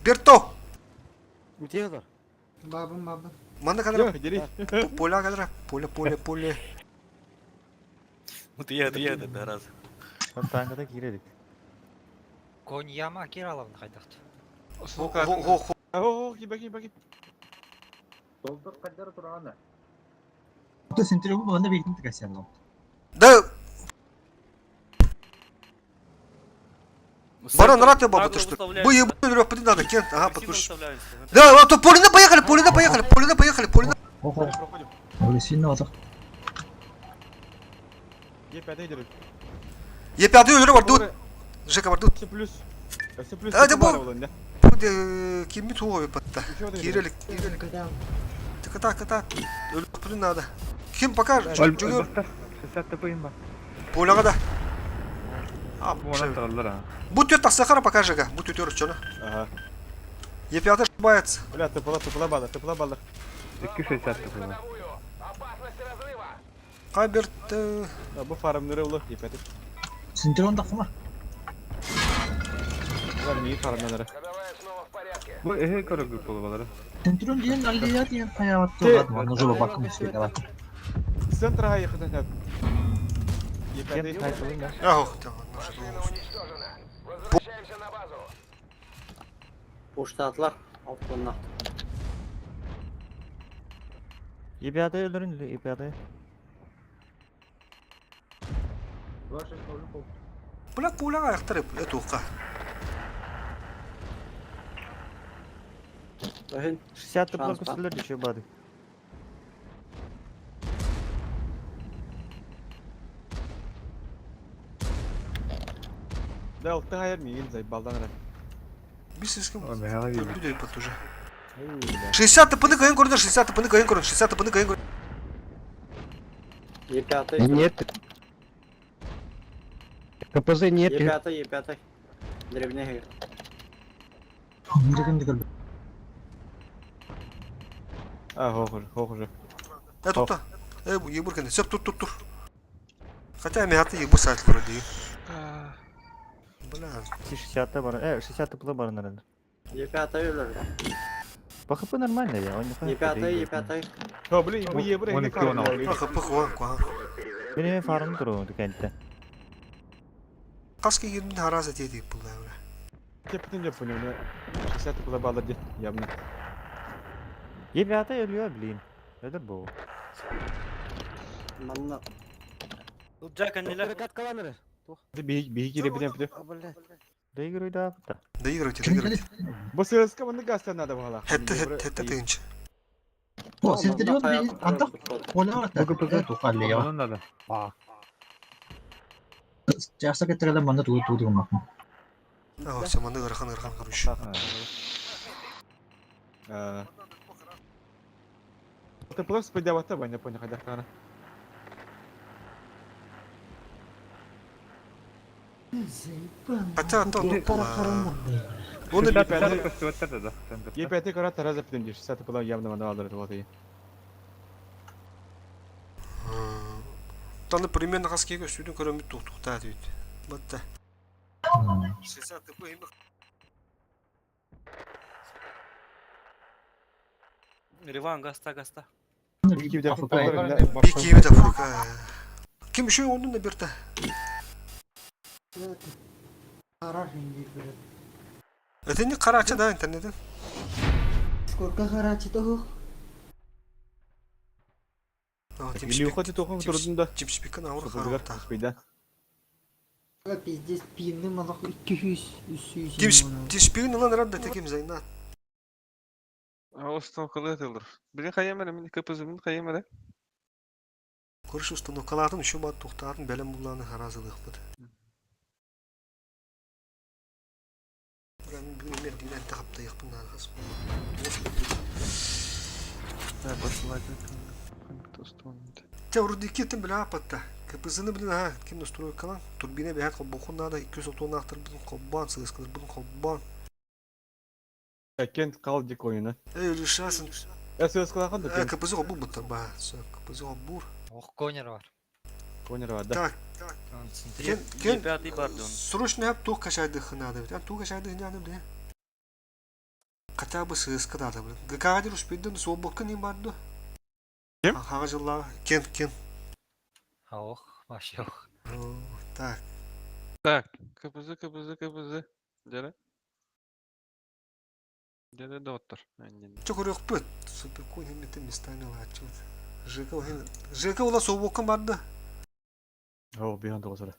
Берто. Утегдар. Бабым, бабым. Манда кадра. Дери. Поля кадра. Поле, поле, поле. Вот я, я, да, раз. Там танкада киредик. Конь яма кираловна хайдахт. Хо, хо, хо. О, кибаки, кибаки. Долдур каддар тураны. То сентре бу манна бейдин тикасян. Да. Баран рад я баба, ты что? Бы ебу, надо, Кент. Ага, потому что. Да, а то Полина поехали, Полина поехали, Полина поехали, Полина. Охо. Ой, сильно вот. Е5 дери. Е5 өлөрө бар, тут. Жека бар, тут. Все плюс. Все плюс. Это бу. Кимми туго батта. Кирелик. Ката, ката. Өлөп надо. Ким пока? Жүгөр. 60 ТП им бар. Поляга да. А, Бу тет тақсақара пока Жека. Бу тетер чона. Ага. Е5 ошибается. Бля, тыпыла, тыпыла балдар, тыпыла балдар. 260 ТП. Каберт. Бу фармныры улы, Е5. Сентре тақма. Булар не фармнары. Бу эхе көрө группа балары. Сентрон диен алия диен хаяватты. Манна жолы бакым үстеге. Центр ехать надо. Е5. Ах, да, Возвращаемся на базу. Поштатлар. Алтынна. Е5 өлөрүн, Е5. Бля, поляга аяқтар это уқа. 60 тыплар көстүлөр еще бады. Да, алты хайар миигин зайбалдан эрэ. Бис иским. Мехаға Өлбүт өйпөт уже. 60 тпны кыйын көрдө, 60 тпны кыйын көрдө, 60 тпны кыйын көрдө. Е5. Нет. КПЗ нет. Е5, Е5. Древнеге. А, хох уже, хох уже. Э, тутта. Э, бу ебур кенде. Сөп, тур, тур, тур. Хотя мехаты ебур сайт вроде. Бля. 60 бар. Э, 60 тыпылы бар наверное. Е5 өлөр. По ХП нормально я, он не Е5, Е5. О, блин, бу ебур Он икки он алты. Пх, пх, вон, куа. Бeni фарм туру дикәнтә. Каски 20 хараза деді бұл бля. Кептен деп понял, 60 было баллар де, явно. Е5 өлüyor блин. Өдір бу. Манна. Ылдьаа кэннилэр. Би би кире билем бит. Доигрывай да. Доигрывайте, доигрывайте. Бу сырыска маны гастан надо было. Хетте, хетте, хетте тыгынчы. О, сертелион би антах поля тухалли я. Онун надо. Жакса кеттереле манда тугу тугу деген бакмын. А, все, маны ырхан ырхан короче. Ты просто спайдавата, не понял, хотя хана. Хотя то, ну, Он и 60 көстүбөттөр да. Е5 карат тараза питем 60 было явно маны алыр вот и. Таны примерно хаскеге сүдүн көрөмүт туктукта дейт. Батта. 60 тп эми Риван гаста гаста. Бики да фука. Ким еще онун да берта. Это не карача да интернеттен. Сколько харачи того? Или уходит тухом трудно да. Тимспикан ауыр харата. Спайда. Пиздец, пьяным, аллах, 200, 300. Тимспикан ылан рад да теким зайна. Установкалар этилдер. Билин хайым эрэ, мин КПЗ мин хайым эрэ. Көрүш установкаларын еще бат тухтарын бәлем булланы харазылык бит. Бля, мин бүгүн мер дигән тахапта якын хас. Да, басылады. Те вроде кетим бля апатта. КПЗны блин, ага, ким настройкалан? Турбина бәһәт коббохун надо 230 ахтар бин коббан, сыскалар бин коббан. Кент кал дикойна. Эй, лишасын. Я сырыска хан Э, КПЗ коббу бутта ба. Всё, КПЗ коббур. Ох, конер бар. Конер да. Так, Кен, кен, Е5 барды он. срочно хап тух кашайды хнада бит. Тух кашайды хнада бит. Хотя бы сыска надо, блин. ГК дер успейден свободка не барды. Кем? Ага, жылла. Кен, кен. Ох, вообще ох. Так. Так, КПЗ, КПЗ, КПЗ. Дere. Дere доттор. Чо көрөк бит. Супер конь химмете местами лачут. ЖК ЖК ула свободка барды. О, бихан тогосора.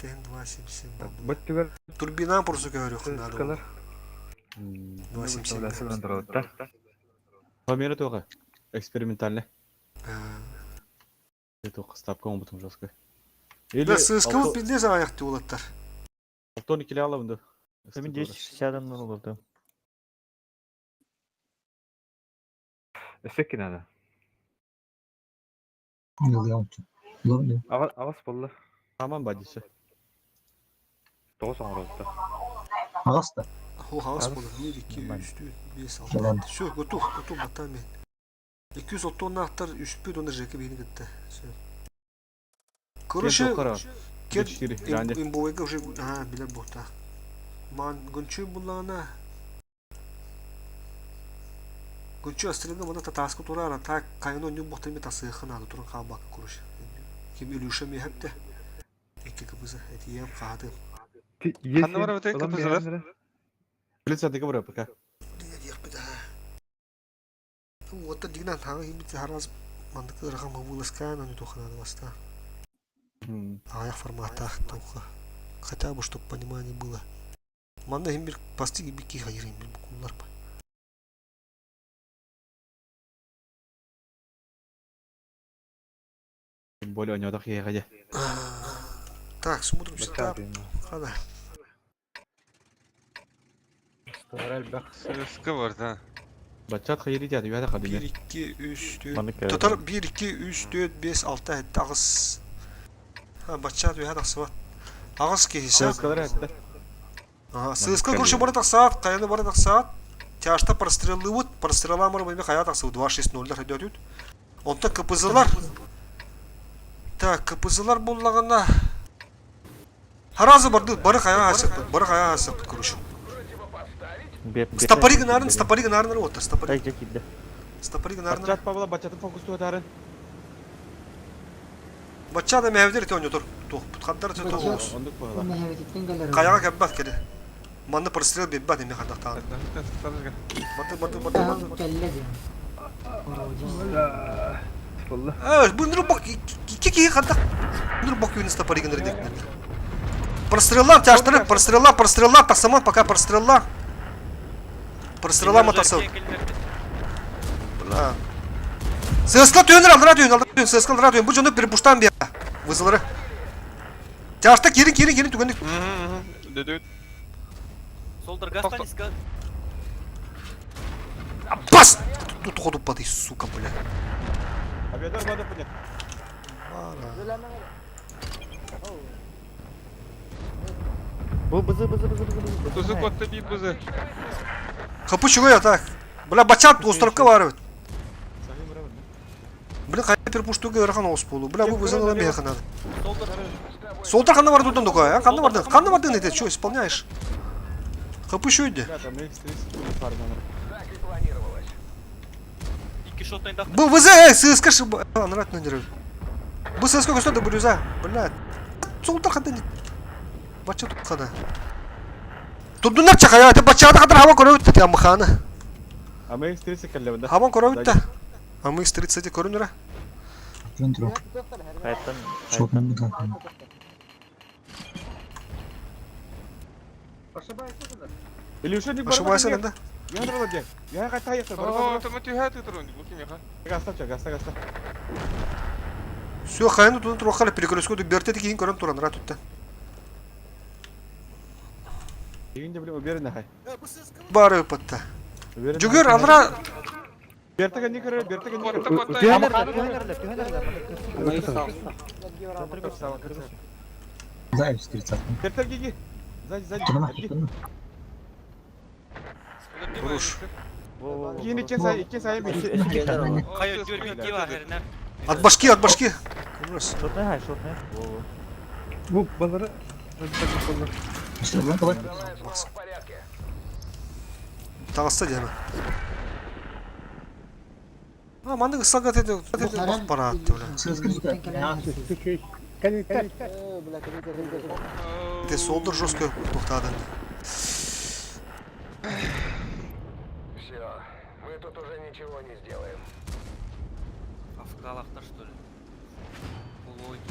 ТН 277. Быт түгөр Турбина просто көрөк надо. сыскалар. 277. Да. Памера тоға. Экспериментальный. Это ставка он потом жестко. Да, сыска вот пиздец аяқты олаттар. Алтон киле алабынды. Мен 260 адамдан олды. Эсекки надо. Агас болду. Аман бадисы. Тогуз оңоротто. Агас да. О, агас болду. 1, 2, 3, 4, 5, 6. Все, готов, готов, батами. 230 ақтар 3 оны ЖК бейін кетті. Все. Короче, кен имбовойга уже, а, билер бота. Ман гүнчү буллана. Гүнчү астрылга мына татаска турара, так кайно ню бота ми тасыхы надо туран кабак короче. Ким Илюша ми хепте. Эки кыбызы, эти ем кады. Ханна бар өтө КПЗлар? Билет сәдеге бар пока. Вот дигнан таңы химит хараз мандыкы рахам выласкан, аны тухана баста. Аяқ форматах тоха. Хотя бы, чтобы понимание было. Манда химбир пасти бики хайыр химбир букулар ба. Тем более у него так ехали. Так, смотрим сюда. Хада. Кыһыра элбэх. Сыска бар да. Баччат хайыри диэт үөһэ 1, хадыйы. 2, 3, 4. Маннык кэлэр. Тотар 1, 2, 3, 4, 5, 6, 7, 8. Ha, баччаат үөһэ тахсыбат. Аҕыс киһи сөп. Сыскалар этте. Ага, сыска короче бары тахсаат, хайаны бары тахсаат. Тяжта простреллыбыт, прострелламар бэйме хайа тахсыбыт 2-6-0 хөдөтүт. Онтон КПЗлар. Так, КПЗлар буллагына Харазы барды, бары хайа асыппыт, бары хайа асыппыт, короче. Стопори гынарын, стопори гынарын оттар, стопори. Стопори гынарын. Баччат Павла баччатын фокустуотарын. Бачча да мэвдер ити ойнотор. Туох хандар это тоҕус. Ондук буола. Хайаҕа кэлбэт кэле. Манна прострел биэрбэт эми хардахтаан. Барды барды барды барды. Э, бу нурбак икки киһи хардах нурбак күн стопори гынар дек. Простреллар тяжтары, простреллар, простреллар, тахсаман пока простреллар. Простреллар матасы. Бля. Сыска түйөнөр алдыра түйөн, алдыра түйөн, сыска алдыра түйөн. Бу жону перепуштан бия. Вызылары. Тяжта кирин, кирин, кирин түгенdik. Дөдөт. Солдар гастан иска. Бас! Тут ходу падай, сука, бля. Авиатор бады пуня. Бу бызы бызы бызы бызы бызы. Тузу котты бит бызы. Хапы чугай так. Бля, бачат островка бар бит. Бля, кая перепуштуга ырахан ос болу. Бля, бу вызывала меха надо. Солтар ханна бар тутан дука, а? Ханна барды. Ханна барды не ты, что исполняешь? Хапы чуйди. Бля, там X30 фарманыр. Икки шоттан дах. Бу ВЗ, эй, ССК шиб... Анрат надерев. Бу ССК костон да бурюза. Бля. Солтар ханна не. Бачат хана. Тудунар чакая, это бачата кадар хава көрөбүт те амхана. А мы X30 келлебин да. Хаван көрөбүт те. А мы X30 көрүнүрэ. Хайттан. Шотнан бутан. Илюша не Ошибайся, да? Я драла де. Я ката яктыр. О, там түһә турун, бу ким яха? Гаста ча, гаста гаста. Все, хайны тудун турахали перекрестку берте тикин көрөн туран ра тутта. Дегенде биле уверен хай. Бары патта. Уверен. Жүгөр алра Бертеге не көрөр, бертеге не Котта көрөр. котта. Түһэнерлер, түһэнерлер. Да, X30. Бертеге ги. Сзади, сзади. Тунама, Отги. тунама. Хорош. Кийин иккен сай, иккен сай би. Хайа дөрбит дива хернер. От башки, от башки. Комрас. Шотнай хай, шотнай. Бу балары Тағыста деме. А, маннык ысалга теде бак бара атты бля. Те солдыр жестко тоқтады. Все, мы тут уже ничего не сделаем. Афгалахтар что ли? Логи.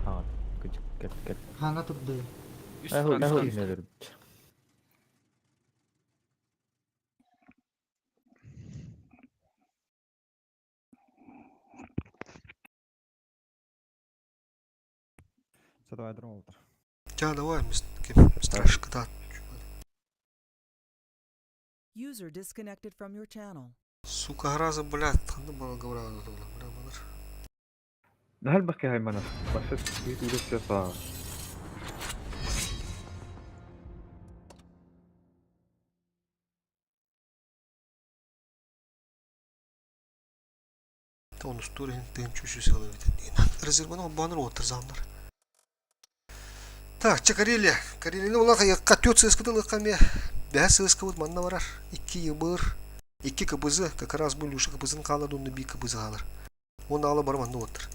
А, күч кет кет. Хана турды. Үс Эху, эху француз. инелер. Давай, дрон. Ча, давай, кем, страж ката. User disconnected from your channel. Сука, граза, блядь, ханды бала говорила, бля, балар. Нахал баки хай мана. Башат бит үлөсө па. Тонус турин тын чүшү сылы бит. Резерваны баныр отыр замнар. Так, че Карелия. Карелияны улаха якка төт сыскыды лыккаме. Бә сыскы вот манна барар. 2 ебыр, 2 КБЗ, как раз бу Люша КБЗын калады, онны би КБЗ алыр. Оны ала бар манна отыр.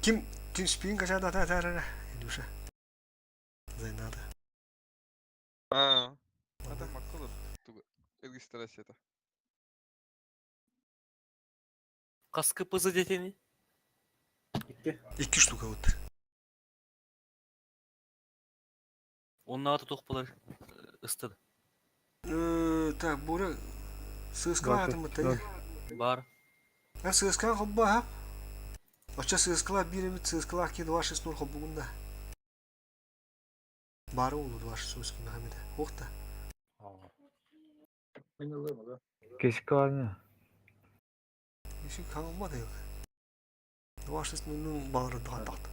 Ким ким спин кача да да да да. Илюша. Зайнада. А. Ата макколор. Тугу. Регистрацията. Каскы пызы детени. 2 штука вот. Онна аты тохпалар ыстыды. Так, Буря, сыскала атым бит. Бар. Эн сыыскаҕа холбоо Оччо сыыскалаах биир эмит сыыскалаах киһи 2-6-0 холбугун да. Баара уолу 2-6 кимиэхэ эмитэ. Уох да. Кесик ладно. Кесик хаҥылмат эбит. 2-6-0 баҕарар даҕатаҕыт.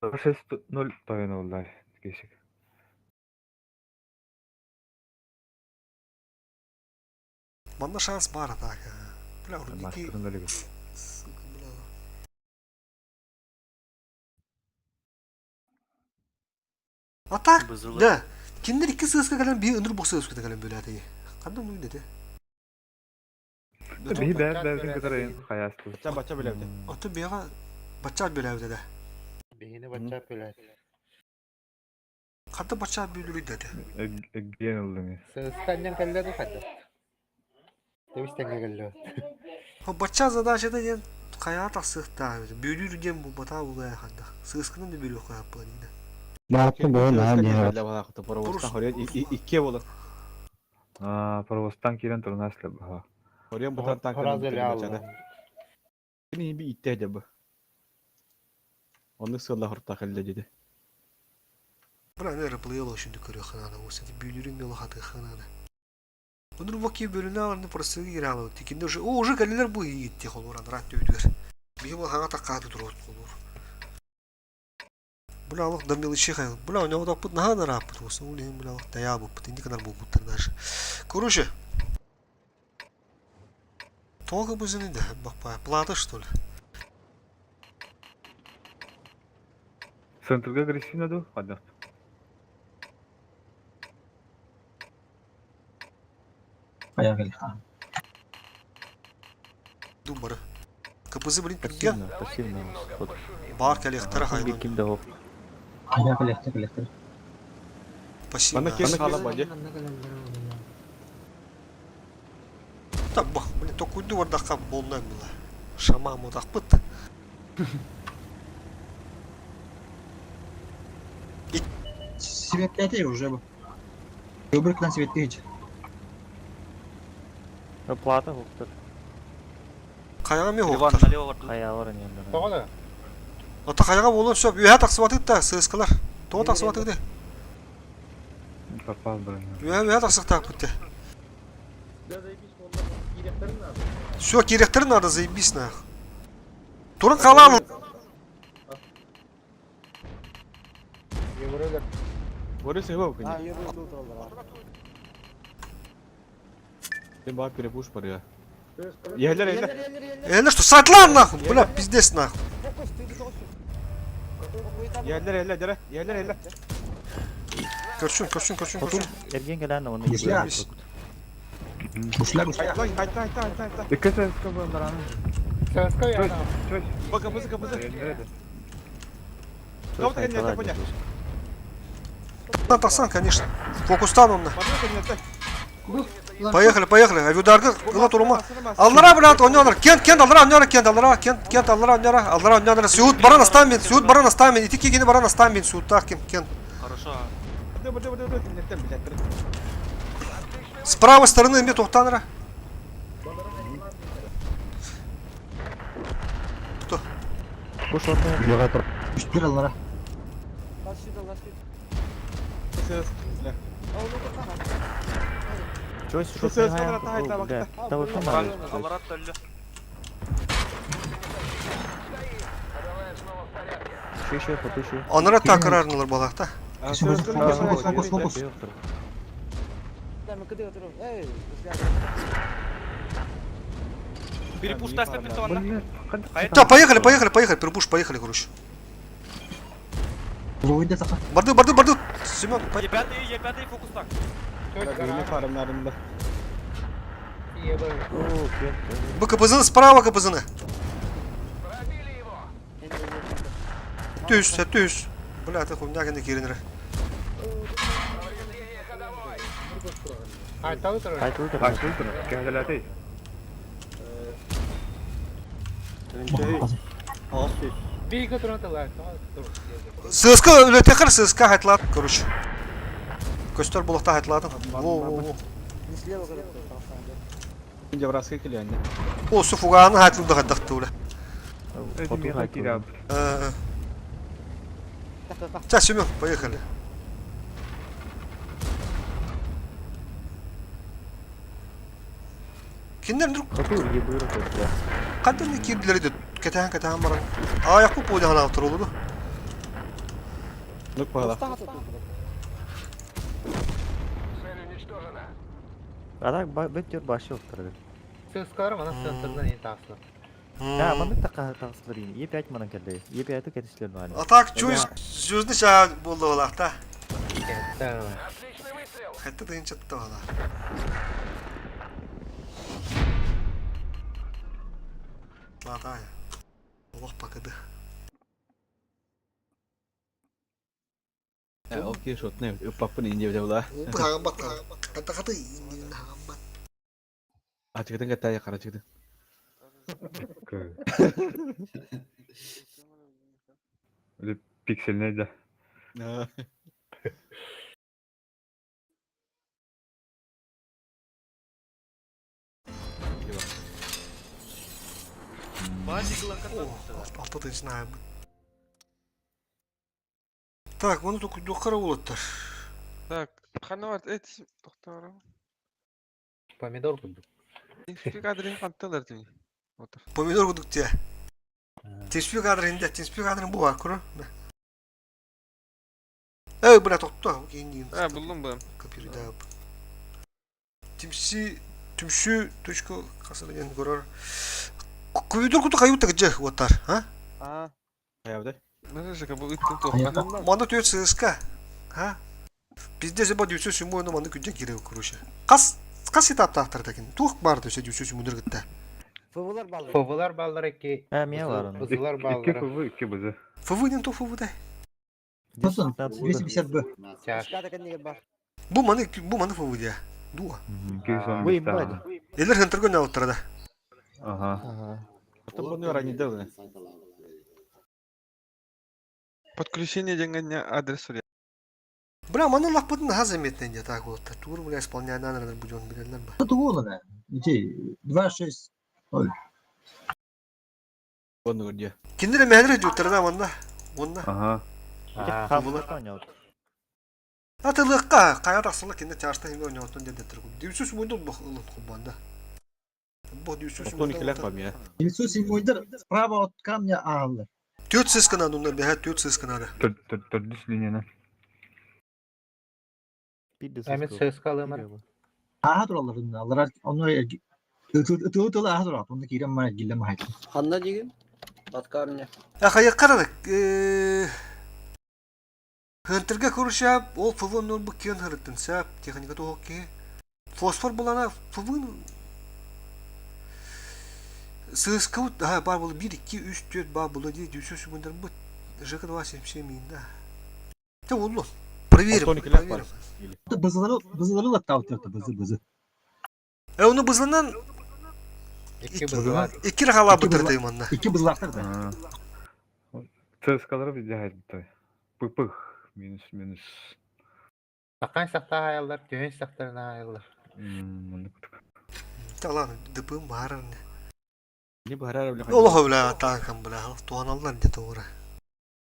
2-6-0 тойон оллар кесик. Манна шанс баар атака. Бля, рудники... Сука, бля. А так, да. Кинилэр икки сыаска кэлэн биир ыныр бу сыаската кэлэн бөлөөтэ. Ханна оннук дэтэ? Биһи бэйэт бэйэбитин кытары хайаастыбыт. Бачча бачча билэбит. Оттон биэҕэ баччаат бөлөөбүтэ да. Биһини баччаат бөлөөтэ. Ханна баччаат бүлүрүй дэтэ? Эгген ыллыҥы. Сыаска анньан кэллэ ду хайдах? Тэбис тэҥҥэ кэллэ. Бачча задачата диэн хайаҕа тахсыахтаах эбит. Бүлүүр диэн булбатаа булуйа ханна. Сыыскынан да бүлүөххэ хаппыан иннэ. Бааттын бөһөн наһаа диэн. Иккиэ болар. Аа, паровозтан киирэн турунаас лэбаха. Хорион бутан танканы бачада. Кини би итте дебы. Оннук сыалла хортаах эллэ диди. Бра не рыплыйыл ошүндү көрүөххэ наада. Осети бүлүүрүн мело хатыахха наада. Онур бу ки бөлүнэ аларны просыгы кире алабыт. Тикинде уже, о, уже кэллилэр бу иитти холур анарат төбүтүгэр. Биһи бу хаҥа таккааты туруот холур. Бля алых да мелочи хайыл. Бля, у него таппыт наһаа нарааппыт. Осы ол иһин бля алых таяабыппыт. Инди кынар буолбуттар даже. Короче, Тоҕо бузины да баппа плата что ли? Центрга агрессивно ду? Хаддах. Поехали. Думбары. КПЗ, блин, түрген. Пассивно, пассивно. Вот. Бар кэлиэхтэрэ хайдах. Ким да хоп. Поехали, поехали. Пассивно. Манна ким хаала бадьа? Так, бах, блин, токуйду бардахха буолла была. Шама мутахпыт. Светлетей уже бы. Көбүрүктэн светлейч. Плата хоптор. Хайаҕа эмиэ Иван хоптор. налево бардыбыт. Хайаҕа баран иһэллэр. Тоҕо да? Ата хайаҕа буолуон сөп. Үөһэ тахсыбатыт да, сыыскалар. Тоҕо тахсыбатыгы да? Попал, блин. Үөһэ үөһэ тахсыахтаахпыт да. Все, киириэхтэрин надо, заебись нах. Туран халаан. Евролер. Борис его конечно. Ты ба перепуш паря. Ехлер ехлер. Э, что, сатлан нахуй, бля, пиздец нахуй. Ехлер ехлер дere. Ехлер ехлер. Көрсүн, көрсүн, көрсүн, көрсүн. Эрген кэлэн оны Гусля. Гусля, гусля. Хайтай хайтай хайтай хайтай. Икки сыска буоллар ЦСКА я Ба капызы капызы. Кого-то не понял. Тахсан, конечно. Фокустан онно. Поехали, Поехали, поехали. Авиударга гыла турума. Аллара, блядь, ойнолар. Кент, кент, аллара, ойнолар, кент, аллара, кент, кент, аллара, ойнолар, аллара, ойнолар. Сүйут баран астан мен, сүйут баран астан мен. Ити кигини баран астан мен, сүйуттаах ким, кент. Хорошо. С правой стороны эме тохтанра. Кто? Үстер аллара. Чойс, что ты Аллара төллө. Еще, потуши. Анара такырарнылар балакта. Фокус, фокус, фокус, фокус. Перепуш таста пистолна. Да, поехали, поехали, поехали, перепуш, поехали, короче. Луида саха. Барды, барды, барды. Семен, Е5, Е5 фокус так. Б КПЗ справа КПЗ-ны. Түс, түс. Бля, ты хуйня кенде киренре. Айталы турар. Айталы турар. Айталы турар. Кәһәләтей. Бийге туран тылар. ССК үлетехер ССК хайтлат, короче. Көстөр булакта хайтлатын. Во, во, во. Дьабраска кэлиэннэ. О, су фугааны хаатылда хаддахтыыла. Эти меха кираб. Сейчас, Семен, поехали. Кинилэр вдруг хантан киирдилэр дед кэтэһэн кэтэһэн баран аайахпы пуодаһан автор олуду. Нук паала. А так бөттөр башы оттырды. Сыскалар мана центрдан ен тахсылар. Да, маннык такка тахсылар ин. Е5 манан келди. Е5 кетишилер маны. А так чуй звездный чаа болду балахта. Хатта тыын чатта бала. Латая. Олох пакыды. Окей, шотны. Папын инде була. Хаамбат. Хата хата хаамбат. Ачыгытын каттая кара чыгытын. Или пиксельный да. Алта тысяч знаю. Так, вон тут духара улыттар. Так, ханна бар эт тохтор. Помидор курдук. Тинспик адрын хантылар дими. Отыр. Помидор кудук те. Тинспик адрын де, тинспик адрын бу бар, көрө. Эй, бля, тохто. Кейин А, булдум бу. Копирда. Тимси, түмсү точка касыр көрөр. Помидор кудук аюта гже отар, а? А. Аябды. Nasıl бу иттин тохта. Манда төт ССК. А? Бизде себа дүйсө сүмө оны манда күнжен кире короче. Кас кас этапта актар екен. Тух бар дөсө дүйсө сүмөндөр гытта. ФВлар баллар. ФВлар баллар ки. Ә, мия бар оның. Бызылар Икки баллар. ФВ, икки БЗ. ФВ нен то ФВ да. 250 Б. Тяж. бар. Бу маны бу маны ФВ де. Дуа. Бу имбайды. Элер хынтыргөн алыптыр да. Ага. Ага. Потом бұны ранее делали. Подключение деген адрес суря. Бля, маны лақпытын ха заметно не так вот. Тур, бля, исполняя на будем билерлер ба. Это вон она. Эти 2, 6, 0. Бұны көрде. Киндер мәнер жуттар да манда. Онна. Ага. Атылыққа қая тақсылы кинде чашта химе ойнауттан деді тұр. Дүйсіз мүнді бұл ұлын құбанда. Бұл дүйсіз Тони келек бар мия. 907 справа от камня Аллы. Төрт сыскана нунна бәһә төрт сыскана. Төрдүс линияны. Әмет ССК алымар. Аха туралар инна. Аллар оны ытыл аха турат. Оны кирем мана гиллем хайт. Ханна деген? Аткарня. Ахая қарадық. Хынтырга көрішәп, ол ФВ нөл бұ кен хырыттын сәп, техника тоғы ке. Фосфор булана ФВ ССК ха, бар бұл 1, 2, 3, 4 бар бұл 1, 900 секундер бұ ЖК 277 да. Те олу. Проверим, проверим. Бызылары бызылары латтау төртө бызы бызы. Э, оны бызылынан Икки рахала бытырды манна. Икки бызылактар да. ЦСК-лары везде хайбытай. Пых-пых. Минус, минус. Саққан сақта аялар, түйін сақтарына аялар. Мында кутук. Та ладно, ДП бар. Не барар бля. Олох бля, танкам бля, туаналар не тура.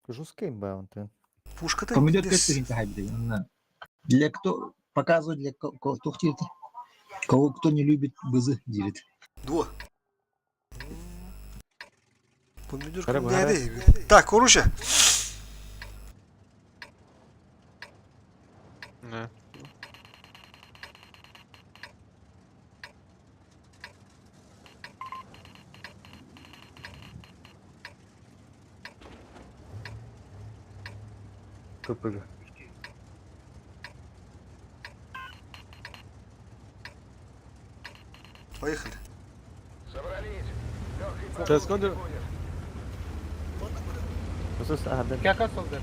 Жесткий имба он тын. Пушка та. Помидор көттүрүн хайбытай. Для кто показывают для кого кого кто не любит бызы делит. Дуа. Помидор кімдері? Так, короче. Не. КПГ. Поехали. ЦСК Кака солдар?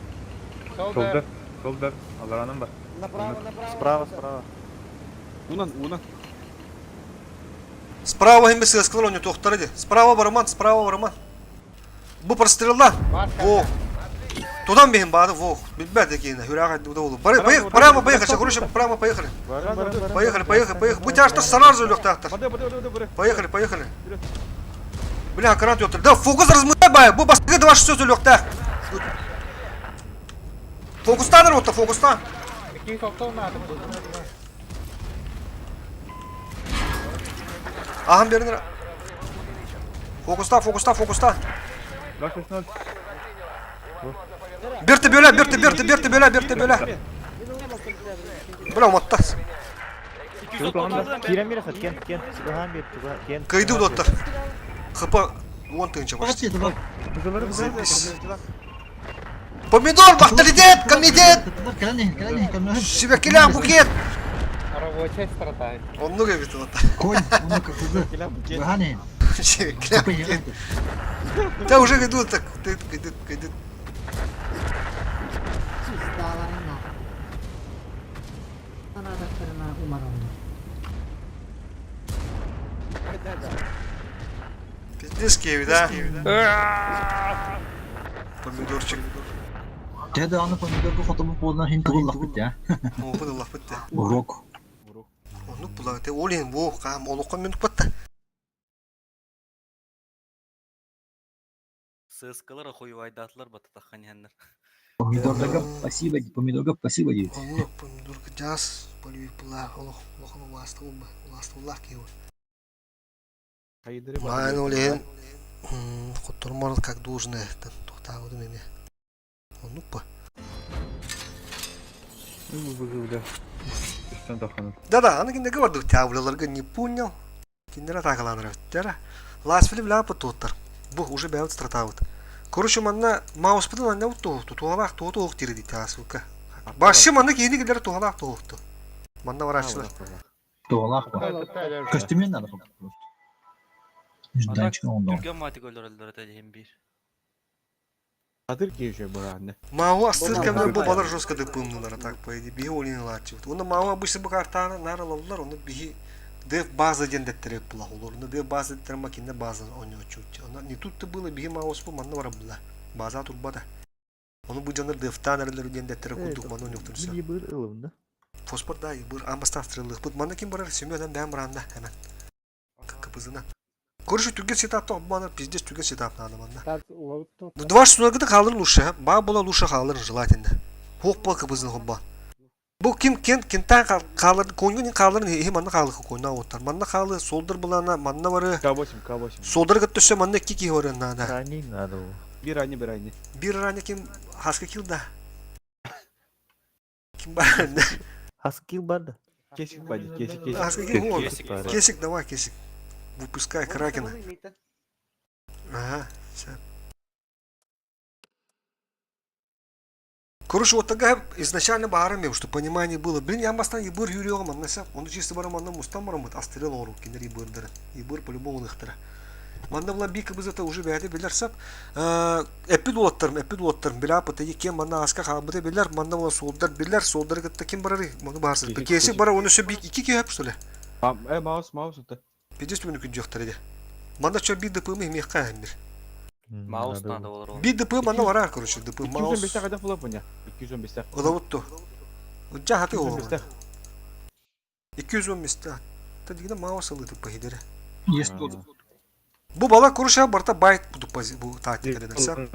Солдар. Солдар. Алараным бар. Направо, направо. Справа, справа. Унан, унан. Справа hem ССК ойнау тоқтар еді. Справа бараман, справа бараман. Бу прострелла. О. Туда бихин баады вох. Билбэт декина. Хүрәк айтты бу Бары, поехали, прямо поехали, короче, прямо поехали. Поехали, поехали, поехали. Бу тяжта сразу легтахтар. Поехали, поехали. Бля, крат ёптар. Да, фокус размытай бай. Бу баскы 26 легтах. Фокустан рота, фокустан. Какие топтол надо было? Ахан беринер. Фокуста, фокуста, фокуста. 2-6-0. Берте бөлә, берте, берте, берте бөлә, берте бөлә. Бля, уматта. Кирен бир хат, кен, кен, чугахан бир, чугахан, кен. Кыйды доттар. ХП 10 тысяча почти. Заебись. Помидор, авторитет, комитет! Сибекеля, букет! Рабочая страта. Он ну говорит, вот. Конь, он как уже. Гани. Сибекеля, букет. Да уже идут так, ты, ты, ты, Пиздец, Киви, да? Помидорчик. Теде аны помидорга фотобу полна хин туллах бит я. Опын Аллах битте. Урок. Онук була те олин бу кам олукка минук батта. ССКлар охуевайдатлар бататахан яннар. Помидорга спасибо, помидорга спасибо дейт. Онук помидорка жас полюбит була олох олохун уласты уласты киви. Майн олин хоттормор как должное тохтаагы меме. Онук па. Ну, бля. Үстен таханын. Да-да, аны киндеге барды тявляларга не понял. Киндер атакаланыр өттер. Ласфили бля пототтар. Бу уже бәут стратавыт. Короче, манна мауспыдан анна утту туалах туоту ох тири дит асылка. Башы манна кейини килер туалах туохту. Манна барачылар. Туалах ба. Костюмен надо просто. Жданчик онда. Түргөн матик өлөрөлдөр этэ бир. Адыр кешө буранны. Мау астыр кемдер бу балар жестко деп пымнылар так по идее биһи олин лачы. Оны мау обычно бу картаны нара лаллар, оны биһи дев база ден деттерек була олор. Оны дев база деттер макинде база оны чуть. Оны не тут-то было биһи маус бу манна бара була. База турбада. Оны бу жаныр девтан эрлер ден деттерек курдук маны оны yoktun Bir бир ылымды. Фосфор да бur амбастан стрелых. Бут манна ким барар семьядан бәм баранда hemen. Капызына. Короче, түгел сетапта обманыр, пиздец түгел сетап надо манна. Ну, два шунаргыда қалыр лучше, ба була лучше қалыр желательно. Хоқ бол кыбызын хобба. Бу ким кен кентан қалыр, коньгун қалыр, хе манна қалыр коньна оттар. Манна қалы солдыр булана, манна бары. К8, К8. Солдыр гыт төсө манна кики хоры надо. Ранее надо. Бир ани, бир ани. Бир рани ким хаска килда. Ким бар? Хаскил бар да. Кесик бади, кесик, кесик. Хаска кил Кесик. Кесик, давай, кесик. Выпускай Кракена. Ага, все. Короче, вот такая изначально баарым что понимание было. Блин, я бастан ебыр юрьём, аннаса, он чисто барам анна мустан барам, астрел ору, кинер ебырдыр. Ебыр по-любому ныхтыра. Манда була бик біз это уже бәді билер сап. Эпи дулаттарым, эпи дулаттарым, биля пыты кем манда аска хабыты билер, манда була солдар билер, солдар гытта ким барары, маны барсыз. Кесик бара, оны все бик iki кеп, что ли? Э, маус, маус это. Пиздец түбүнү күн жоктар иде. Манда чо би ДП мы мехка эмир. Маус надо болор. Би ДП манда барар, короче, ДП маус. 215 кайда була буня? 215. Олавутту. Жа хаты ол. 215. 215. Та дигде маус алды пахидере. Есть тут. Бу бала короче барта байт бу бу тактика десе.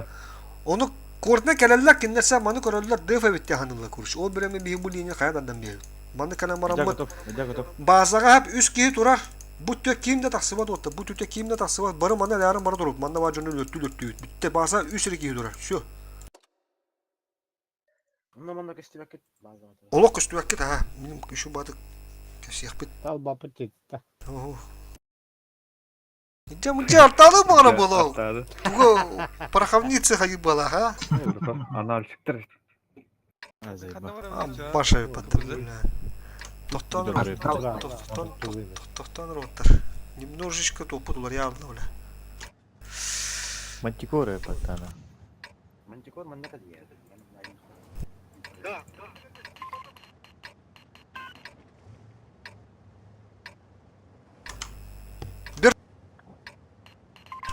Оны кортна келелер киндерсе маны көрөллөр деф битте ханылла короче. Ол биреме би бу линия каядан бер. Маны калам Я барам готов, я готов. Базага хап үс киһи турар. Бу түө ким да тахсыбат отта, бу түтө ким да тахсыбат. Бары мана лярым бары туруп, манна бар жөнү лөттү лөттү. Бүтте база үс эре киһи турар. Всё. Онно манна көстүбэккит база. Олох көстүбэккит ha. Минем күшү бадык. Кәсиях бит. Тал бапыт жетті. Иджа мынча арталы бара була. Артады. Туга пороховница хайы бала, ха? Анальщиктер. Баша паттыр, бля. Тоқтан тоқтан тоқтан роттар. Немножечко топут улар явно, бля. Мантикора паттана. Мантикор манна кадия. Бер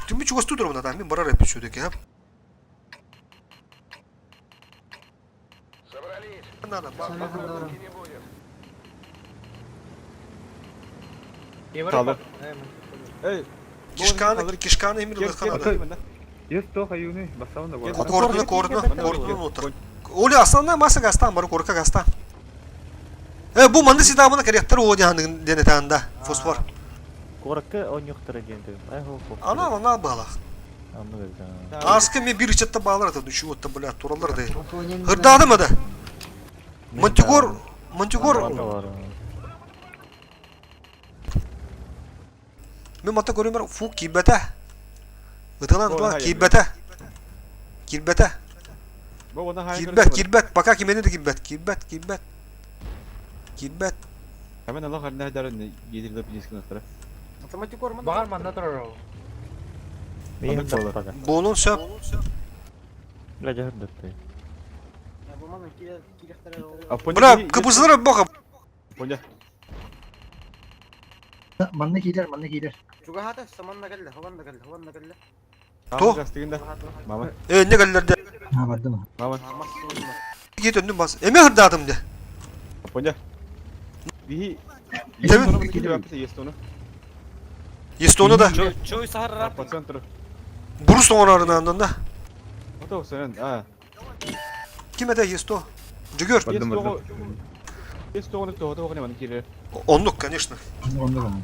Түмү чугас тудур мына мен барар эпи сөдөкө, ха? надо. Kaldır. Эй, Кишканы, кишканы именно надо. Есть то хаюны, басауна бар. Кордуну, кордуну, кордуну отыр. Оля основная масса гастан, бары корка гастан. Бу манды ситабына корректор о ден этанда, фосфор. Коракка ойнуктара диэн Ай хо хо. Ана, ана бала. Анны да. Аска мен бир ичетте балар да, düşüyor отта бля, туралар да. Hırdadı mı da? Мантигор, Мантигор, мен мата көрөмөр, фу, кибете. Ытылан, ытылан, кибете. Кибете. Кирбет, кирбет, пока кимени де кирбет, кирбет, кирбет. Кирбет. Hemen Allah haline eder yedirdi bilgisayarı. Бағар манна тұрар ол. Мен болар. Болун сөп. Бля жахырдатты. Бля, кыбызлар бака. Поня. Манна киилер, манна киилер. Чугахата саманна келле, хаванна келле, хаванна келле. То. Мама. Не келлерде. Ha барды ма. Мама. Git önüm bas. Eme hırdadım de. Поня. Би. Тебин. Есть onu. Есть onu da. Чой сахар По центру. Burus oğrarından da. O da senin. Ha. Kime de есть то. Жүгөр. Есть onu то, то ne kirer. Онлук, конечно. Онлук онлук.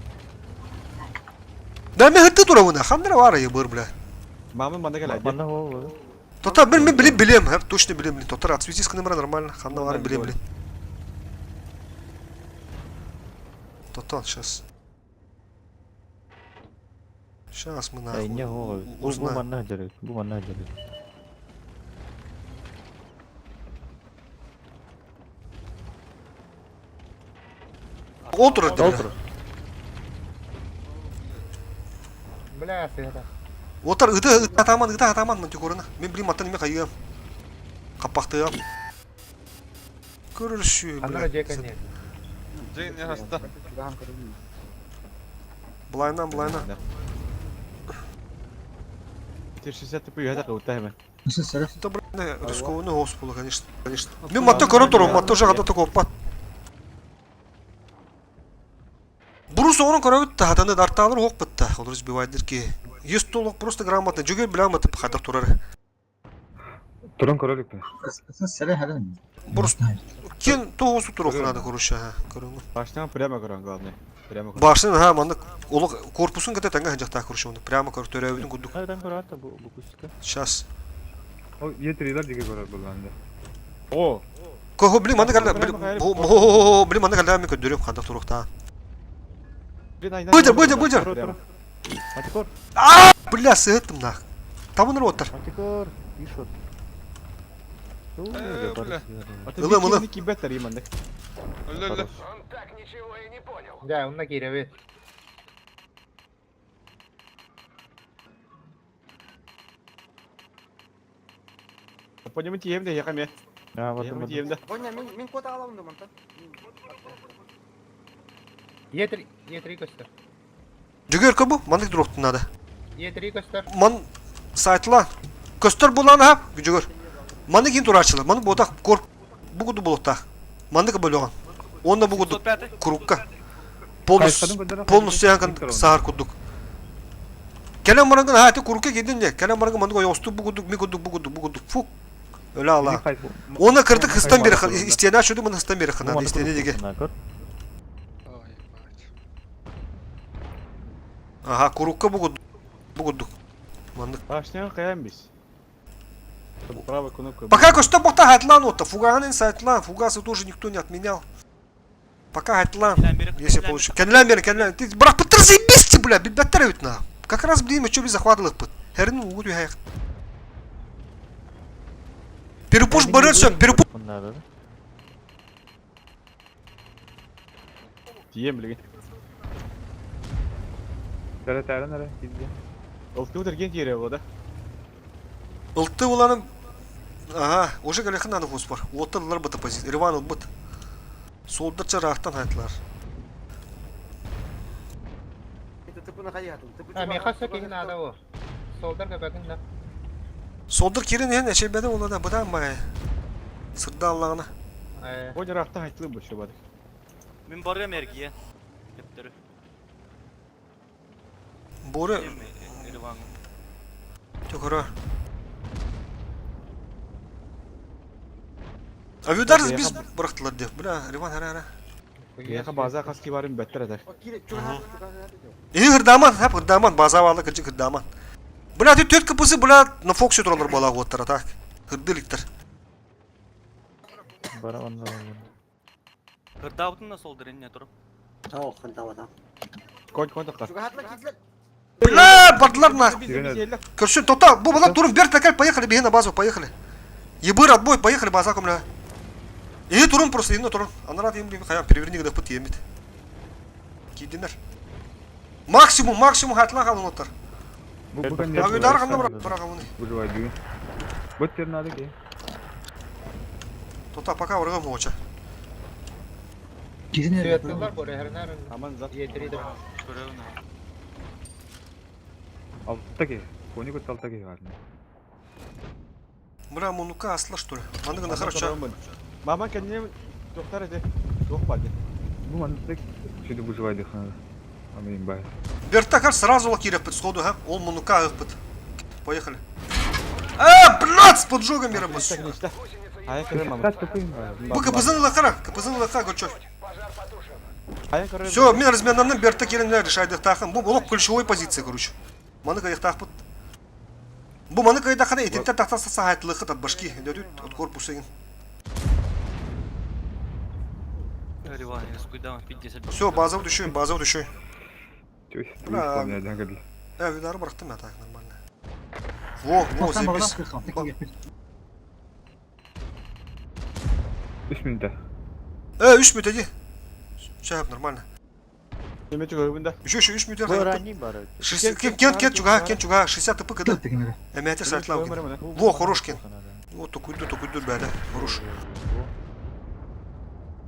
Да мен хырды тура Хамдыра var ya быр бля. Мама манда келе. Манна хо. Тота мен мен билем билем, точно билем блин. Тотар отсветись номера нормально. Ханна var билем блин. Тотан сейчас. Сейчас мы нахуй. Не хо. Бу Узнаем. манна жарык. Бу манна жарык. Отур это, бля. Бля, сыгыта. Отар ыты ыты атаман ыты атаман мантикорына. Мен билим аттан эме кайыам. Капактыам. Көрүшү, Анара бля. жекене. Джейн не хаста. Былайынан, былайынан. 60 типа юхата кылта hemen. Да, бля, рискованный гост было, конечно, конечно. Мен матта көрө турам, матта уже хата такой пат. Бурус оғын көрөбүт та, хатаны дарталыр оқ бітті. Олар избивайдыр ки. Есть толық просто грамотно, жүгер білемі тіп хатар турар. Туран көрөлүк пе. Бурус кен тоғысы туруқ надо короче, ха, көрөңү. Башынан прямо көрөн главное. Прямо көрөн. Башын ха, маны олық корпусын кете таңга жакта короче, оны прямо көр төрөбүтүн кудук. Хайдан көрөт бу бу кустка. Сейчас. О, етрилер диге көрөр булганда. О. Кого блин, маны калла, блин, блин, маны калла мен көдөрөм ханда турукта. Быдыр, быдыр, быдыр. Матикор. А, бля, сыттым нах. Там он ротор. Матикор, пишет. Ылым, ылым. Кибеттер имандык. Он так ничего и не понял. Да, онна киребет. Поня тием де якаме. А, вот тием де. Боня, мен мен кота аламын да манта. Е3, Е3 көстөр. Жүгер көбү, мандык дуруктун надо. Е3 көстөр. Ман сайтла. Көстөр булан ха, жүгер. Маны кин турачылы. Маны ботак корп бугуду болоттак. Мандык бөлөгөн. Онда бугуду курукка. Полностью полностью янкан саар кудук. Келен баранган ха, курукка кидин де. Келен баранган мандык ойосту бугуду, мигуду бугуду бугуду. Фук. Öyle Allah. Ona kırdık hıstan beri isteyene şurada bunu hıstan beri kınadı isteyene dige. Aha kurukka bugudu. Bugudu. Mandık. Башынан каям биз. Правая кнопка. Пока кое-что бохта хатлан отта. Фуганын сайтлан. Фугасы тоже никто не отменял. Пока хатлан. Если получится. Кенлен бери, кенлен. Ты брак пытыр заебись, бля. Бибеттер ведь на. Как раз, блин, мы что без захватывал пыт. Херин угу хайх. Перепуш барырсың, перепуш. Тием билген. Тәрә тәрә нәрә кидде. Ылты өтөрген тиере болду. Ылты уланын Ага, уже галехан надо фосфор. Отталар быты позиция. Риван быт. Солдатча рахтан хайтлар. А, мен хаса кеги надо о. Солдар көбөгүн да. Солдар кирин хен эшебеде олада быдан бай. Сырда Аллағына. О дьараахта хайтылы бу шыбады. Мин барыам эргийэн. Төптөрү. Боря Риван. Чокоро. Авиудар біз бырақтылар деп. Бля, Риван хара хара. Яха база хас ки барын бәттер этер. И хырдаман, хап хырдаман, база балы кырчы хырдаман. Бля, ты төрт кпсы, бля, на фоксе туралар бала оттара, так. Хырдыликтер. Бара онда бар. Кырдаабытын да солдыр инне туруп. Тау хырдабата. Конь конь тохтар. Бля, бардылар на. Көрсін, тота, бу бала турун бер такаль, поехали, беги на базу, поехали. Ебыр, отбой, поехали, база бля. И турун просто, инна турун. Анарат им хаян, переверни, когда пут емит. Кидинер. Максимум, максимум хатла қалын оттар. Авиудар қанда бірақ, бірақ оны. Выживай бүгін. Бөттер надо ки. Тота, пока врагом оча. Светлылар бор, эрнер. Аман зат. Етириdir. Көрөбүн. Алта ки. Кони көт алта ки бар. Бля, мунука асла что ли? Маны гына хорошо. Мама кәнне тохтар эте. Тох бар. Бу мандык шуды выживай дыхана. Амин бай. Бертакар сразу лакиров сходу, ха? Ол мунука ыпыт. Поехали. А, блядь, с поджогами рабас. Бу КПЗ лакара, КПЗ лака, гочой. Все, мен разменнан берта керенлер решайды тахын. Бу блок ключевой позиция, короче. Маны кайық тахпыт. Бу маны кайда хана этетте тахтаса сахайтлыхыт от башки, дөрүт от корпуса. Риван, я скуйдам 50. Все, база еще, база еще. Бля, Э, видар бырақтым я так нормально. Во, во, заебись. 3 минута. Э, 3 минут, иди. Все, нормально. Неме чугай бunda. Еще, еще, 3 минут. Бу ранний бар. Кен, кен, кен, чуга, кен, чуга, 60 ТП, когда? Эмятер сайтлау. Во, хорош, кен. Вот, такой ду, такой ду, бля, да, хорош.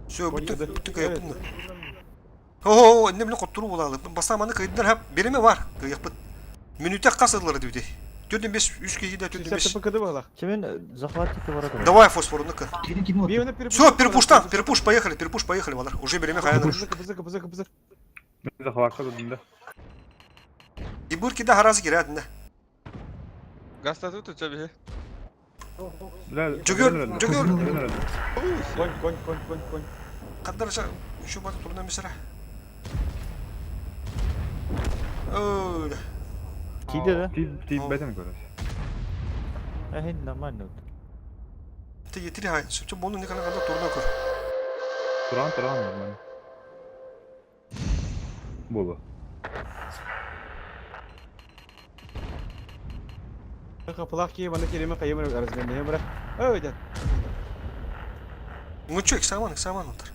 Все, бүтү, бүтү кайыппын. О, не биле коттуру булалы. Басаманы кыйдыр хап, береме бар, кыйыппыт. Минута касырлары диде. Төрден бес, үч кеги да төрден бес. Чемен захватики бар. Давай фосфорныкы. Все, перепуштан, перепуш, поехали, перепуш, поехали, балар. Уже береме хаяны. Захватка дудында. Ибырки да харазы кирәдин да. Гаста тут у тебя. Жүгөр, жүгөр. Конь, конь, конь, конь, конь. Каддарша, еще бата турна мисра. Ой. Киде да? Ти бәтен көрөс. Әһин нормально. Ты етири хай, сөпчө бону никана канда турна көр. Туран, туран нормально. Болу. Капылак ки мана кереме кайым разменне бра. Ой, да. Ну чё, иксаман, иксаман отыр.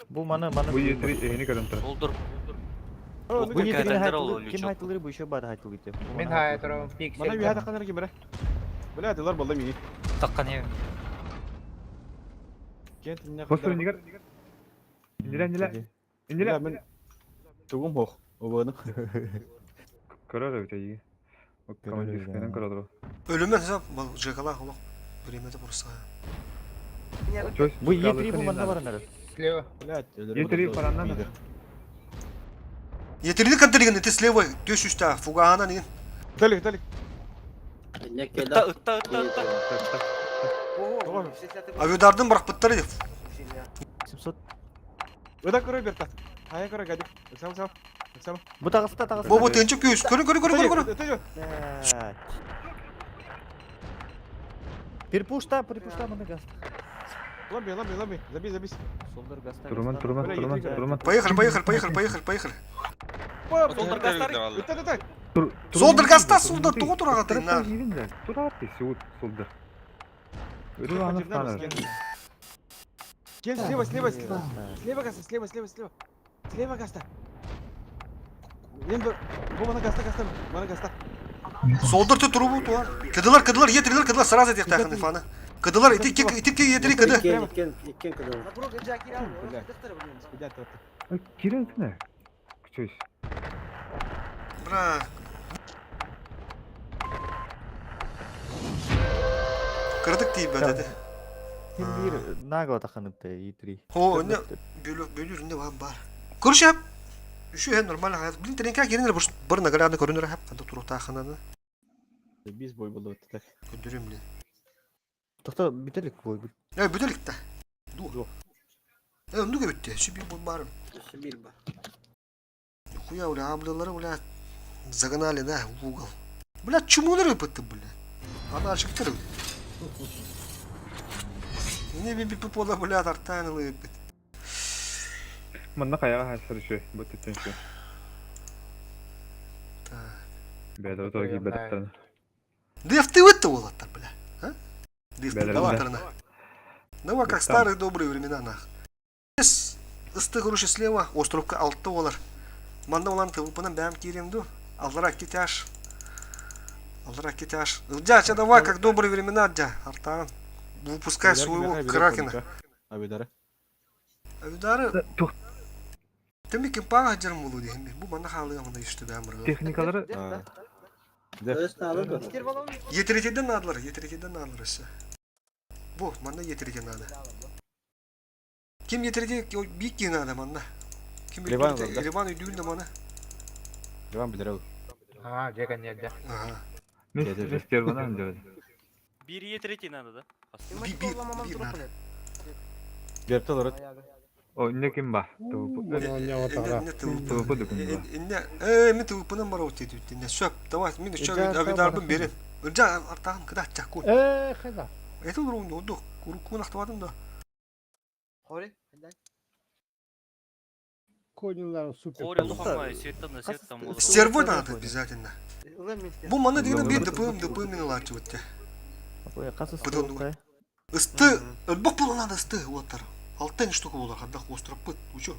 Бу маны маны. Бу етири эни көрөм тура. Олдур. Бу етири хайтылы, ким хайтылы бу еще бар хайтылы ите. Мен хайтырым пиксель. Мана бия таккан ким бра. Бля, дилар болду мени. Таккан ем. Фосфор нигер. Ниле, ниле. Ниле. Мен тугум хох. Обаны. Көрөр бит эйи. Командирскенен көрөр. Өлүмөн хисап, бал жекала олох. Биремеде бурса. Бу етири бу манда бар анары. Слева. Етири параннан. Етириди контреген, ты слева, төш үстә, фугана деген. Талик, талик. Ытта, ытта, ытта, ытта. Авиудардың бірақ бұттар еді. 700. Ыда көрө берта. Хая көрө гадик. Сам сам. Сам. Бу тагыста тагыста. Бо бо тынчы көз. Көрү көрү көрү көрү көрү. Перепушта, перепушта маны газ. Лоби, лоби, лоби. Заби, заби. Солдар гаста. Турман, турман, турман, турман. Поехали, поехали, поехали, поехали, поехали. Солдар гастар. Ыта, ыта. Солдар гаста, солдар тугу турага тыйна. Тура ты солдар. Кен, слева, слева, слева. Слева гаста, слева, слева, слева. Слева гаста. Енді, бу мана гаста, гаста, мана гаста. Солдар ты трубу туар. Кыдылар, кыдылар, етирилер, кыдылар сразу этих тахын фана. Кыдылар, ити ки ити ки етири кыды. Иккен кыдылар. Кирен кine. Күчөс. Бра. Кыратык тиийбэт этэ. Ким биир нагло таханыпта И3. О, онно бөлүк бөлүр инде бар бар. Көрүшәп. Үшү һәм нормально хаят. Блин, тренка киренер бір наглядно көрүнөр хап канда турутахананы. Биз бой болду так. Көндүрүм блин. Тохто бүтелик бой бит. Э, бүтелик та. Ду. Э, онду бүттү. Şu bir бу бар. Bir бар. Хуя, бля, аблалары, бля, загнали, да, в угол. Бля, чумулары ыпытты, бля. Анаршиктер. Не би би пола, бля, тартан ыпыт. Манна каяга хасыр үшө, бу түттен үшө. Так. Бәдә отор кийбәттен. Дефты өтті олаттар, бля. А? Дефты Бәлер, олаттарына. Давай, как Там. старые добрые времена, нах. С ысты короче слева, островка алты олар. Манда олан тывыпынан бәм киремду. Аллара китяш. Аллара китяш. Дядя, давай, как добрые времена, дя. Артан. Выпускай своего кракена. Абидары. Авидары. Тух Теми кемпага жермулу дегенби. Бу манда халы амында ишти бәм бир. техникалары Етеретеден надылар, етеретеден надылар ise. Бу манда етеретен нады. Ким етерете бик надо манда. Ким Ливан етерете да? Ливан үйдүн да мана. Ливан билер. А, жека не да. Ага. Мистер банан деп. Бир етеретей надо, да? Би би би надо. Берти олар. О, не ким ба? Не ТВП дүкүн ба. Не, э, мен ТВП-нан бар өтеді өтті. Сөп, давай, мен үчө авидарбын берем. Ылжа артагым кыда чакун. Э, хада. Это урун оду. Курукун актабадым да. Хори. Конюлар супер. Хори лухамай, светтан, светтан болду. Стервой надо обязательно. Бу мана дегенде бир ДПМ ДПМ мен алачы өтті. Касы Быдын Ысты, бок болу надо ысты, оттар. Алтын штука болар, хаддах остров пыт, учу.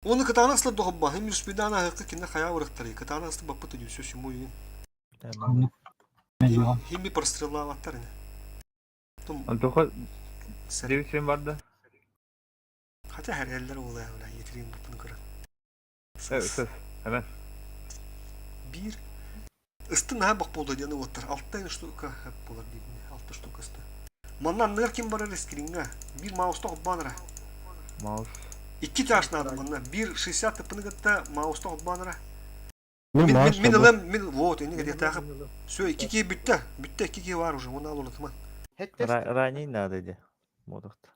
Оны кытаана ысты доғып хем юспидана хықы кине хая ұрықтары. Кытаана ысты бапыт үдүсө сүму үйін. Хем би прострела аттар ине. Том Антоха Девичен бар да. Хотя хәрәлләр олай бля, етерин бупын көрә. Э, сыз. Hemen. Бир. Ысты наһа бак болды дені оттар. Алтын штука хәп болар дигән. Алты штука ысты. Маннан ныр ким барар скринга. Бир мауста банра. Маус. Икки таш надо манна. Бир 60 тыпыны мауста банра. Мен Мин маус мин мин мин вот эне где тагып. Все, икки ки бүтте. Бүтте икки ки бар уже. Оны алып тыман. Раней надо де. Модохт.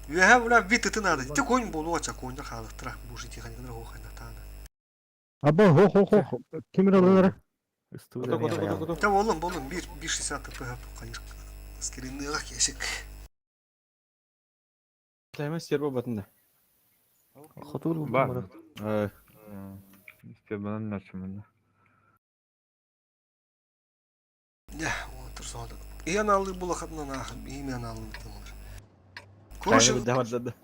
Үһә бля бит ты надо. Те конь болу ача коньда халыктыра. Бу жити ханигнер хо хайна тана. Аба хо хо хо. Кимер алалар. Та болым болым бир 1.60 тп кайыр. Скринныга кесик. Тайма сербо батында. Хотур Бар. Э, Мистер банан начымында. Я, отыр соды. Иан алды була хатынан ах, имен алды тамыр. Короче, Тайна да.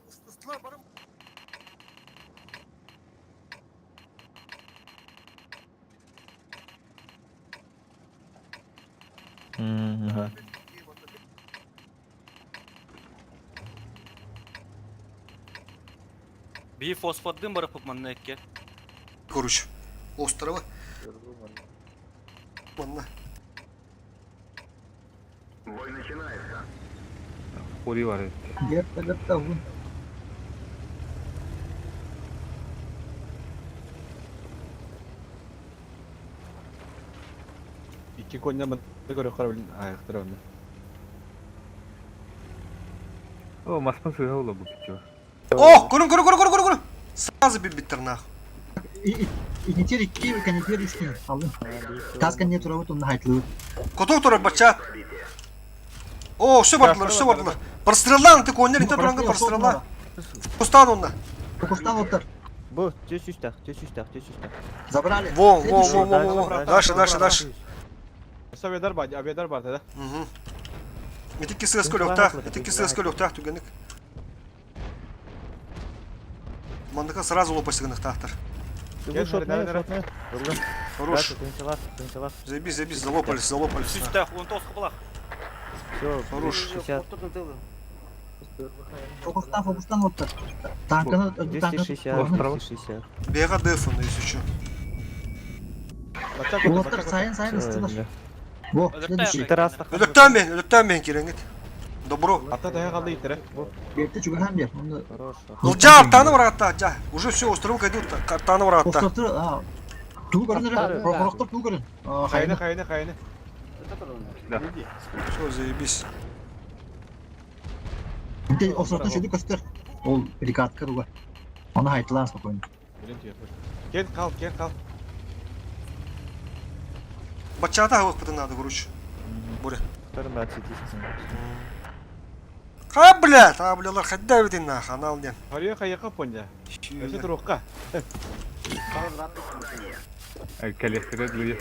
Ага. Би фосфордын барып манна экке. Короче, острова. Манна. Бой начинается. Хори бар этти. Герт вун. Икки конья мен көрө карап аяктыр аны. О, маспан сыга ола бу кичи. О, көрүн көрүн көрүн көрүн көрүн. Сразу бир биттер нах. Инитер икки канитер искин алдым. Тас канне турабыт онда хайтлы. Коток турар бачат. О, все бардылар, все бардылар. Простреллан, ты конер, инте туранга прострелла. Кустан онда. Кустан оттар. Бу, төс үстах, төс үстах, төс үстах. Забрали. Во, во, во, во, во, во. Дальше, дальше, дальше. Абедар бар, абедар бар да. Угу. Ити кисыгас көлөктах, ити кисыгас көлөктах түгеник. Мандыка сразу лопасыгыныктахтар. Хорош. Заебись, заебись, залопались, залопались. Үстах, он тос кылах. Все, Хорош. 60. Фокустан, фокустан оттар. Танканы, танканы. 260, 260. Бега дефон, если что. Оттар сайын сайын ыстылар. Во, Өлөктөөн бен, өлөктөөн бен кирэҥҥит. Добро. Ата таһа қалды иттэрэ. Бетте чугаһаан бер. Онно Ылдьаа артааны бараатта, жа. Уже все, острову кайдут, картаны бараатта. Островтар, а, туу көрөн эрэ, прокурохтор туу көрөн. Хайны, хайны, хайны. Да. Все, заебись. Инте островтан шөдү көстөр. Ол перекатка туга. Оны хайтылаан спокойно. Кен қал, кен қал. Баччата хавыкпытын надо, короче. Боря. Ха, блядь, а, блялар, хадда битин на, ханал ден. Хария хайяқа поня. Өсө туруққа. Кэлиэхтэрэ дылы.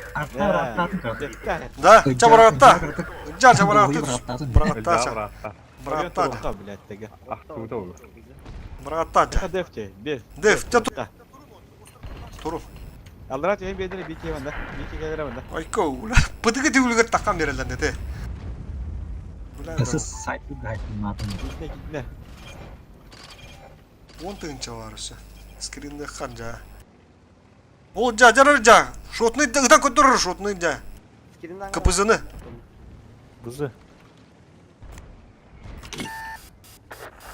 Да, ча бараатта. Жа, ча бараатта. Бараатта, ча. Бараатта, Туруққа, блядь, теге. Ахтууда ол. Бараатта, жа. Дефте, деф. Деф, ча туру. Аллара түйен бедері бейке банда. Бейке келері банда. Айко, ула, пытыгы түйүлгөр таккан берелер дете. Кысы сайт гайтын Китне, китне. Он тыгынча бар өсө. Скринде хан жа. Ол жа, жарар жа. Шотны ыдан көтөрөр шотны жа. КПЗны. Бызы.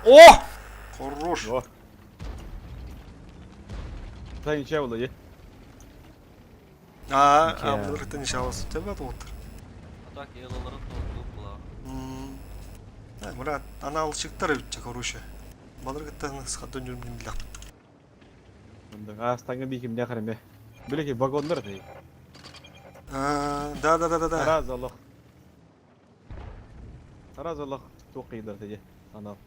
О! Хорош. Та ничего было, е. А, а, бұлар хыттан ишалыс. Төбе отыр. Так, елаларын толтуп була. Мурат, ана алчыктар үтче, короче. Балыр гыттан схадон жүрүм билак. А, стаңы бейкем не қараме. Билеке вагондар дей. А, да, да, да, да, да. Раз Аллах. Раз Аллах тоқидар теге. Анал.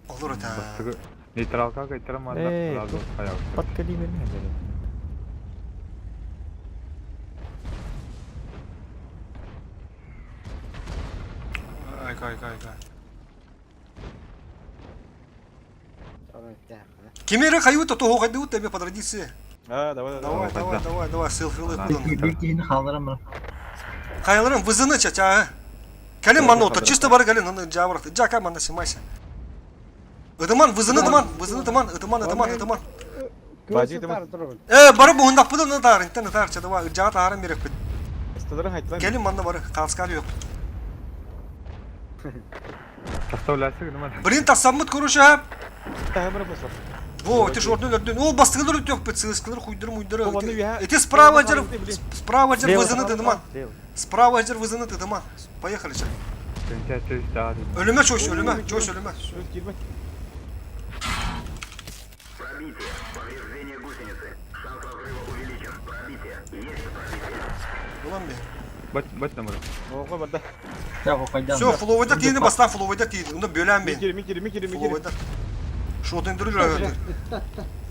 Olur та. Бастыгы нейтралка кайтара манна Эй, сразу хаял. Подкали меня. Айка, айка, айка. Кемери хайут, то хайдут тебе по традиции. А, давай, давай. Давай, давай, давай, селфи Бир киһини хаалларан бар. Хайаларым вызыны чача. Калин манна ота, чисто бар калин, аны жабырат. Жака манна симайся. Ыдыман, вызыны дыман, вызыны дыман, ыдыман, ыдыман, ыдыман. Э, бары буһундак быдан на таар, интен таар ча давай, жага таарым берек бит. Стадыры хайтлан. Келин манна бары, калскар yok. Составляйся, гыныман. Блин, тасаммыт короче, Тахамыр басар. Во, ты ж орден орден. Ол бастыгылар өтөк бит, сыскылар хуйдыр муйдыр. Ол аны я- Эти справа жер, справа жер Слева. вызыны дыман. Слева. Справа жер вызыны дыман. Поехали ча. Ölüme çoş, ölüme, çoş ölüme. Girme. Ulan be. Бат бат намыр. Оға банда. Все, фловайда тиini бастан фловайда тиini. Unda бөлен бен. Микири, микири, микири, микири. Фловайда. Шотын дұрыр.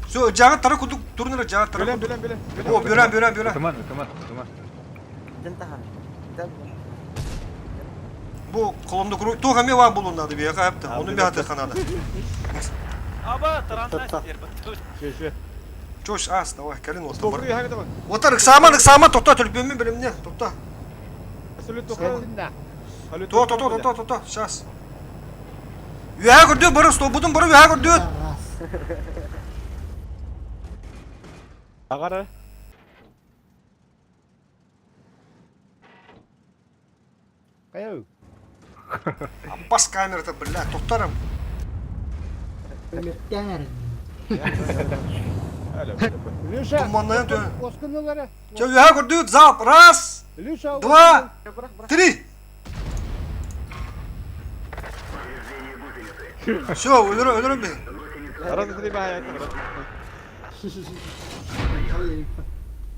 Все, жағы тара кудук турнира жағы тара. Бөлен, бөлен, бөлен. О, бөлен, бөлен, бөлен. Ытыман, ытыман, ытыман. Бу коломду куру. Туға ме ва булунады бия кайыпты. Onu bir hatır kanada. Аба, тараннас дер. Шө, шө. Çoş as давай, калин отыр. Добрый, хами давай. Отыр, ыксаман, ыксаман, токта, төлпөмүн билимне, токта. Салют, тоқа. То, то, то, то, то, то, сейчас. Үһә көрдү, бары, стобудун бары үһә көрдү. Ағара. Каяу. Бас камерата, бля, токтарым. Илюша. Туманнайын тө. Оскынылары. Чө үһә көрдү, залп, раз, Илюша. два, три. Все, өлөрө, өлөрө бе. Раз, три, бай.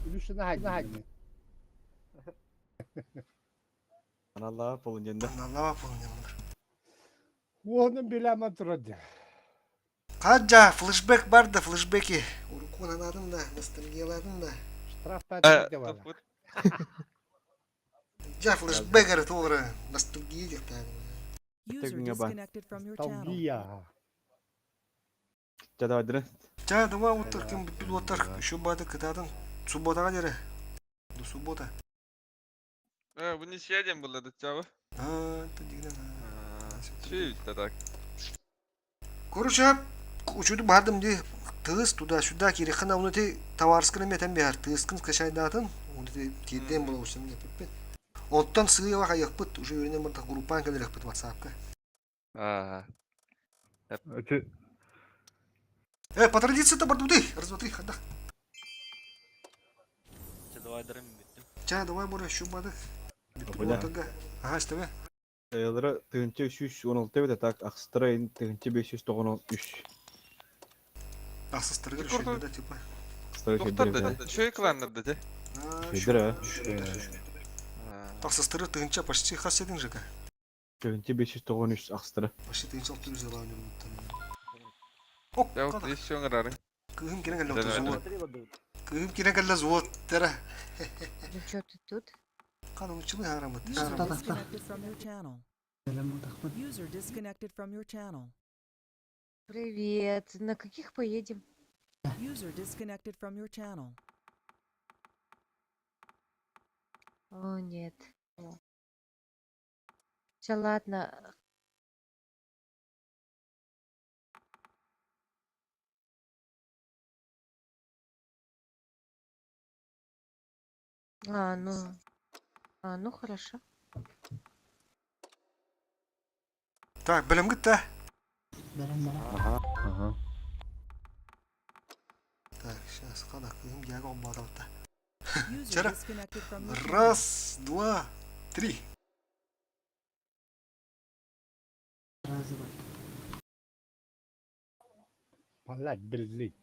Илюша на на. Аналла полун jenде. Аналла полун jenде. Оның билеме тұрады. Каджа, флешбек бар да, флешбеки. Урукун анадым да, ностальгияладым да. Штраф пәтер деп ала. Жа, флешбек әрі тоғыры, ностальгия деп тағым. User disconnected from your channel. Ностальгия. Жа, давай, дыры. Жа, давай отыр, кім бітпіл отыр. Еще бады кытадын. Субботаға дері. До суббота. Э, bu ничья дем было, да чабы? А, это дигнен. Чуть так. Короче, учуду бардым ди. Тыз туда-сюда кирихана оны ти товарскын метен бер. Тызкын скачайдатын. Оны ти тиден була усым деп бит. Оттон сыыйа хайыахпыт, уже үөрэнэн бардах группаан кэлэрэхпит WhatsApp-ка. Аа. Эти По традиции-то бардуты. Раз, два, три, хадах. Чэ, давай дарым бүттүм. Ча, давай, Боря, щубады. Бля. Ага, что Элара 1316 эбит, а так ахстара 1593. Ахсыстарга решили, да, типа. Ахстара Доктор шөйдер да, чөй кланнар да те. Шөйдер, а? Ахсыстары тыгынча почти хаседин жека. 1593 ахстара. Почти тыгынча алты жүз алан Я вот еще ңырары. Кыһым кирен кэллэ зуот. Кыһым кирен кэллэ зуот тара. Ну чё ты тут? Кан учылы харамыт. User disconnected from your channel. User disconnected from your channel. Привет. На каких поедем? User disconnected from your channel. О, нет. Все, ладно. А, ну. А, ну хорошо. Так, бэлэм гытта. Ага. Ага. Так, сейчас, кана кыһым яга оммадалта. User Чара. disconnected from your channel. Раз, два, три. Блядь, били.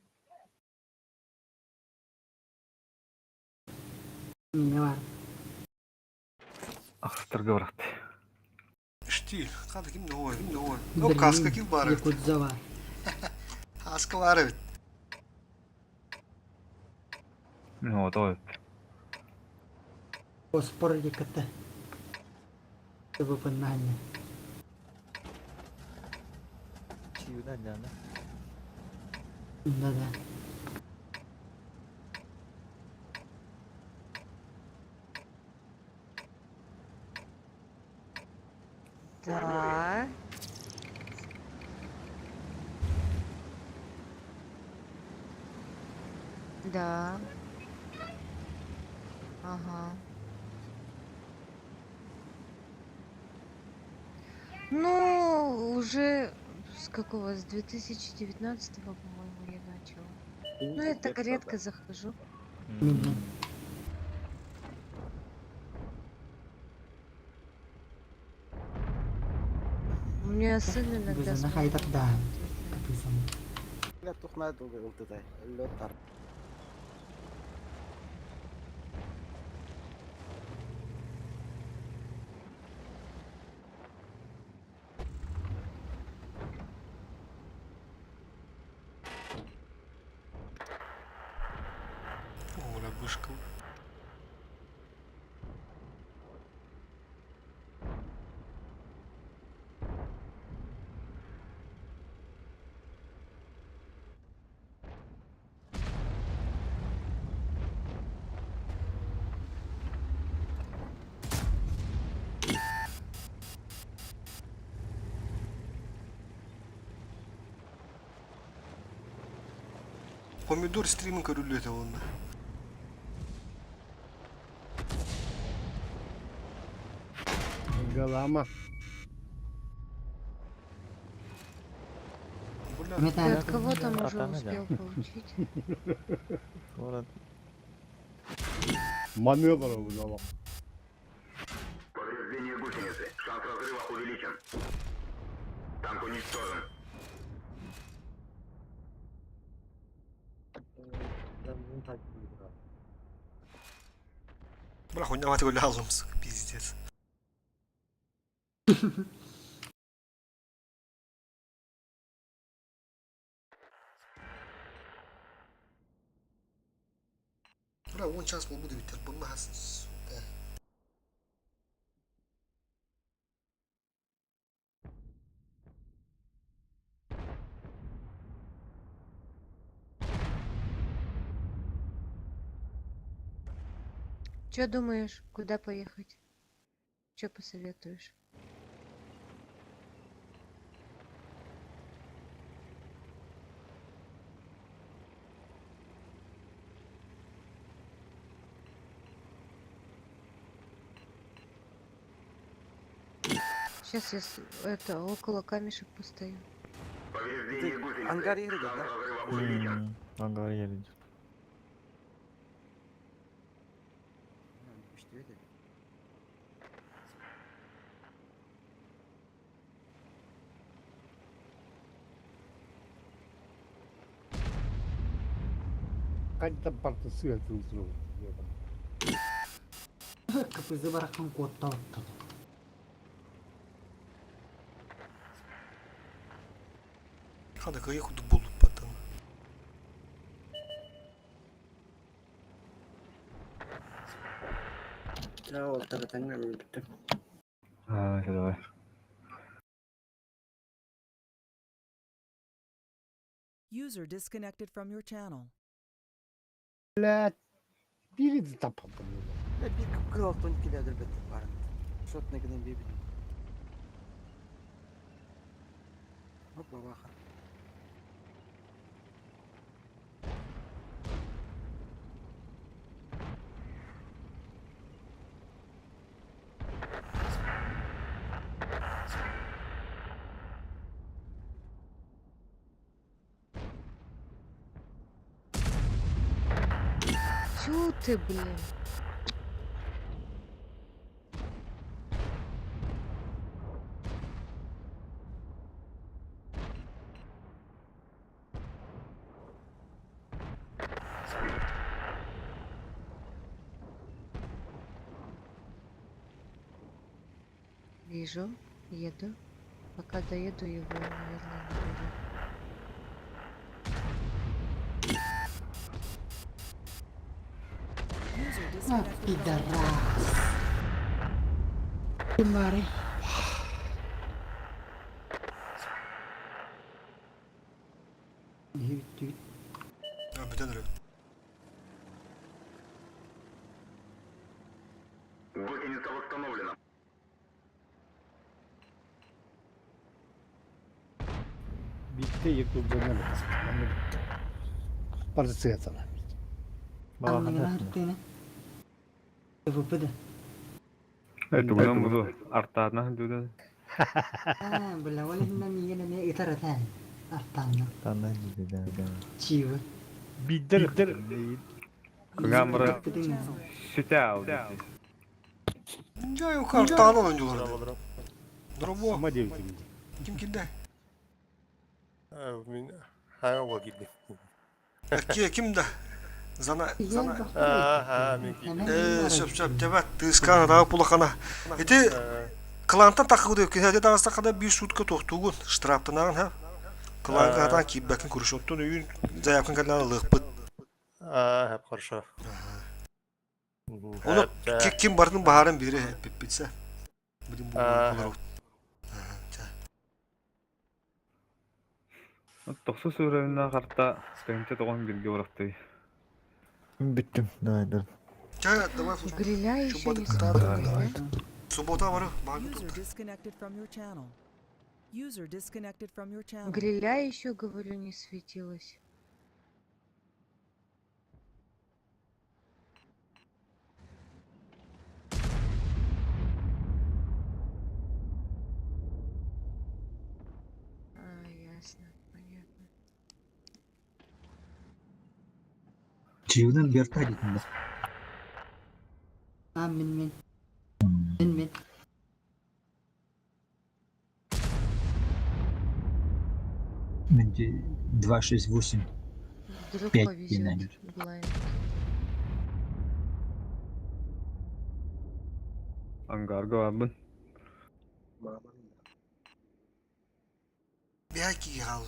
Ахстарга барахты. Штиль. Кана ким новый, ким новый. Ну, каска ким бар. Якудзова. Каска бар бит. Ну, то Оспор яката. Выпадание. Чиюнан Да-да. Да. Да. Ага. Ну, уже с какого? С 2019, по-моему, я начала. Ну, я так редко захожу. У меня сын иногда смотрит. Оля, бышка. Помидор стримин көрүлүөтэ онна. Галама. Ты от кого там уже успел получить? Маневр удала. Повреждение гусеницы. Шанс разрыва увеличен. Танк уничтожен. Бля, хуйня мать гулял, сука, пиздец. Бля, он час буду битер, бумас, сука. Че думаешь, куда поехать? Че посоветуешь? Сейчас я с- это около камешек постою. Ангар иһэр да? Ангар иһэр. Хайда барты сыа тылсыру. КПЗ барахан куотталыттан. Хада кыйы кудук болдук баттан. Чао, таратаңга бүттүм. А, давай. User disconnected from your channel. Блядь, бири да таппаппын. Bir kıpkıl altın kilodur бет барын. Шот негеден бибин. Хоп бабаха. Тю ты, блин. Вижу, еду. Пока доеду его, наверное, наберу. User А, disconnected from your channel. пидорас. Кимари. А, бүтэн өрө. Гусеница восстановлена. Битте екілден Барты сыа тала. Анныгына ПВП да. Это удан буду артаадна дүден. А, бля, ол иннан иене итаратан. Артанна. Танна деді. Чивы. Биддер Кыгамры сүтә алды. Жа yok артаанан ойнулар. Дроbo. Сама девятин. Ким килде? Мин хаҥа киирдим. Ки ким да? Зана зана. Аа, мин киирдим. Э, сөп сөп тебат тыскана дагы пулахана. Ити клантан тахыды киһәде дагыста када бир сутка тохтугун штрафтанагын ха. Кланга хатан киббәкин күрүшөттөн үйүн заявкан калана лыкпыт. Аа, хорошо. Оны ким бардын баһарын бири битсе. Билим бу Аа. болор. Тохсу сүрәвенә карта тегенче тогон бирге баракты. Бүттүм. Давай, dur. Ча, давай. Гриля еще не Суббота. светилась, да? Суббота бар, баг User disconnected from your channel. User disconnected from your channel. Гриля еще, говорю, не светилась. А, ясно, понятно. Чивнен берта дитинде. А, мин мин. Мин мин. Мен 2, 6, 8, Вдруг 5 повезет. найдет. Блайн. Ангарга барбын. Бяки гал.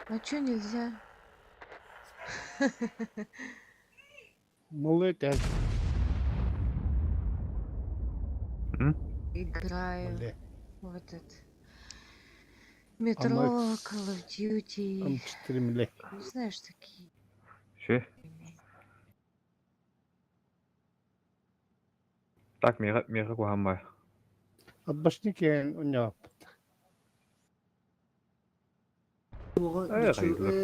А чё нельзя? Молодец. Играю Бля. в этот Метро, Call of Duty. М4 мле. Ну, знаешь, такие. Ши. Так, мега мега кухамбай. Атбашник у него. Туоҕа Э, хайдылар э,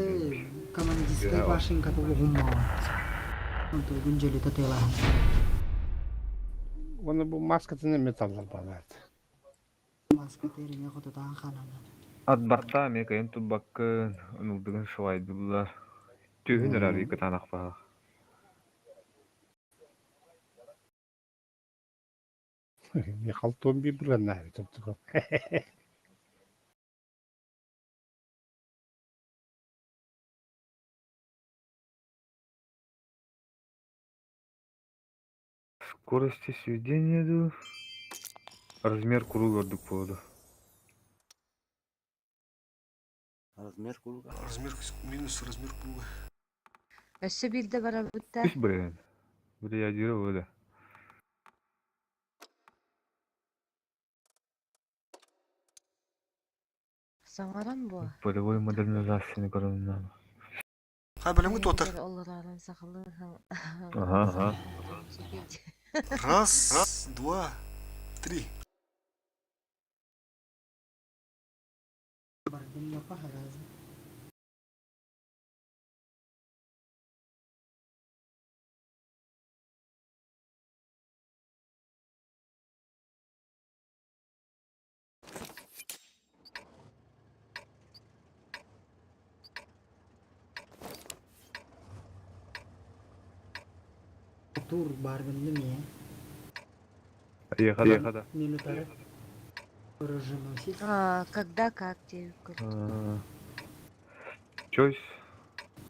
командирскай башенката уһуммаҕа. Онтугун дьөлүтэ тыалаһан. Уонна бу маскатын эмиэ таллар балаат. Маската эрине хотутаан ханана. Атбартаа эмиэ кыайан турбаккын, ынылдыгын шуайдыллар. Түөһүн эрэ арыый кытаанах баһаах. Михалтон bir бырганнаабыт турдугу. Скорости сведения дуу, размер круга ордук буолуо. Размер круга. Размер минус размер круга. Өссө биирдэ барабыт да. Үс бырыһыан. Бригадира буолуо. Саҥаран буо. Полевой модернизацияны көрүннэм. Хай бэлэмҥэ туотар. Олларааран сахалыы Ага, ага. Раз, два, три. Бардым япа харазы. Тур баргынным я. Ехада. Да. Минутары. Оруженосец. А, когда как тебе? Чойс.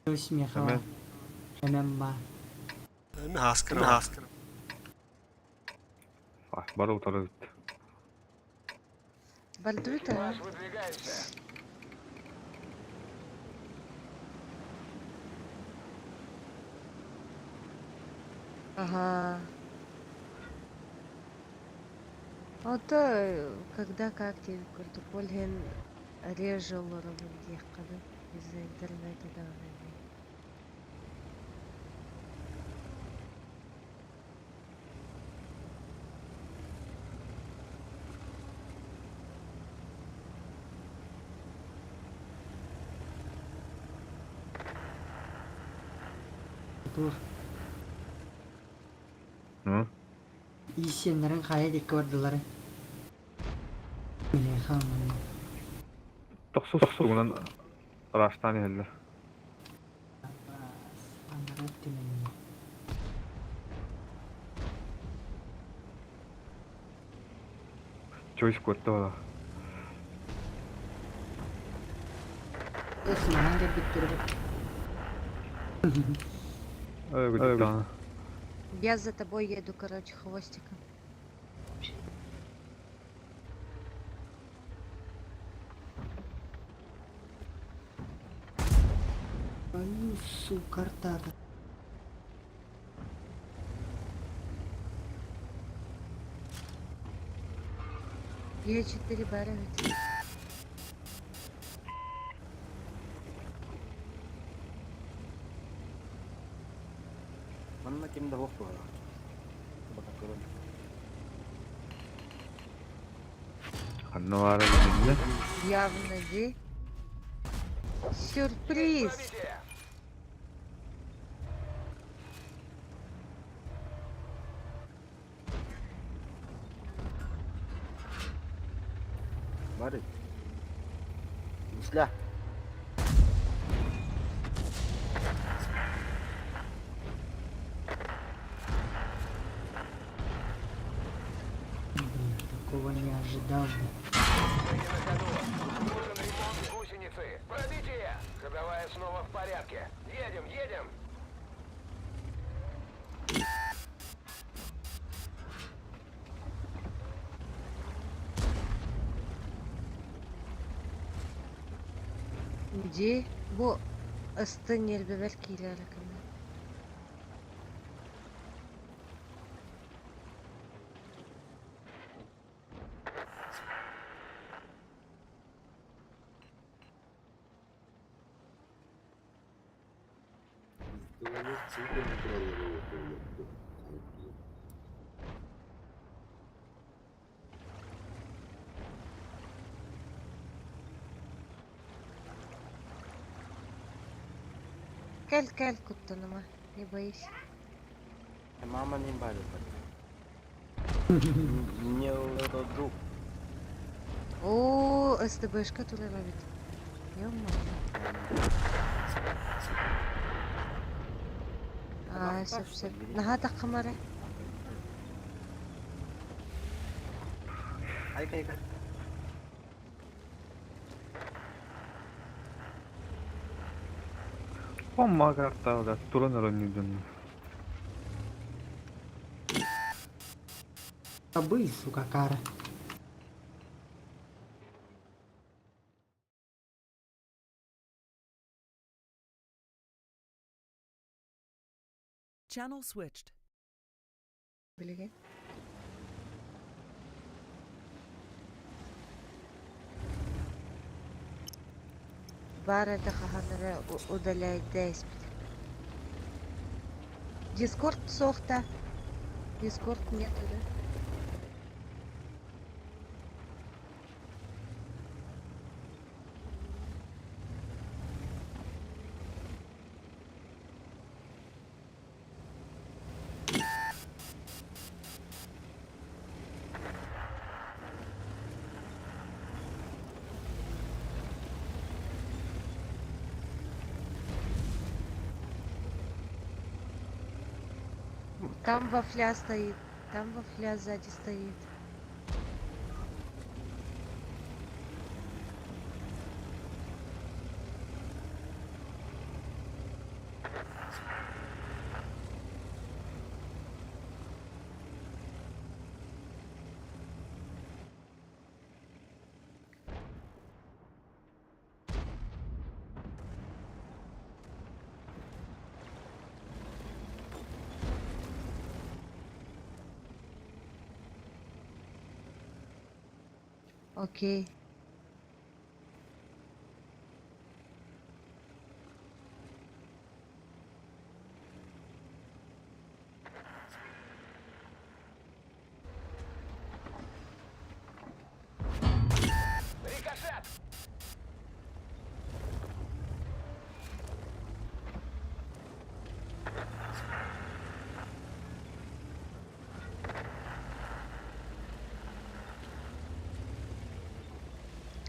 Чойс Михала. ММА. Эми хаскара. Хаскара. Бары утары Бальдуйта. Ага. А то когда как тебе курдук Ольген реже олоробун диэххэ из-за интернета даҕаны. Тур. Иисеннэрин хайа дикки бардылары. Миэхэ Тохсус тугунан араастаан иһэллэр. Аннара түмэнни. Чойс куотта бала. Сыманан кэлбиттэр. Э, Я за тобой еду, короче, хвостиком. Ай, сука, артата. Е четыре бара ведь. Манна ким да суох буолар. Бата көрөн. Ханна баара билиннэ. Явно ди. Сюрприз! Бары. Исля. Блин, такого не ожидал бы. Нужен ремонт гусеницы. Пробитие! Ходовая снова в порядке. Едем, едем! Ди. Бу ысты нербебер киилэр кэннэ. Кэл, кэл, куттаныма, не боись. Мама не барит. Мне этот друг. О, СТБшка турар эбит. Ё-моё. Аа, сөп сөп. Наһаа таххымара. Айка, айка. Помма карта, туран оронньуйдун. Абый, сука, кара. Channel switched. Билигин. Баар этэ хаһан эрэ удаляйда испит. Дискорд суох да? Дискорд нету, да? Там вафля стоит. Там вафля сзади стоит. Окей. Рикошет!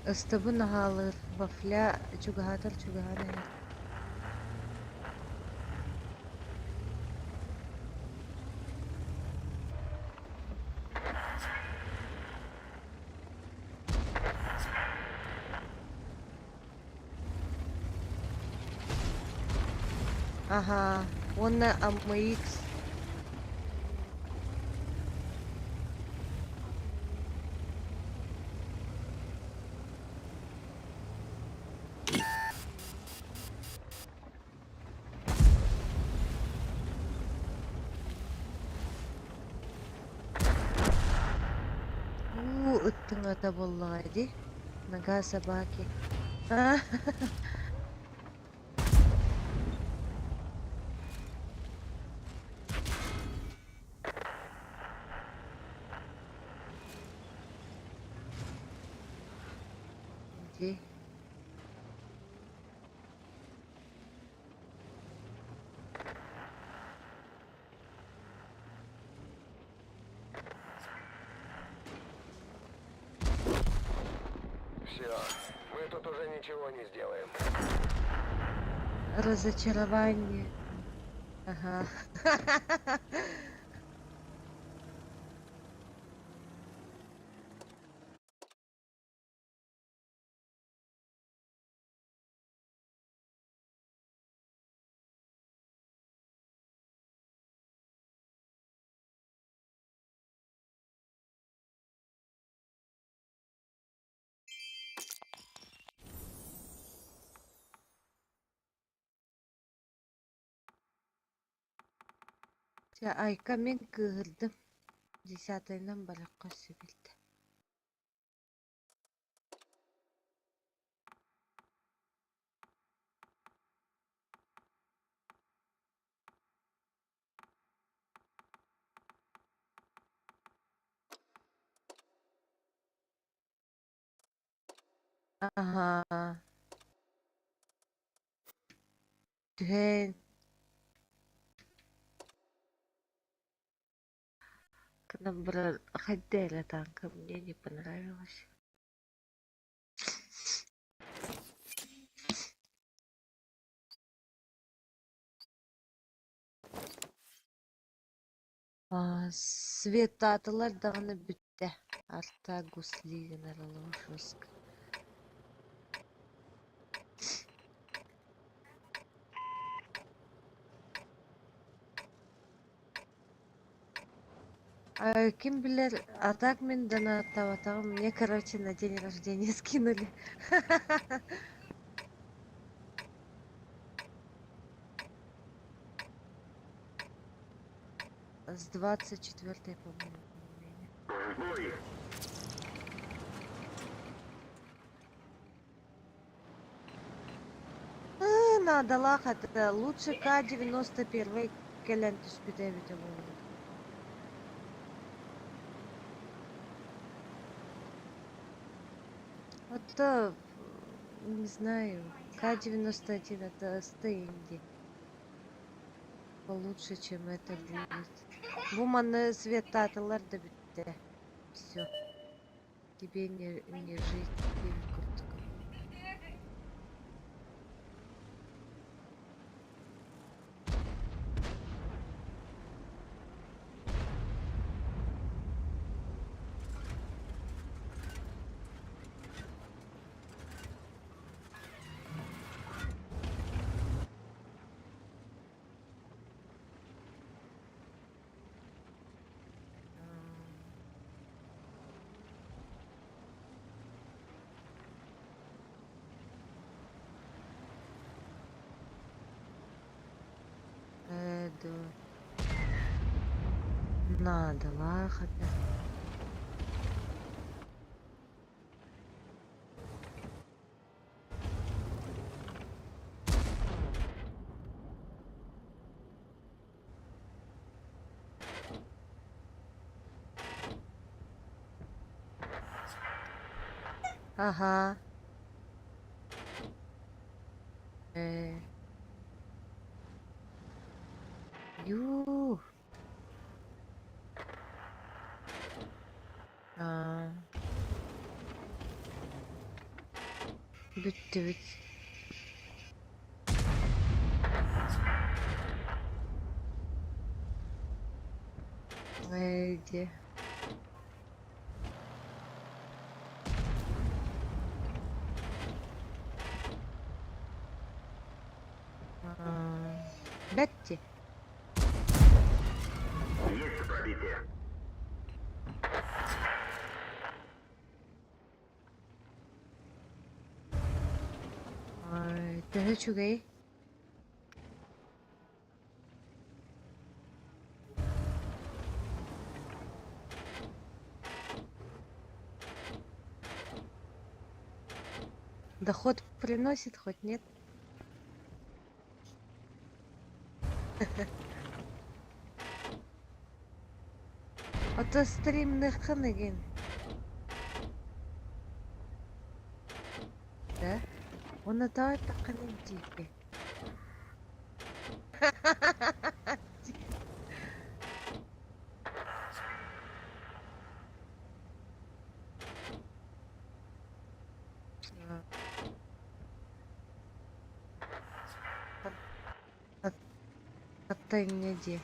Ыстыбы наһаалыыр, вафля чугаһаатар чугаһаан иһэр. Аһаа, уонна АМХ. Уу, ыттыҥата буоллаҕа дии. Нога собаки. Дии. Все, мы тут уже ничего не сделаем. Разочарование. Ага. Чэ, Айка мин кыыһырдым. Десятайынан барахха сөбүлтэ. Аһаа. Түһэн. Гынан баран хайда эрэ танка мне не понравилось. Светаатылар даҕаны бүттэ, арта гусли гынар олох жестко. Ким билэр, а так мин донаттаабатаҕым, мне, короче, на день рождения скинули. С 24-й, по-моему, время. Наадалаах этэ, лучше К-91 кэлэн түспүтэ эбитэ буоллар. Вот не знаю, К-91 это СТ Инди. Получше, чем это будет. Бу манна светтаатылар да бүттэ. Все. Тебе не жить диэбит курдук. Ээ, дуо. Наадалаах этэ. Аһаа. Ээ. Юу. Аа. Бүттүбүт. Ээ, где? Аа. Бэтти. Есть пробитие. Ай, төһө үчүгэй? Доход приносит хоть нет? Ото стримныххын игин. Да? Уонна тоҕо эттэххиний дьиикэй? Хатта инньэ диэ.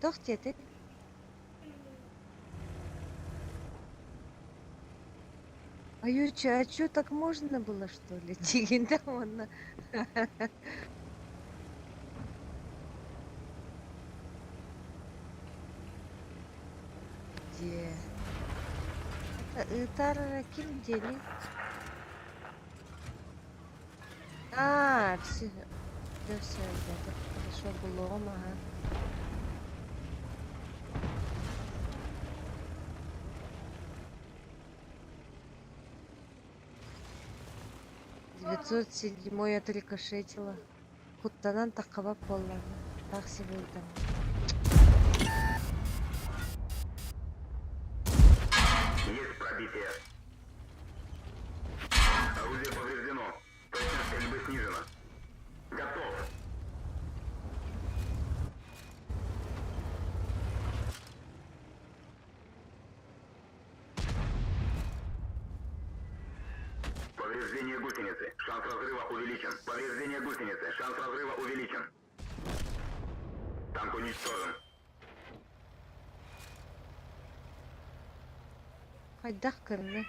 Туох диэтиҥ? А чё, так можно было, что ли? Тигинде уонна Дьиэ. Ыытар ким диэний? А, все, да все, ребята, хорошо булуом, ага. 907 отрикошетила. Куттанан таххабат буоллаҕына, таах сибэ ыытаммын. Есть пробитие. Орудие повреждено. Точность стрельбы снижена. Готов. Повреждение гусеницы. Шанс разрыва увеличен. Повреждение гусеницы. Шанс разрыва увеличен. Танк уничтожен. Хайдах көрүҥэ?